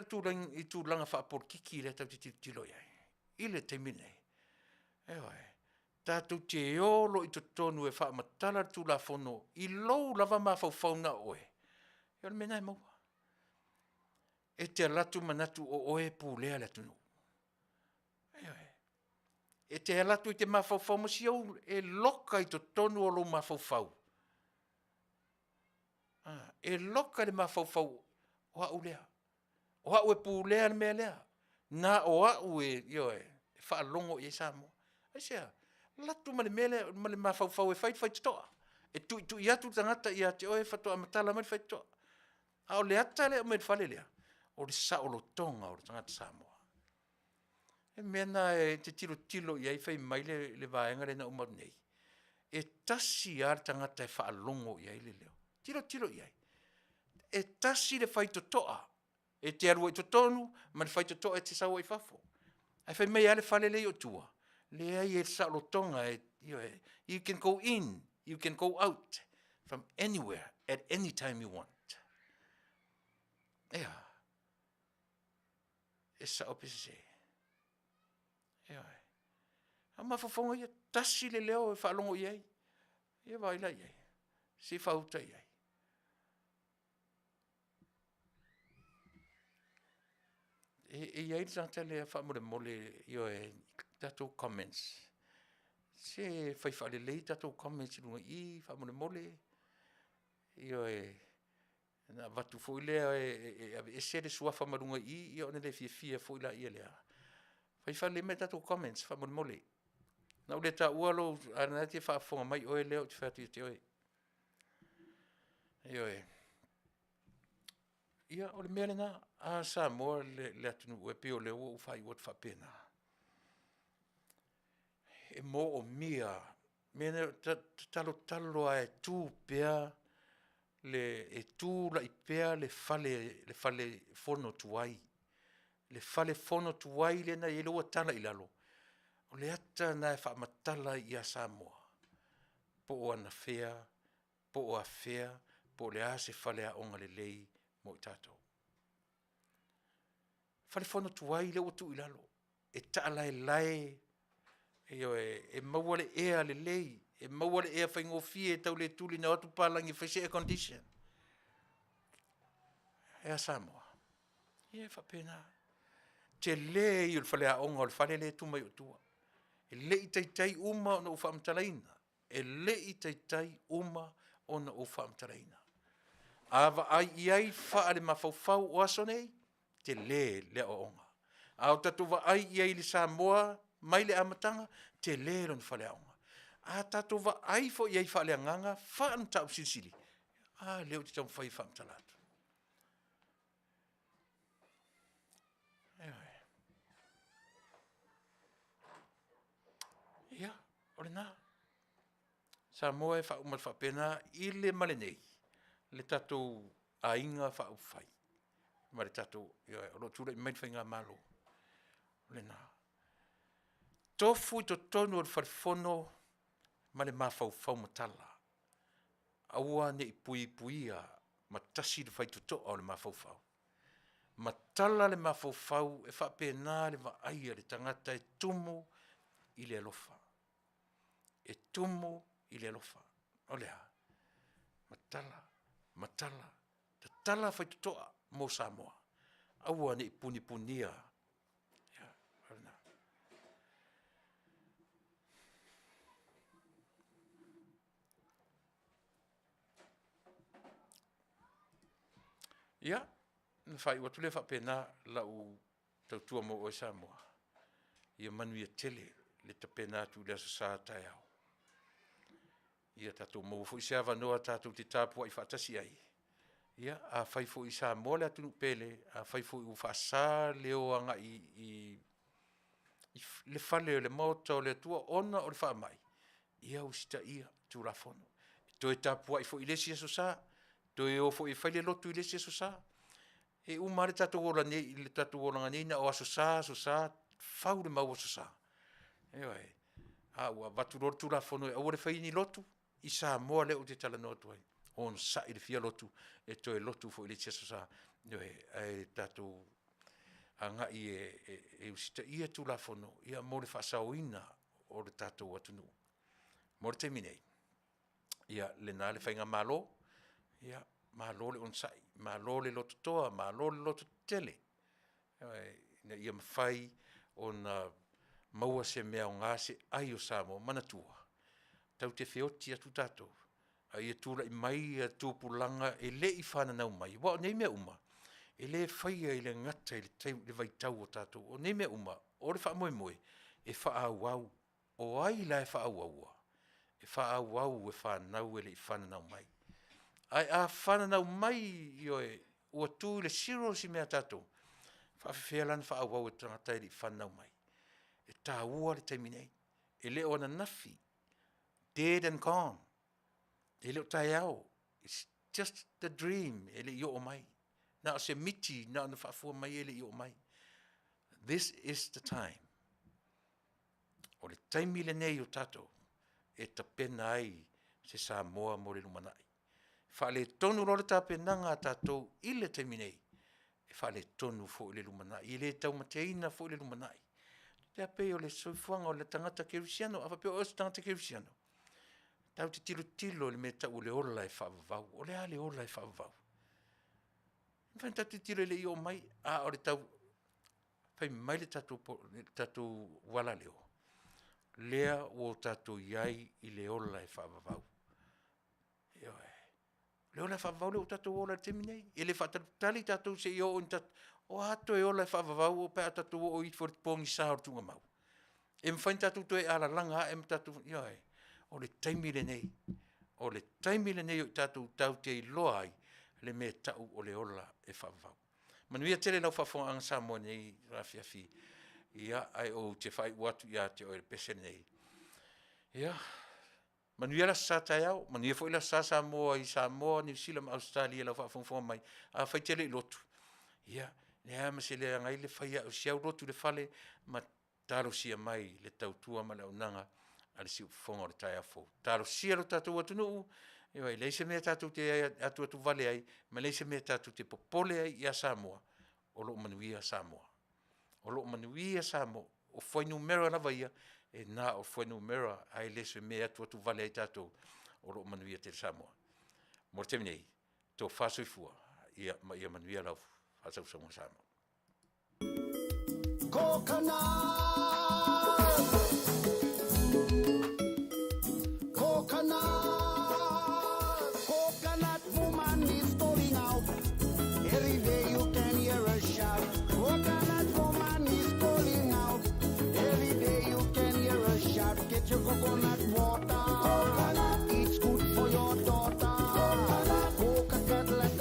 i tulaga faapolokiki lea tatou te tilotilo i ai i le taimi lenei, ioe, tatou te o loa i totonu e faamatala le Tulafono i lou lava mafaufau na o oe, ia o le mea lena e maua. E te alu atu manatu o oe e pulea le atunuu. Ioe. E te alu atu e te mafaufau ma si ou, e loka i totonu o lou mafaufau, e loka i le mafaufau o au lea, o au e pulea le mea lea, na o au e, ioe, e faalogo i ai Samoa. Aisea? Alu atu ma le mea lea, ma le mafaufau e fai le faitotoa, e tuitui atu le tagata ia te oe faatoa matala mai le faitotoa. A o le ata lea e aumai i le fale lea, o le saolotoga o le tagata Samoa. O le mea lena e te tilotilo i ai fai mai le vaega lea na uma atu nei, e tasi lava le tagata e faalogo i ai le leo. Tilotilo i ai, e tasi le faitotoa e te alu ai i totonu ma le faitotoa e te sau ai i fafo. Ae fai mai e a le fale lea e i ou tua? Leai e saolotoga, ioe, you can go in, you can go out from anywhere at any time you want. Ea, e sao pe sese? Ioe. A o mafaufauga ia, tasi le leo e faalogo i ai. Ia vaai la i ai, se i faauta i ai. E, e i ai le tagata lea faamolemole, ioe, tatou comments. Se fai faalelei tatou comments i luga i i faamolemole. Ioe, ona avatu foi lea e aveese le suafa mai luga i i ona le fiafia foi lea lea. Fai faalelei mai tatou comments faamolemole. Na ou le taua lou, ae o lena e te faafofoga mai oe lea ou te fai atu ia te oe. Ioe. Ia, o le mea lena. A Samoa le atunuu e pei o lea ua ou faaiu atu faapena. E moomia mea nei, tatalo lava e tu pea le, e tulai pea le fale, le fale fono tuai, le fale fono tuai lea na i ai lea ua tala i lalo, o le ata lena e faamatala ai ia Samoa, po o anafea, po o afea, po o le a se faleaoga lelei mo i tatou. Fale fono tuai lea ua tuu i lalo. e taalaelae, ioe, e maua le ea lelei, e maua le ea faigofie e tau le tuli ina o atu papalagi e fai se air condition. Ae a Samoa? Ia e faapena. Tele ia o le faleaoga o le fale lea e tu mai ou tua. E le i taitai uma ona ou faamatalaina, e le i taitai uma ona ou faamatalaina. A vaai i ai faalemafaufau o aso nei, tele le aoaoga. A o tatou vaai i ai i le Samoa mai le amataga, tele lona faleaoga. A tatou vaai foi i ai faaleagaga, faale-Mataupu Silisili, a lea ou te taumafai e faamatala atu. Ioe. Ia, o lena. Samoa e faauma atu faapena i le ma lenei, le tatou aiga faaupufai ma le tatou, ioe, o lo o tulai mai le faigamalo, o lena. Tofu i totonu o le fale fono ma le mafaufau matala, aua ne i puipuia ma tasi le faitotoa o le mafaufau. Matala le mafaufau e faapena le vaai a le tagata e tumu i le alofa, e tumu i le alofa. O le a? Matala, matala, tatala faitotoa mo Samoa, aua ne i punipunia. Ia, ona faaiu atu lea faapena lau tautua mo oe Samoa, ia manuia tele le tapena atu i le Aso Sa taeao. Ia tatou maua foi se avanoa tatou te tapuai faatasi ai. Ia afai foi o Samoa le atunuu pele, afai foi ua faasa le o agai i le fale o le Maota o le Atua ona o le faamai, ia usitaia Tulafono. Toe tapuai foi i le isi Aso Sa, toe o foi e fai le lotu i le isi Aso Sa. E uma lava le tatou ola nei i le tatou olaga nei na o Aso Sa, Aso Sa, fau le mau Aso Sa. Ioe. A ua avatu loa le Tulafono e aua le faia ni lotu, i Samoa lea ou te talanoa atu ai, onosai le fia lotu e toe lotu foi i le isi Aso Sa. Ioe, ae tatou agai e usitaia Tulafono mo le faasaoina o le tatou atunuu. Mo le taimi nei, ia lena le faigamalo, ia malo le onosai, malo le lototoa, malo le lototetele, ioe, ina ia mafai ona maua se mea aoga se ai o Samoa. Manatua, tatou te feoti atu tatou, a ia tulai mai tupulaga e le i fananau mai, aua o nei mea uma, e le faia e le gata i le vaitau o tatou. O nei mea uma, o le faamoemoe, e faaauau. O ai la e faaauaua? E faaauau e fanau e le i fananau mai. Ae a fananau mai, ioe, ua tu i le zero si mea a tatou, e faapefea la ona faaauau e tagata e le i fananau mai? E taua le taimi nei, e le o ananafi, dead and gone, e le o taeao, its just a dream e le i oo mai. Na o se miti na ona faafua mai e le i oo mai. This is the time. O le taimi lenei o tatou e tapena ai se Samoa mo le lumanai. E faaletonu loa le tapenaga a tatou i le taimi nei, e faaletonu foi le lumanai, e le taumateina foi le lumanai. E pei o le soifuaga o le tagata kerisiano, a faapea o oe o se tagata kerisiano, tatou te tilotilo i le mea e tau o le ola e faavavau. O le a le ola e faavavau? E mafai ona tatou tilotilo e le i oo mai, a o le tau fai mai le tatou ualaleo, lea ua tatou i ai i le ola e faavavau. Ioe. O le ola faavavau lea ua tatou ola ai i le taimi lenei. E le faatalitali tatou seia oo ina o a toe ola e faavavau pe a tatou oo ifo i le pogisa o le tuugamau? E mafai ona tatou toe alalaga ae ma tatou, ioe. O le taimi lenei, o le taimi lenei o i tatou tatou te iloa ai le mea e tau o le ola e faavavau. Manuia tele lau faafofogaaga Samoa i lenei afiafi, ia ae ou te faaiu atu ia te oe i le pese lenei, ia, manuia le Aso Sa taeao, manuia foi le Aso Sa Samoa i Samoa, Niu Sila ma Ausetalia i lau faafogafoga mai. Afai e te le i lotu, ia, e leai lava ma se leaga ai le fai au o si au lotu i le fale ma talosia mai le tautua ma le auaunaga a le Siufofoga o le taeao fou. Talosia lo tatou atunuu, ioe, e leai se mea tatou te atuatu vale ai, ma e leai se mea tatou te popole ai ia Samoa, o lo o manuia Samoa. O lo o manuia Samoa. O fuainumera lava ia, e na o fuainumera, ae le se mea e atuatu vale ai tatou, o lo o manuia tele Samoa. Mo le taimi nei, tofa soifua, ia ma ia manuia lau faasausauga Samoa. Coconut, coconut, coconut woman is calling out. Every day you can hear her shout. Coconut woman is calling out. Every day you can hear her shout. Get your coconut water. Coconut, it's good for your daughter. Coconut, coconut,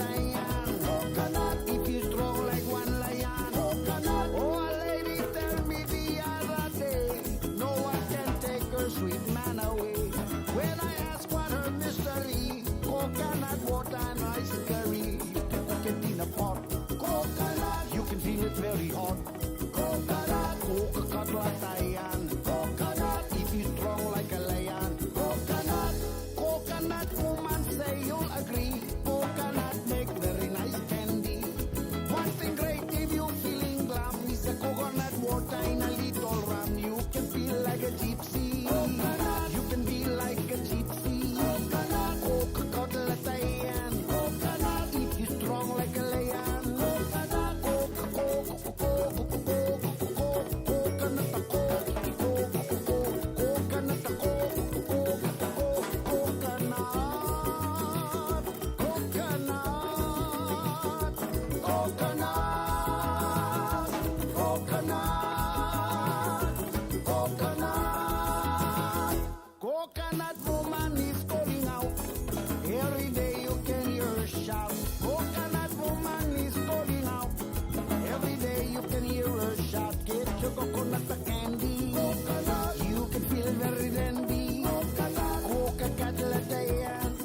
coconut, if you strong like one lion. Coconut, oh a lady tell me the other day, no one can take her sweet man away. When I ask what her mystery, coconut water and rice curry. You can cook it in a pot. Coconut, you can feel it very hot. Coconut, coconut, lion. Coconut, if you strong like a lion. Coconut, coconut woman say you'll agree. Coconut make very nice candy. One thing great if you feeling glum is a coconut water in a little rum. You can feel like a gypsy. Coconut. You can be like a gypsy. Coconut. Coconut lion. Coconut. If you strong like a lion. Coconut. Coconut. Coconut. Coconut. Coconut. Coconut. Coconut. Coconut. Coconut woman is calling out. Every day you can hear her shout. Coconut woman is calling out. Every day you can hear her shout. Get your coconut candy. Coconut. You can feel very dandy. Coconut. Coconut.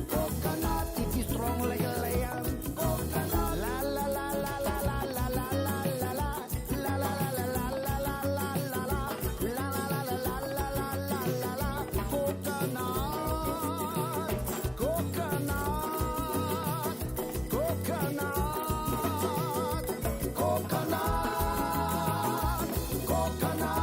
Coconut. If you strong like a lion. Coconut. La la la la la la la la la la la. La la la la la la la la la la. La la la la la la la la la la. Coconut. Coconut. Coconut. Coconut. Coconut.